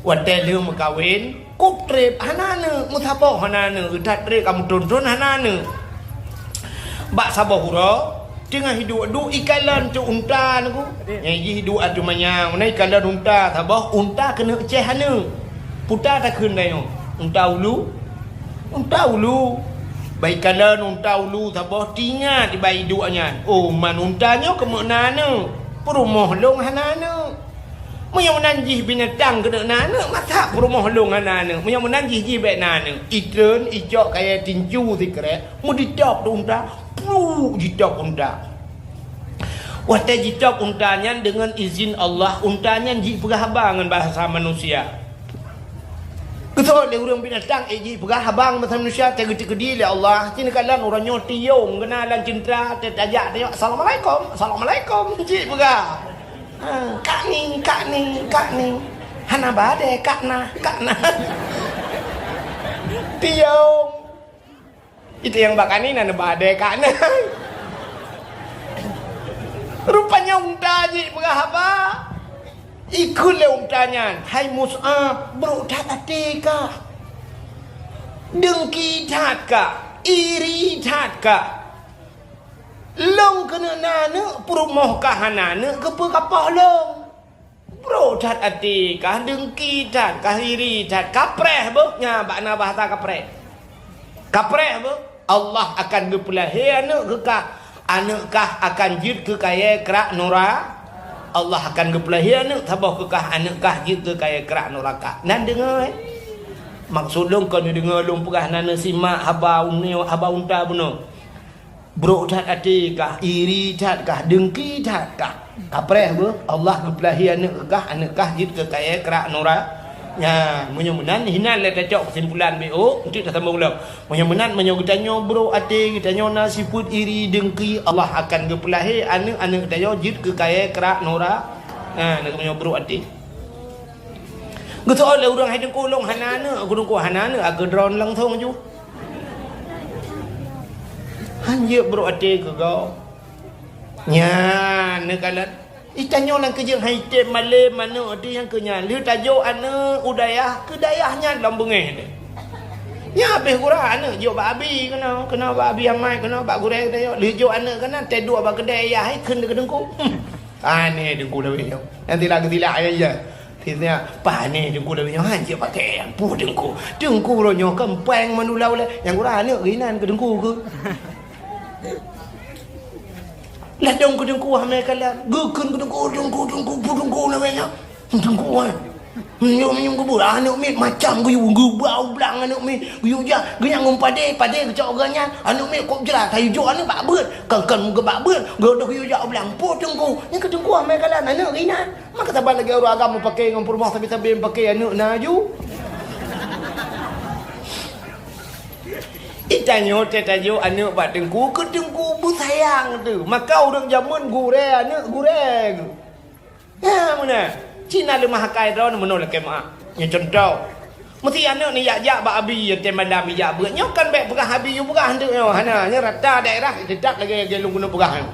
Watée lheueh meukawen, kub treb hana aneuk, meusaboh hana aneuk, that treb ka meuthon-thon hana aneuk. Bak saboh uroe, Teungoh iduek-duek ikalon tu unta nyoe. Nyang jih iduek ateueh manyang, na ikalon unta saboh, unta keuneuk ceh aneuk. Peue takheun tanyoe? Unta ulu? Unta ulu. Bak ikalon unta ulu saboh, teuingat bak iduek nyan. Oh, man unta nyoe keumeuk na aneuk. Peurumoh lôn hana aneuk. Meunyoe meunan jih binatang keuneuk na aneuk, masa peurumoh lôn hana aneuk? Meunyoe meunan jih, jih bèk na aneuk. Itreun, icok kayèe tincu sikrek, meuditôb di unta, pluk jitôb unta. Watèe jitôb unta nyan deungon izin Allah, unta nyan jipeugah haba ngon bahasa manusia. Geuseuôt lé ureueng binatang, eh, jipeugah haba ngon bahasa manusia, teugeutikeudi lé Allah. Ci neukalon uroe nyoe tiong keunan lam ceuntra, teutajak, tanyong, "Assalamualaikum, assalamualaikum," jipeugah. Ha, "Kak ni, kak ni, kak ni." Hana ba dèh, kak na, kak na. Tiong. Itu nyang bak kak ni na neuba dèh, kak na. Rupanya unta jipeugah haba. Ikheun lé unta nyan, "Hai Mus'ab, brok that até kah. Deungki that kah. Iri that kah. Lôn keuneuk na aneuk, peurumoh kah hana aneuk, keupeue kapoh lôn?" Brok that até kah, deungki that kah, iri that, kapreh beuh, nyan bak na bahasa kapreh. Kapreh beuh, Allah akan geupeulahé aneuk keu kah, aneuk kah akan jeuet keu kayèe krak nura-, Allah akan geupeulahé aneuk saboh keu kah, aneuk kah jeuet keu kayèe krak nuraka. Nan deungö, eh? Maksud lôn kon neudeungö lôn peugah na neusimak haba uneue, haba unta bunoe. Brok that até kah, iri that kah, deungki that kah. Kapreh beuh, Allah geupeulahé aneuk kah, aneuk kah jeuet keu kayèe krak nura-, nyan, meunyoe meunan, hinan lé tacok keusimpulan B O, enteuk tasambong lom. Meunyoe meunan, meunyoe geutanyoe brok até, geutanyoe na sifeuet iri, deungki, Allah akan geupeulahé aneuk-aneuk geutanyoe jeuet keu kayèe krak nura-, nyan, meunyoe brok até. Geuseuôt lé ureueng, "Hai Teungku, lôn hana aneuk." "Teungku hana aneuk, akeudroe langsong ju." Han jeuet brok até keu gob. Nyan neukalon. Itanyoe nyang keujeuet hai tem malém aneuk teuh nyang keu nyan. Lheueh tajok aneuk u dayah, keu dayah nyan lom beungéh teuh. Nyan habéh gura aneuk jok bak abi keunoe, keunoe bak abi amai, keunoe bak gurèe geutanyoe. Lheueh jok aneuk keunan, teuduek bak keudè yah, hai kheun keu teungku. Hmm. Pané teungku lawét nyoe. Nyang sila geusilak ayah. Sila pané teungku lawét nyoe, han jeuet pakai nyang peue teungku. Teungku uroe nyoe keumpeng mandum ulèe. Nyang gura aneuk geuinan keu teungku keu. Ladôm keu teungku hamé kalon. Geukheun keu teungku, teungku, teungku, peue teungku lawét nyoe. Teungku, eh. Meunyoe, meunyoe geubeuet, aneuk miet macam geuyue, geubau blang aneuk miet, geuyue jak, geunyang ngon padé, padé geucok geuh nyan, aneuk miet kôb jrat, hayeu jok aneuk bak beuet, kon, kon geubak beuet, geudoh geuyue jak blang, po teungku, nyan keu teungku amai kalan aneuk geuh inan. Maka saban lagèe ureueng agam meupaké ngon peurumoh sabe-sabe meupaké aneuk na aju. Itanyoe teutajok aneuk bak teungku, keu teungku beusayang teuh. Maka ureueng jameun gurèe aneuk gurèe geuh. Nyan meunan. Cit na leumah akai droeneuh meunoe lakèe meu'ah. Nyoe cuntoh. Meusti aneuk neujak-jak bak abi, watèe malam ijak beuet. Nyoe kan bèk peugah abi yue peugah teuk nyoe. Hana, nyoe rata daerah teutap lagèe, lagèe lôn keuneuk peugah nyoe.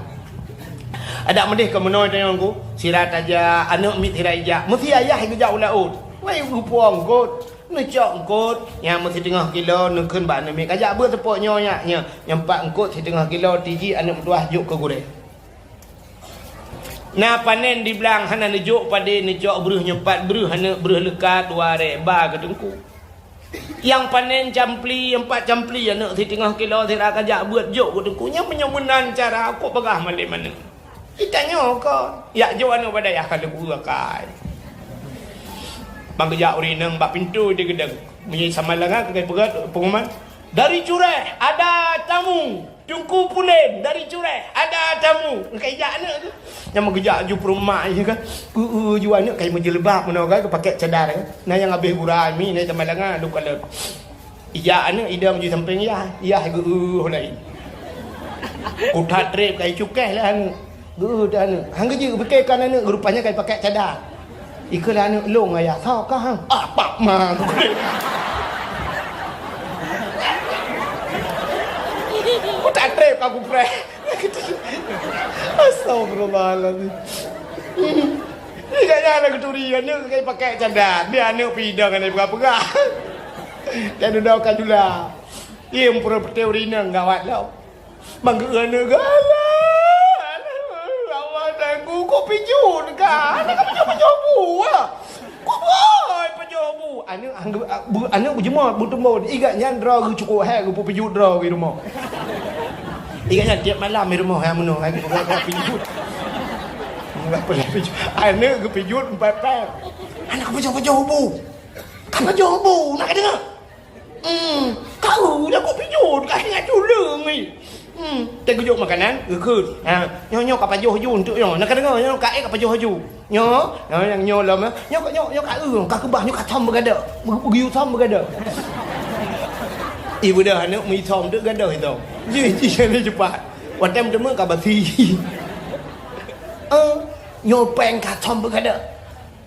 Adak meudeh keu meunoe tanyoe ku, sira tajak, aneuk miet sira ijak. Meusti ayah geujak u laôt. Wai geupuwoe eungkôt, neucok eungkôt, nyang meusiteungoh kilo, neukheun bak aneuk miet, "Kajak beuet seupôt nyoe nyak, nyoe." Nyang pat eungkôt siteungoh kilo, tiji aneuk meutuwah jok keu gurèe. Na panen di blang hana neujok padé, neucok breuh nyoe pat breuh aneuk breuh leuka dua ré ba keu teungku. Nyang panen campli, nyang pat campli aneuk siteungoh kilo sira kajak beuet jok keu teungku. Nyan meunyoe meunan cara kok peugah malem aneuk. Itanyoe kon, yak jok aneuk bak dayah ka leubu akai. Ban geujak ureueng inong bak pintoe di geudong. Meunyoe sama langa keukai peugah pengumuman, "Dari Cureh ada tamu." Teungku Pulen dari Cureh, ada tamu. Ka ijak aneuk tu. Nyang meugeujak aju peurumak je kan. Eu, eu, ju aneuk kai meujeulbab meunoe kan, pakèk cadar kan. Na nyang habéh gura mi, na teuma langa, lu kalon. Ijak aneuk idong ju sampéng yah, yah geu, eu, laén. Kutat trép kai cukeh lah aneuk. Geuh dah aneuk. Hang geujeuet geupiké kan aneuk, rupanya kai pakèk cadar. Ikeu lah aneuk lôn ayah, "Soe kah, hang?" "Ah, pak ma." Ku tak trép ka kupreh. Astagfirullahaladzim. Tidak ada keturunan aneuk kai pakèk cadar. Dia aneuk pidong aneuk peugah-peugah. Dan udah ka jula. Dia pura peuteu rinang gawat lom. Manggeu aneuk galak. Pijut ka. Aneuk ka pajoh-pajoh bu, ah. Kok boy pajoh bu? Aneuk anggeu-, bu-, aneuk beujeumoe, beutumbon. Igat nyan droe geuh cukôp hai geupeupijuet droe geuh rumoh. Igat nyan tiep malam di rumoh hai meunoe, hai geupeupijuet. Aneuk geupijuet empat pèng. Aneuk ka pajoh-pajoh bu. Ka pajoh bu, na kadeungoe? Hmm, ka eu dah kok pijuet, ka ingat tuleueng ni. Hmm, teugeujok makanan, geukheun. Ha, nyoe, nyoe ka pajoh ju untuk nyoe. Na kadeungoe, nyoe ka ék ka pajoh ju. Nyoe, nyoe nyang nyoe lom, eh. Nyoe, nyoe, nyoe ka eu, ka keubah, nyoe ka thom beugadôh. Beu-, beugeu thom beugadôh. Ié beudoh aneuk meuithom tu gadôh ithom. Ji, ji, ji, cepat. Watèe meuteumé ka basi. Eh, nyoe pèng ka thom beugadôh.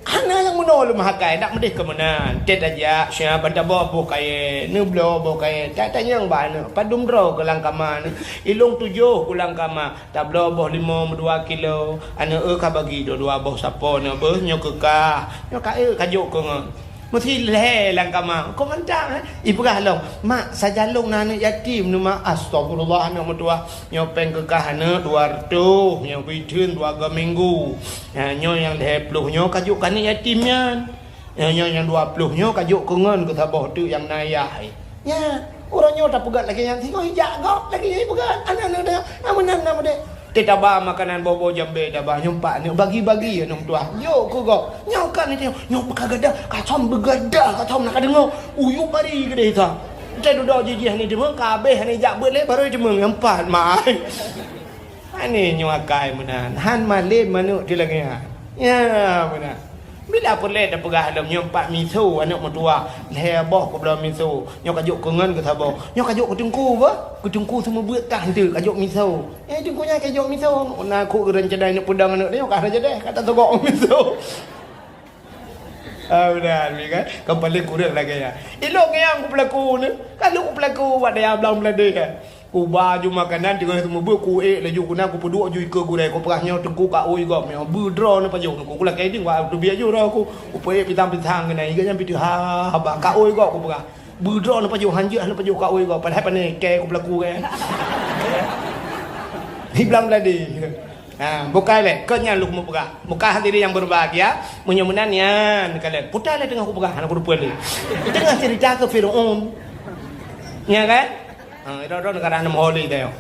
Hana nyang meunoe lôn meuhakai, dak meudeh keu meunan. Tét tajak, siap ban taboh boh kayèe, neubloe boh kayèe, ta-, tanyong bak aneuk, padum droe keu lam kama nyoe. Ilôn tujoh keu lam kama, tabloe boh limong meudua kilo, aneuk eu ka bagi dua-dua boh sapo nyoe beuh, nyoe keu kah, nyoe ka eu ka jok keu ngon. Meusi lhèe lam kama, kok mantap, eh? Ipeugah lom, "Mak, sajan lôn na aneuk yatim nyoe, Mak." Astagfirullah, aneuk meutuwah. Nyoe pèng keu kah aneuk dua reutôh, nyoe beuitheun dua go minggu. Ha, nyoe nyang lhèe ploh nyoe ka jok keu aneuk yatim nyan. Nyoe, nyoe nyang dua ploh nyoe ka jok keu ngon keu saboh teuk nyang na yah. Nyan, uroe nyoe tapeugöt lagèe nyan, singoh ijak gob lagèe nyan ipeugöt. Aneuk-aneuk nyan, na meunan, na meudeh. Teuh taba makanan boh-boh jambé taba, nyoe pat aneuk bagi-bagi aneuk meutuwah. Jok keu gob. Nyoe kan nyoe, nyoe ka gadoh, ka thom beugadoh, ka thom na ka deungoe. Uyup bari keudeh sa. Teuh dudoe jih-jih aneuk deungoe, ka habéh aneuk jak beuet lé, barô jimeueng nyan pat, mai. Aneuk nyoe akai meunan, han malém aneuk teuh lagèe nyan. Ya, meunan. Bila peureulèe tapeugah lom nyoe pat miso aneuk meutuwah, lhèe boh keubloe miso. Nyoe ka jok keu ngon keu saboh. Nyoe ka jok keu teungku beuh, keu teungku seumeubeuet kah enteuk ka jok miso. Eh, teungku nyan ka jok miso. Na kok ureueng cadai aneuk peudong aneuk nyoe ka rajadeh, ka tatugok miso. Ah, meunan, kan? Kan paléng kureueng lagèe nyan. Ilôn nyang kupeulaku ni, ka lôn kupeulaku bak dayah Blang Meulade, kan? Kuba ju makanan, teungoh seumeubeuet, kuék laju keunan, kupeuduek ju ikeue gurèe, kupeugah nyoe teungku ka ôi gob, nyoe beudroe neupajoh, ku lakèe deueng bak teubiet ju droe ku, kupeuék pisang-pisang keunan, iga nyan pih teuh ha, haba, ka ôi gob kupeugah. Beudroe neupajoh, hanjeuet neupajoh ka ôi gob, padahai pane kèe kupeulaku, kan? Di Blang Meulade. Ha, bukai lé, kon nyan lôn keuneuk peugah. Bukai hadirin yang berbahagia, meunyoe meunan nyan, kalon. Puta lé teungoh kupeugah, hana kuteupeu lé. Teungoh cerita keu Fir'aun. Nya kan? Ha, droe-droe neugara nam holi tayong.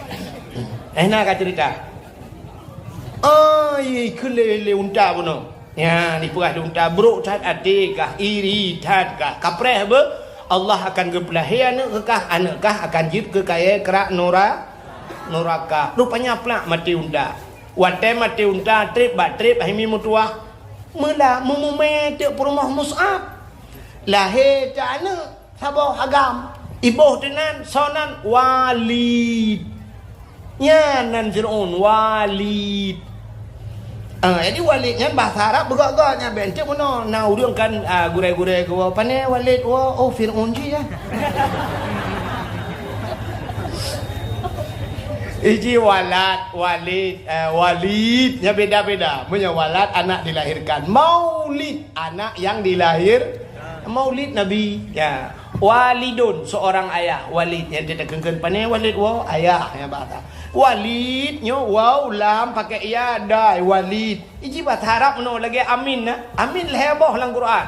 Eh, na ka cerita. Oh, iya, ikheun lé, lé unta bunoe. Nya, dipeugah lé unta, brok that até kah, iri that kah. Kapreh beuh, Allah akan geupeulahé aneuk keu kah, aneuk kah akan jeuet keu kayèe krak nura-, nuraka. Rupanya plak maté unta. Watèe maté unta, trép bak trép, hai mi meutuwah. Meula meumumé teuk peurumoh Mus'ab. Lahé teuk aneuk. Saboh agam, iboh teunan, soe nan? Walid. Nyan nan Fir'aun, Walid. Ah, jadi Walid nyan bahasa Arab beugöt-göt nyan, bèk enteuk meunoe. Na ureueng kan, ah, gurèe-gurèe geuwoe, "Pane Walid woe?" "Oh, Fir'aun jih, ya." Iji Walad, Walid, eh, Walid, nyan beda-beda. Meunyoe Walad, anak dilahirkan. Maulid, anak yang dilahir-, Maulid Nabi, ya. Walidun, seorang ayah. Walid, nyang teukeun-keun, pane Walid woe? Ayah, nyang bahasa. Walid, nyoe waw, lam, pakai ya, dai, Walid. Iji bahasa Arab meunoe lagèe Amin, na. Amin lhèe boh lam Quran.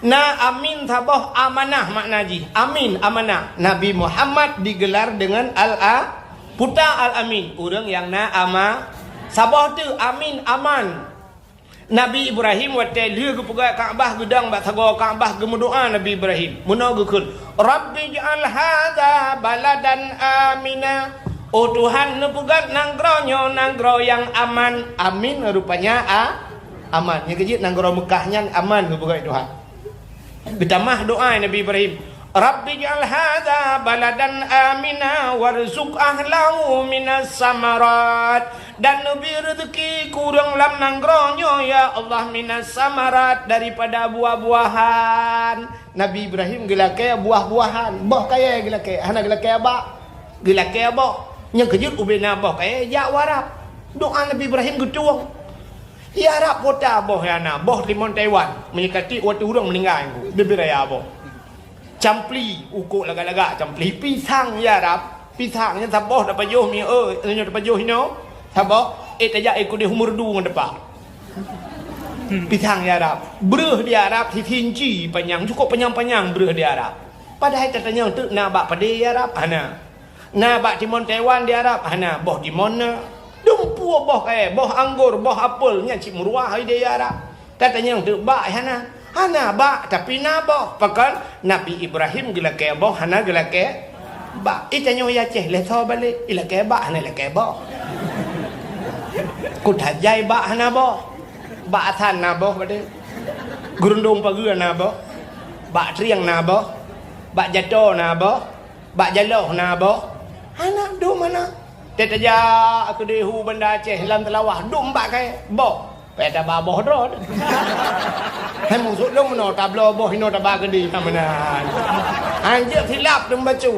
Na Amin saboh, amanah makna jih. Amin, amanah. Nabi Muhammad digelar dengan Al-A-, Puta Al-Amin. Ureueng nyang na ama-, saboh teuk Amin, aman. Nabi Ibrahim watèe lheueh geupeugöt Ka'bah, geudong bak sagoe Ka'bah, geumeudoa Nabi Ibrahim. Meunoe geukheun, "Rabbi ij'al hadza baladan amina." Oh Tuhan, neupeugöt nanggroe nyoe nanggroe nyang aman. Amin rupanya a-, aman. Nyang keujeuet nanggroe Meukah nyan aman geupeugöt Tuhan. Geutamah doa Nabi Ibrahim, "Rabbi ij'al hadza baladan amina warzuq ahlahu minas samarat." Dan neubri reuzeki keu ureueng lam nanggroe nyoe, ya Allah, minas samarat, daripada buah-buahan. Nabi Ibrahim geulakèe buah-buahan, boh kayèe geulakèe, hana geulakèe abak. Geulakèe boh. Nyang keujeuet ubé na boh kayèe jak u Arab. Doa Nabi Ibrahim geutueng. Di Arab kota boh nyang na, boh limong Taiwan. Meunyoe ka tiek watèe ureueng meuninggai, bibir raya boh. Campli, ukok lagak-lagak campli. Pisang di Arab, pisang nyan saboh tapajoh mi, eh, nyoe tapajoh inoe. Saboh, eh, tajak, eh, keudeh u Meureudu ngon teumpat. Pisang di Arab. Breueh di Arab si inci panyang, cukup panyang-panyang breueh di Arab. Padahai tatanyong teuk na bak padé di Arab? Hana. Na bak timon Taiwan di Arab? Hana. Boh timon na. Dumpeue boh kayèe, boh anggor, boh apel, nyan cit meuruah di Arab. Tatanyong teuk bak hana? Hana bak, tapi na boh. Pakon? Nabi Ibrahim geulakèe boh, hana geulakèe bak. Itanyoe i Aceh, lhèe soe balek, ilakèe bak, hana ilakèe boh. Kuta jai bak hana boh. Bak asan na boh padé. Geurundong pageue na boh. Bak trieng na boh. Bak jato na boh. Bak jaloh na boh. Hana, dum hana. Teuh tajak keudeh u Banda Aceh lam Seulawah, dum bak kayèe, boh. Payah taba boh droe. Hai, maksud lôn meunoe tabloe boh inoe taba keudeh ka meunan. Hanjeuet silap teumbacu.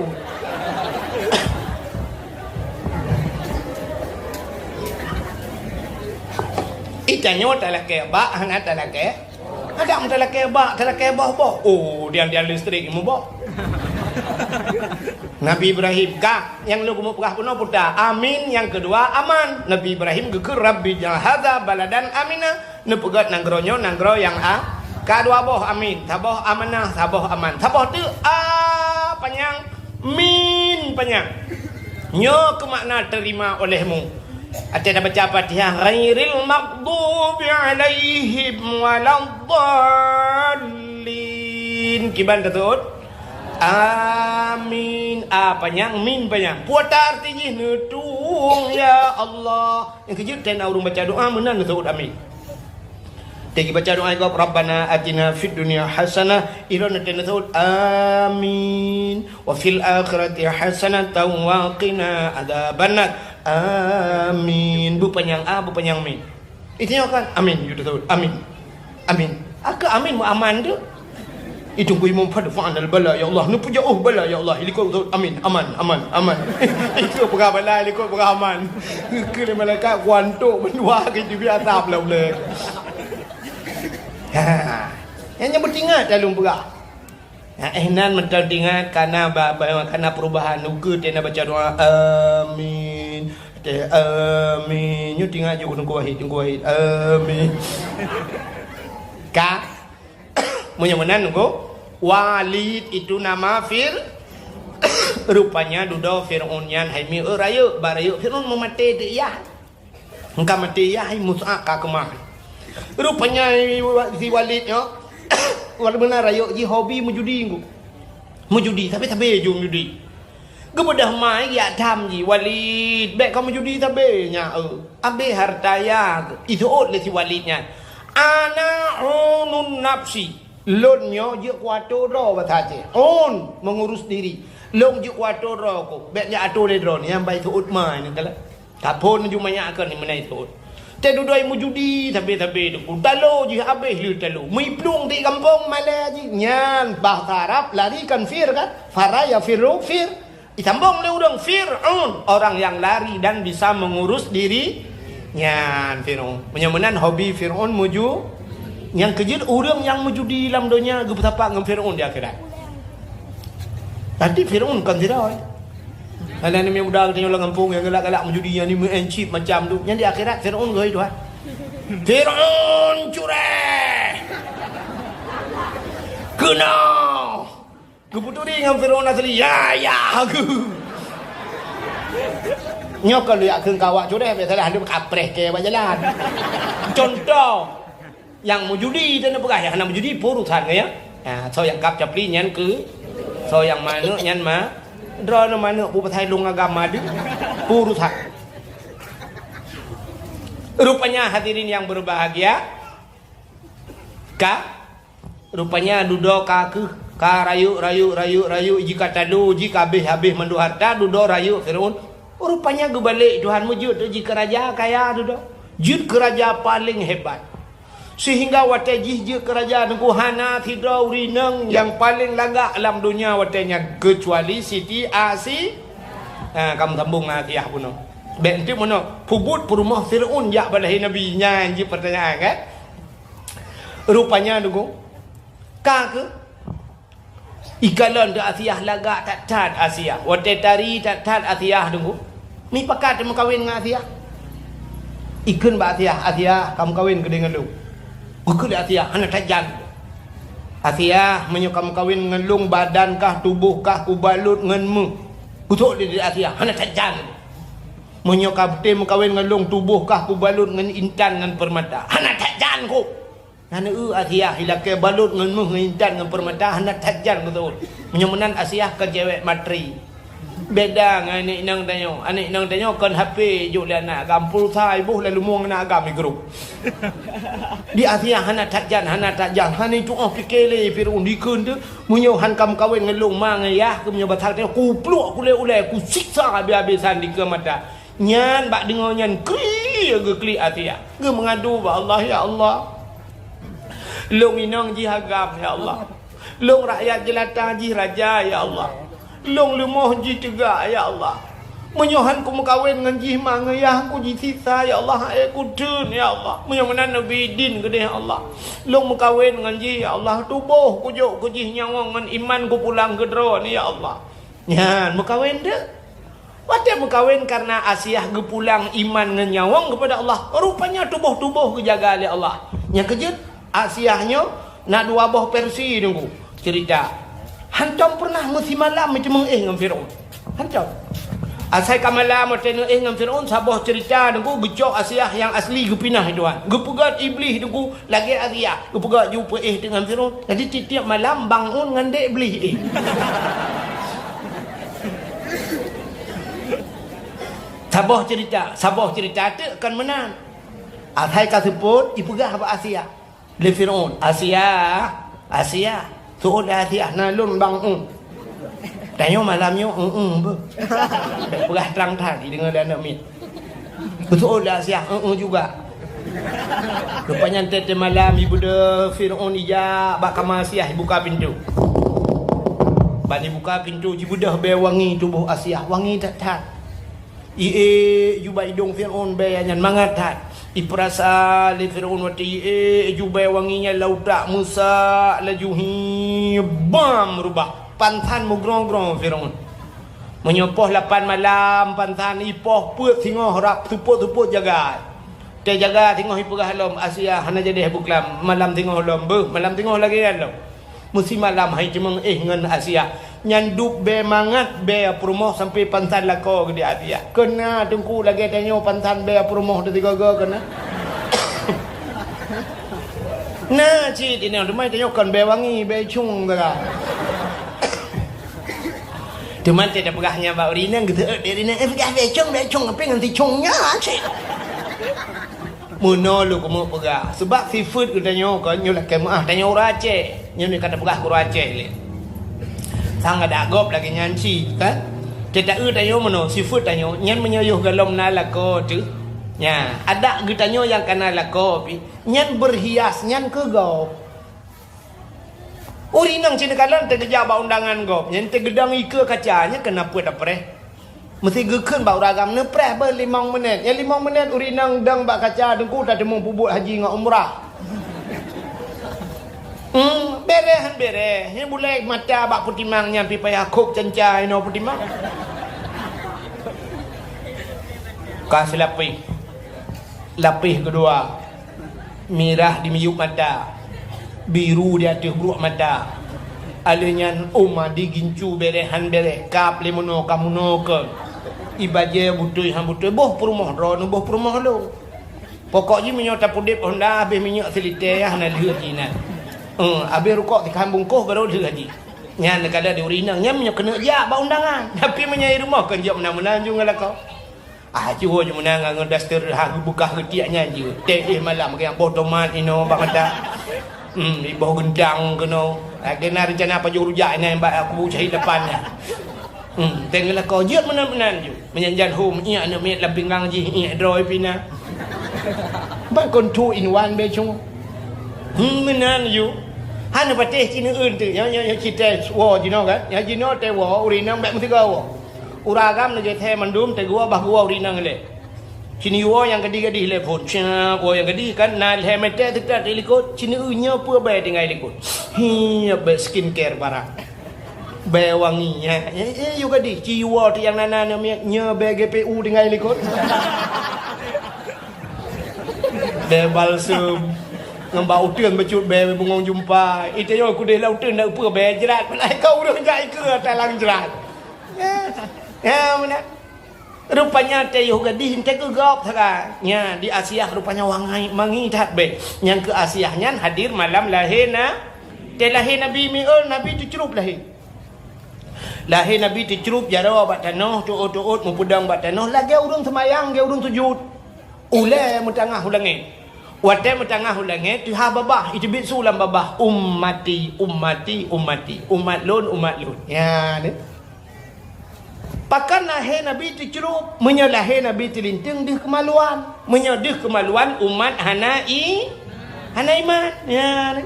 Itanyoe talakèe bak, hana talakèe. Adak meutalakèe bak, talakèe boh-boh. Oh, tiang-tiang listrik muboh. Nabi Ibrahim, ka, nyang lôn keumeung peugah bunoe puta. Amin, nyang keudua, aman. Nabi Ibrahim geukheun, "Rabbi ja'al hadza baladan amina." Neupeugèt nanggroe nyoe nanggroe nyang a-, ka dua boh amin. Saboh amanah, saboh aman. Saboh teuk a panyang, min panyang. Nyoe keuh makna terima olehmu. Watèe tabaca Fatihah, ghairil maghdubi alaihim waladdallin. Kiban taseuôt? Amin. A panyang, min panyang. Peue arti jih? Neutueng, ya Allah. Nyang keujeuet teuh na ureueng baca doa meunan neuseuôt amin. Teuh baca doa gob, "Rabbana atina fid dunya hasanah," ilôn teuh neuseuôt amin. "Wa fil akhirati hasanatan wa qina adzabannar." Amin. Beupanyang a, beupanyang min. Itanyoe kan? Amin. Yue taseuôt. Amin. Amin. Akeu amin meuaman tu. Itu ku imum, "Fadfa'nal bala, ya Allah. Neupeujauh bala, ya Allah." Ilikot taseuôt. Amin. Aman, aman, aman. Itu peugah bala, ilikot peugah aman. Keu lé malaikat, kuantok bandua ke jibi asap lah ulèe. Ha. Nyang, nyang beutingat lalu peugah. Nah, eh, nan mantong tingat kana ba, ba, kana perubahan. Ukeue teuh na baca doa, amin. Teuh, amin. Nyoe tingat ju Teungku Wahid, Teungku Wahid. Amin. Ka? Meunyoe meunan, Teungku, Walid itu nama Fir-, rupanya dudoe Fir'aun nyan hai mieu rayeuk, ba rayeuk Fir'aun meumaté teuh yah. Engka maté yah, hai Musa ka keumah. Rupanya si Walid nyoe, walaupun na rayeuk jih hobi meujudi, Teungku. Meujudi, sabe-sabe ju meujudi. Geubeudôh mai geujak tham jih, "Walid, bèk ka meujudi sabe nyan, eu. Abéh hareuta yah." Iseuôt lé si Walid nyan, "Ana unun nafsi." Lôn nyoe jeuet kuato droe, basa Aceh. Un, mengurus diri. Lôn jeuet kuato droe ku. Bèk jak ato lé droe, nyan ban iseuôt mai nyan kalon. Taphon ju manyak keu ni meunai thon. Teuh dudoe meujudi sabe-sabe Teungku. Talo jih abéh lé talo. Meuplueng di gampông malèe jih. Nyan bahasa Arab lari kan fir kan? Fara yafirru fir. Disambong lé ureueng Fir'aun, orang yang lari dan bisa mengurus diri. Nyan Fir'aun. Meunyoe meunan hobi Fir'aun meujudi. Nyang keujeuet ureueng nyang meujudi lam donya geupeusapat ngon Fir'aun di akhirat. Tapi Fir'aun kon sidroe. Hana neumè muda geutanyoe lam gampông nyang galak-galak meujudi, nyang neumè encip macam tu. Nyan di akhirat Fir'aun geuhôi Tuhan. Fir'aun cureh! Keunoe! Geuputuri ngon Fir'aun asli. Ya, ya, aku. Nyoe kon lheueh kheun keu awak cureh, biasalah lheueh kapreh keu bak jalan. Contoh, Nyang meujudi teuh neupeugah, nyang hana meujudi peue urusan geuh nyan. Ha, soe nyang kab capli nyan keu, soe nyang manök nyan ma, droeneuh manök peue pasai lôn agam madu, peue urusan. Rupanya hadirin yang berbahagia, ka, rupanya dudoe ka keuh, ka rayeuk, rayeuk, rayeuk, rayeuk, jih ka talo, jih ka habéh-habéh mandum harta, dudoe rayeuk Fir'aun. Rupanya geubalek Tuhan meujeuet teuk jih keu raja kaya dudoe. Jeuet keu raja paleng hebat. Sehingga watèe jih jeuet keu raja Teungku hana sidroe ureueng inong nyang paleng lagak lam donya watèe nyan, keucuali Siti Asi-, ha, ka meusambong ngon Asiah bunoe. Bèk enteuk meunoe, peubuet peurumoh Fir'aun jak bak lahé Nabi, nyan jeuet peurtanyaan, kan? Rupanya Teungku, ka keuh Ikalon teuh Asiah lagak that-that Asiah. Watèe tari that-that Asiah Teungku. Mipakat teumeukawen ngon Asiah. Ikheun bak Asiah, "Asiah, kameukawen keudeh ngon lôn." Geukheun lé Asiah, "Hana that jan." "Asiah, meunyoe kameukawen ngon lôn, badan kah, tuboh kah kubalot ngon méuh." Geuseuôt lé Asiah, "Hana that jan." "Meunyoe ka beutôi meukawen ngon lôn, tuboh kah kubalot ngon intan ngon peurmata." "Hana that jan kôh." "Nyan eu Asiah, ilakée balot ngon méuh ngon intan ngon peurmata, hana that jan," geuseuôt. Meunyoe meunan Asiah kon cewek materi. Beda ngon aneuk inong tanyoe. Aneuk inong tanyoe kon H P jok lé aneuk agam, pulsa iboh lalu mueng aneuk agam di grup. Di Asiah hana that jan, hana that jan. Hana tuoh pike lé Firaun dikeue teuh. "Meunyoe han kameukawen ngon lôn ma ngon yah keuh, meunyoe basa tanyoe kupluek ulée-ulée, kusiksa habéh-habésan dikeue mata." Nyan bak deungoe nyan klik geuklik Asiah. Geumeungadu bak Allah, "Ya Allah, lôn inong jih agam, ya Allah. Lôn rakyat jeulata jih raja, ya Allah. Lôn leumoh jih teuga, ya Allah. Meunyoe han kumeukawen ngon jih ma ngon yah, kujisiksa, ya Allah, han ék kuteun, ya Allah. Meunyoe meunan neubi idin keudeh, ya Allah. Lôn meukawen ngon jih, ya Allah. Tuboh kujok keu jih nyawöng ngon iman kupulang keu Droe, ya Allah." Nyan meukawen teuh. Watée meukawen, kareuna Asiah geupulang iman ngon nyawöng keupada Allah, rupanya tuboh-tuboh geujaga lé Allah. Nyang keujeuet, Asiah nyoe na dua boh versi Teungku ceurita. Hantom peureunah meusimalam meuteumé éh ngon Firaun. Hantom. Asai ka malam watée neuéh ngon Firaun, saboh ceurita Teungku geucok Asiah nyang asli geupinah tuan. Geupeugét Iblih Teungku lagée Asiah, geupeugét jipeuéh teuk ngon Firaun. Jadi tiep-tiep malam bangun ngon dek Iblih éh. Saboh ceurita, saboh ceurita teuk kon meunan. Asai ka seupôt, ipeugah bak Asiah lé Firaun, "Asiah, Asiah, seuôt lé Asiah, na lôn bangun." Tanyoe malam nyoe, "Eng-eng beuh." Peugah trang that, jideungoe lé aneuk miet. Beuseuôt lé Asiah, "Eng-eng juga." Rupanya teuntée malam, ibeudôh Firaun ijak bak kama Asiah, ibuka pintoe. Ban ibuka pintoe, jibeudôh bée wangi tuboh Asiah, wangi that-that. Iék ju bak idong Firaun bée nyan mangat that. Ipeurasa lé Firaun watée iék ju bée wangi nyan lam utak meusak laju hi bam reubah. Pansan meugroe-groe Firaun. Meunyoe poh lapan malam pansan ipoh peuet singoh rab seupôt-seupôt jagai. Teujaga singoh ipeugah lom, "Asiah, hana jadeh beuklam, malam singoh lom beuh, malam singoh lagée nyan lom." Meusimalam hai teumé éh ngon Asiah. Nyan dub bée mangat bée peurumoh sampoe pansan lakoe geude Asiah. Keuna Teungku lagée tanyoe pansan bée peurumoh teusigoe-goe keuna. Na cit inong teuma tanyoe kon bée wangi, bée cung sagai. Teuma teupeugah nyan bak ureueng inong geuseuôt bak ureueng inong, "Eh, peugah bée cung, bée cung, ape ngon si cung nyan cit?" Meunoe lôn keumeung peugah, seubab sifeuet geutanyoe kon nyoe lakée meuáh, tanyoe ureueng Aceh. Nyoe ka tapeugah keu ureueng Aceh lé. Sang adak gob lagée nyan cit, kan? Teuta-eu tanyoe meunoe, sifeuet tanyoe, nyan meunyoe yoh gohlom na lakoe teuh. Nya, adak geutanyoe nyang kana lakoe pih, nyan beurhias nyan keu gob. Ureueng inong cit neukalon teugeujak bak undangan gob, nyan teugeudong ikeue kaca, nyan keuneuk peuet apreh. Meusti geukheun bak ureueng agam neupreh beuh limong menit. Nyan limong menit ureueng inong dong bak kaca Teungku tateumeung peubuet haji ngon umrah. Hmm, bereh han bereh. Nyan bulèe mata bak peutimang nyan pih payah khôb canca inoe peutimang. Ka seulapéh. Lapéh keudua. Mirah di miyueb mata, biru di ateueh bruek mata. Alheuh nyan ôm adi gincu bereh han bereh, kab lé meunoe ka meunoe keu. Ibajée beutôi han beutôi, boh peurumoh droeneuh boh peurumoh lôn. Pokok jih meunyoe tapeudeb honda habéh minyeuk silitée hana lheueh jih nyan. Eh, habéh rukok sikhan bungkôh barô lheueh jih. Nyan neukalon di ureueng inong, nyan meunyoe keuneuk jak bak undangan. Tapi meunyoe i rumoh kon jeuet meunan-meunan ju ngon lakoe. Ah, jiwoe ju meunan ngon daster ha geubeukah geutiek nyan jeuet. Teuh malam geuh boh tomat inoe bak mata. Hmm, iboh geuntang keunoe. Lagée na reuncana pajoh rujak inan bak kubu syahid lapan nyan. Hmm, teuh ngon lakoe jeuet meunan-meunan ju. Meunyan jan hom iék aneuk miet lam pinggang jih iék droe pih na. Ban kon two in one bée cong. Hmm, meunan ju. Hana patéh ci neueun teuh. Nyoe, nyoe, nyoe ci teuh woe jinoe kan. Nyoe jinoe teuh woe ureueng inong bèk meusigoe woe. Ureueng agam lagée thèe mandum teuh geuwoe bah geuwoe ureueng inong ilèe. Ci neuwoe nyang gadih-gadih lé phôn. Cak, woe nyang gadih kan na lhèe mètè teuka di likot. Ci neueu nyoe peue bèe tinggai likot. Hi, bèe skincare barang. Bèe wangi, ha. Eh, eh, yue gadih. Ci woe teuh nyang na na nyoe miet, nyoe bèe G P U tinggai likot. Bèe balsem. Ngon bak uteuen bacut bèe bungong jumpa. Ita nyoe kudeh lam uteuen na upeue bèe jrat. Meunan ka ureueng jak ikeue talang jrat. Ya. Ya, meunan. Rupanya teuh yoh gadih teuh keu gob sagai. Nya, di Asiah rupanya wangai mangi that bèe. Nyang keu Asiah nyan hadir malam lahé na-, teuh lahé Nabi mi'eul, Nabi teucrup lahé. Lahé Nabi teucrup jaroe bak tanoh, tuôt-tuôt meupeudong bak tanoh, lagèe ureueng seumayang, lagèe ureueng sujud. Ulèe meutangah u langèt. Watèe meutangah u langèt, teuhah babah, iteubiet su lam babah, "Ummati, ummati, ummati, umat lôn, umat lôn." Nya, ni. Pakon lahé Nabi teucrup, meunyoe lahé Nabi teulinteung deuh keumaluan. Meunyoe deuh keumaluan, umat hana i-, hana iman. Nya, ni.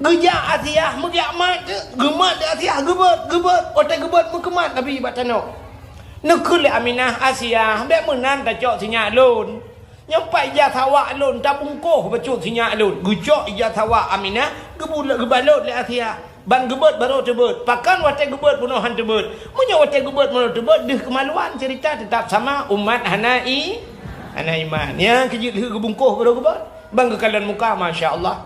Geujak Asiah, meugeumat, geumat lé Asiah, geubeuet, geubeuet. Watèe geubeuet, meukeumat Nabi bak tanoh. Neukheun lé Aminah, "Asiah, bèk meunan tacok sinyak lôn. Nyoe pat ija sawak lôn, tabungkôh bacut sinyak lôn." Geucok ija sawak Aminah, geubul-, geubalot lé Asiah. Ban geubeuet barô teubeuet. Pakon watèe geubeuet bunoe han teubeuet? Meunyoe watèe geubeuet bunoe teubeuet, deuh keumaluan, ceurita teutap sama, umat hana i-, hana iman. Nyang keujeuet lheueh geubungkôh barô geubeuet. Ban geukalon muka, masya Allah.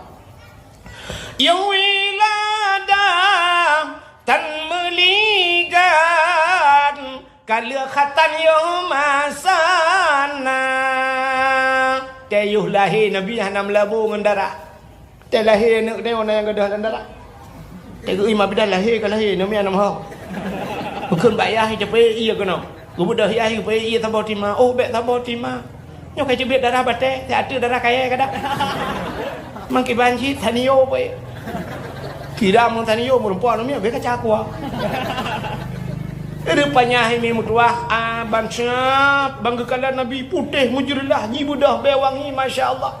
Nyang wiladah tan meuligan, ka lheueh khatan yoh masa na. Teuh yoh lahé Nabi hana meulabô ngon darah. Teuh lahé aneuk teuh na nyang gadôh lam darah. Teuh geuima bidan lahé ka lahé, namian na meuho. Bukon bak yah, ija peuék ié keunoe. Geubeudôh yah, ija peuék ié saboh tima. Oh, bèk saboh tima. Nyoe ka teubiet darah batèe, siat teuk darah kayèe kadang. Mangkiban cit, tanio peuék. Kira meunyoe tanio meureumpok namiet, bèk kaca kuah. Rupanya hai mi meutuah, ah, ban siap, ban geukalon Nabi putéh meujeureulah, jibeudôh bèe wangi, masya Allah.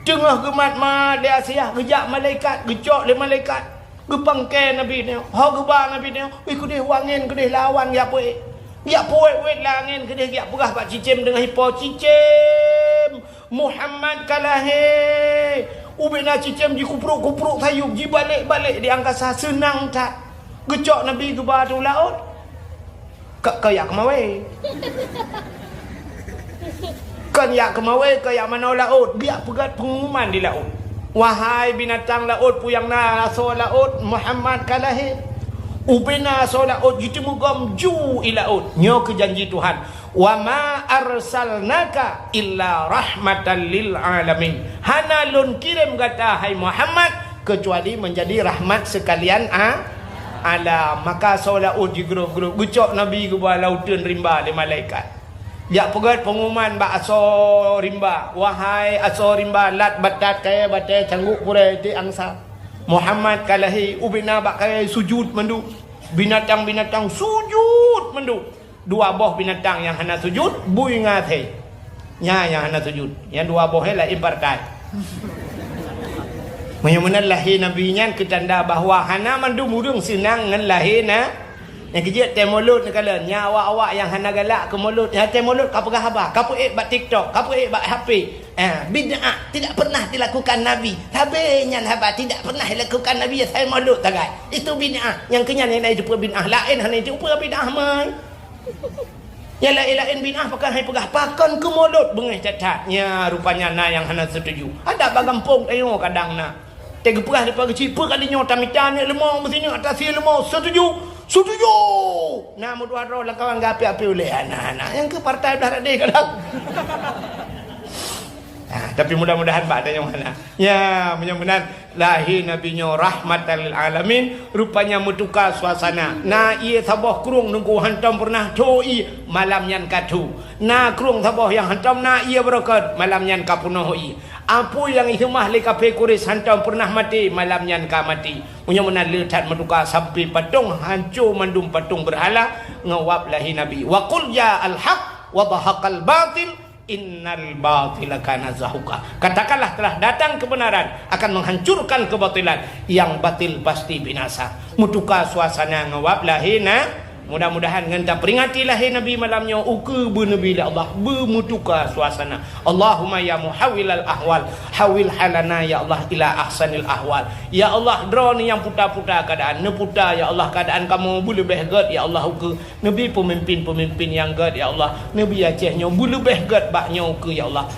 Teungoh geumat-mat lé Asiah, geujak malaikat, geucok lé malaikat. Geupangkée Nabi nyoe, ho geuba Nabi nyoe, "Wih, keudeh wangen, keudeh lawan, geujak peuék." Geujak peuék-ék lam angén, keudeh geujak peugah bak cicém deungon ipo, "Cicém, Muhammad ka lahé." Ubena cicém jikuprok-kuprok sayup, jibalek-balek di angkasa, seunang that. Geucok Nabi geuba ateueh laôt. Ka, ka jak keumawé. Kon jak keumawé, ka jak manoe laôt, geujak peugét peungumuman di laôt. Wahai binatang laôt, peue nyang na asoe laôt, Muhammad ka lahé. Ubena asoe laôt jiteumugom ju i laôt. Nyoe keu janji Tuhan. "Wa ma arsalnaka illa rahmatan lil alamin." Hana lôn kirém gata, hai Muhammad, keucuali meunjadi rahmat seukalian a-, alam. Maka asoe laôt jigrôp-grôp, geucok Nabi geuba lam uteuen rimba lé malaikat. Jak peugét peungumuman bak asoe rimba, "Wahai asoe rimba, lat batat kayée batée, cangguek purée tiek angsa, Muhammad ka lahé." Ubena bak kayée sujut mandum. Binatang-binatang sujut mandum. Dua boh binatang nyang hana sujut, bui ngon asèe. Nyan nyang hana sujut. Nyang dua boh nyan laén partai. Meunyoe meunan lahé Nabi nyan keu tanda bahwa hana mandum ureuëng seunang ngon lahé na-, nyang keujeuet tée mulod neukalon. Nyan awak-awak nyang hana galak keu mulod. Nyang tée mulod ka peugah haba, ka peuék bak TikTok, ka peuék bak H P. Ah, bid'ah tidak pernah dilakukan Nabi. Sabé nyan haba tidak pernah dilakukan Nabi, asai mulod sagai. Itu bid'ah. Nyang keu nyan nyang na jiteupeue bid'ah. Laén hana jiteupeue bid'ah mai. Nyang laén-laén bid'ah pakon hai peugah, pakon keu mulod beungéh that-that. Nya rupanya na nyang hana setuju. Adak bak gampông tanyoe kadang na. Teuh geupeugah dipat geuchik, peue kali nyoe tamita nyoe leumo, meusineuk ata sie leumo, setuju, setuju. Na meutuah droe lam kawan geuapi-api ulée, hana-hana. Nyang keu partai blah radeh kadang. Ah, tapi mudah-mudahan bak tanyoe hana. Ya, meunyoe meunan lahé Nabi nyoe rahmatan lil alamin, rupanya meutuka suasana. Na ié saboh krueng teungku hantom peureunah tho ié, malam nyan ka tho. Na krueng saboh nyang hantom na ié beureukat, malam nyan ka peunoh ié. Apui nyang iseumah lé kaphé Quraisy hantom peureunah maté, malam nyan ka maté. Meunyoe meunan le that meutuka sampai patong hanco mandum patong beurhala ngon wab lahé Nabi. Wa qul ja'al haq wa zahaqal batil, innal batila kana zahuqa. Katakanlah telah datang kebenaran akan menghancurkan kebatilan, yang batil pasti binasa. Meutuka suasana ngon wab lahé na, mudah-mudahan ngon taperingati lahé Nabi malam nyoe ukeue beuneubri lé Allah, beumeutuka suasana. Allahumma ya muhawwilal ahwal, hawwil halana ya Allah ila ahsanil ahwal. Ya Allah, droeneuh nyang puta-puta keuadaan, neuputa ya Allah keuadaan kamoe beuleubeh gét ya Allah ukeue. Neubi peumimpin-peumimpin nyang gét, ya Allah. Neubi Aceh nyoe beuleubeh gét bak nyoe keu, ya Allah.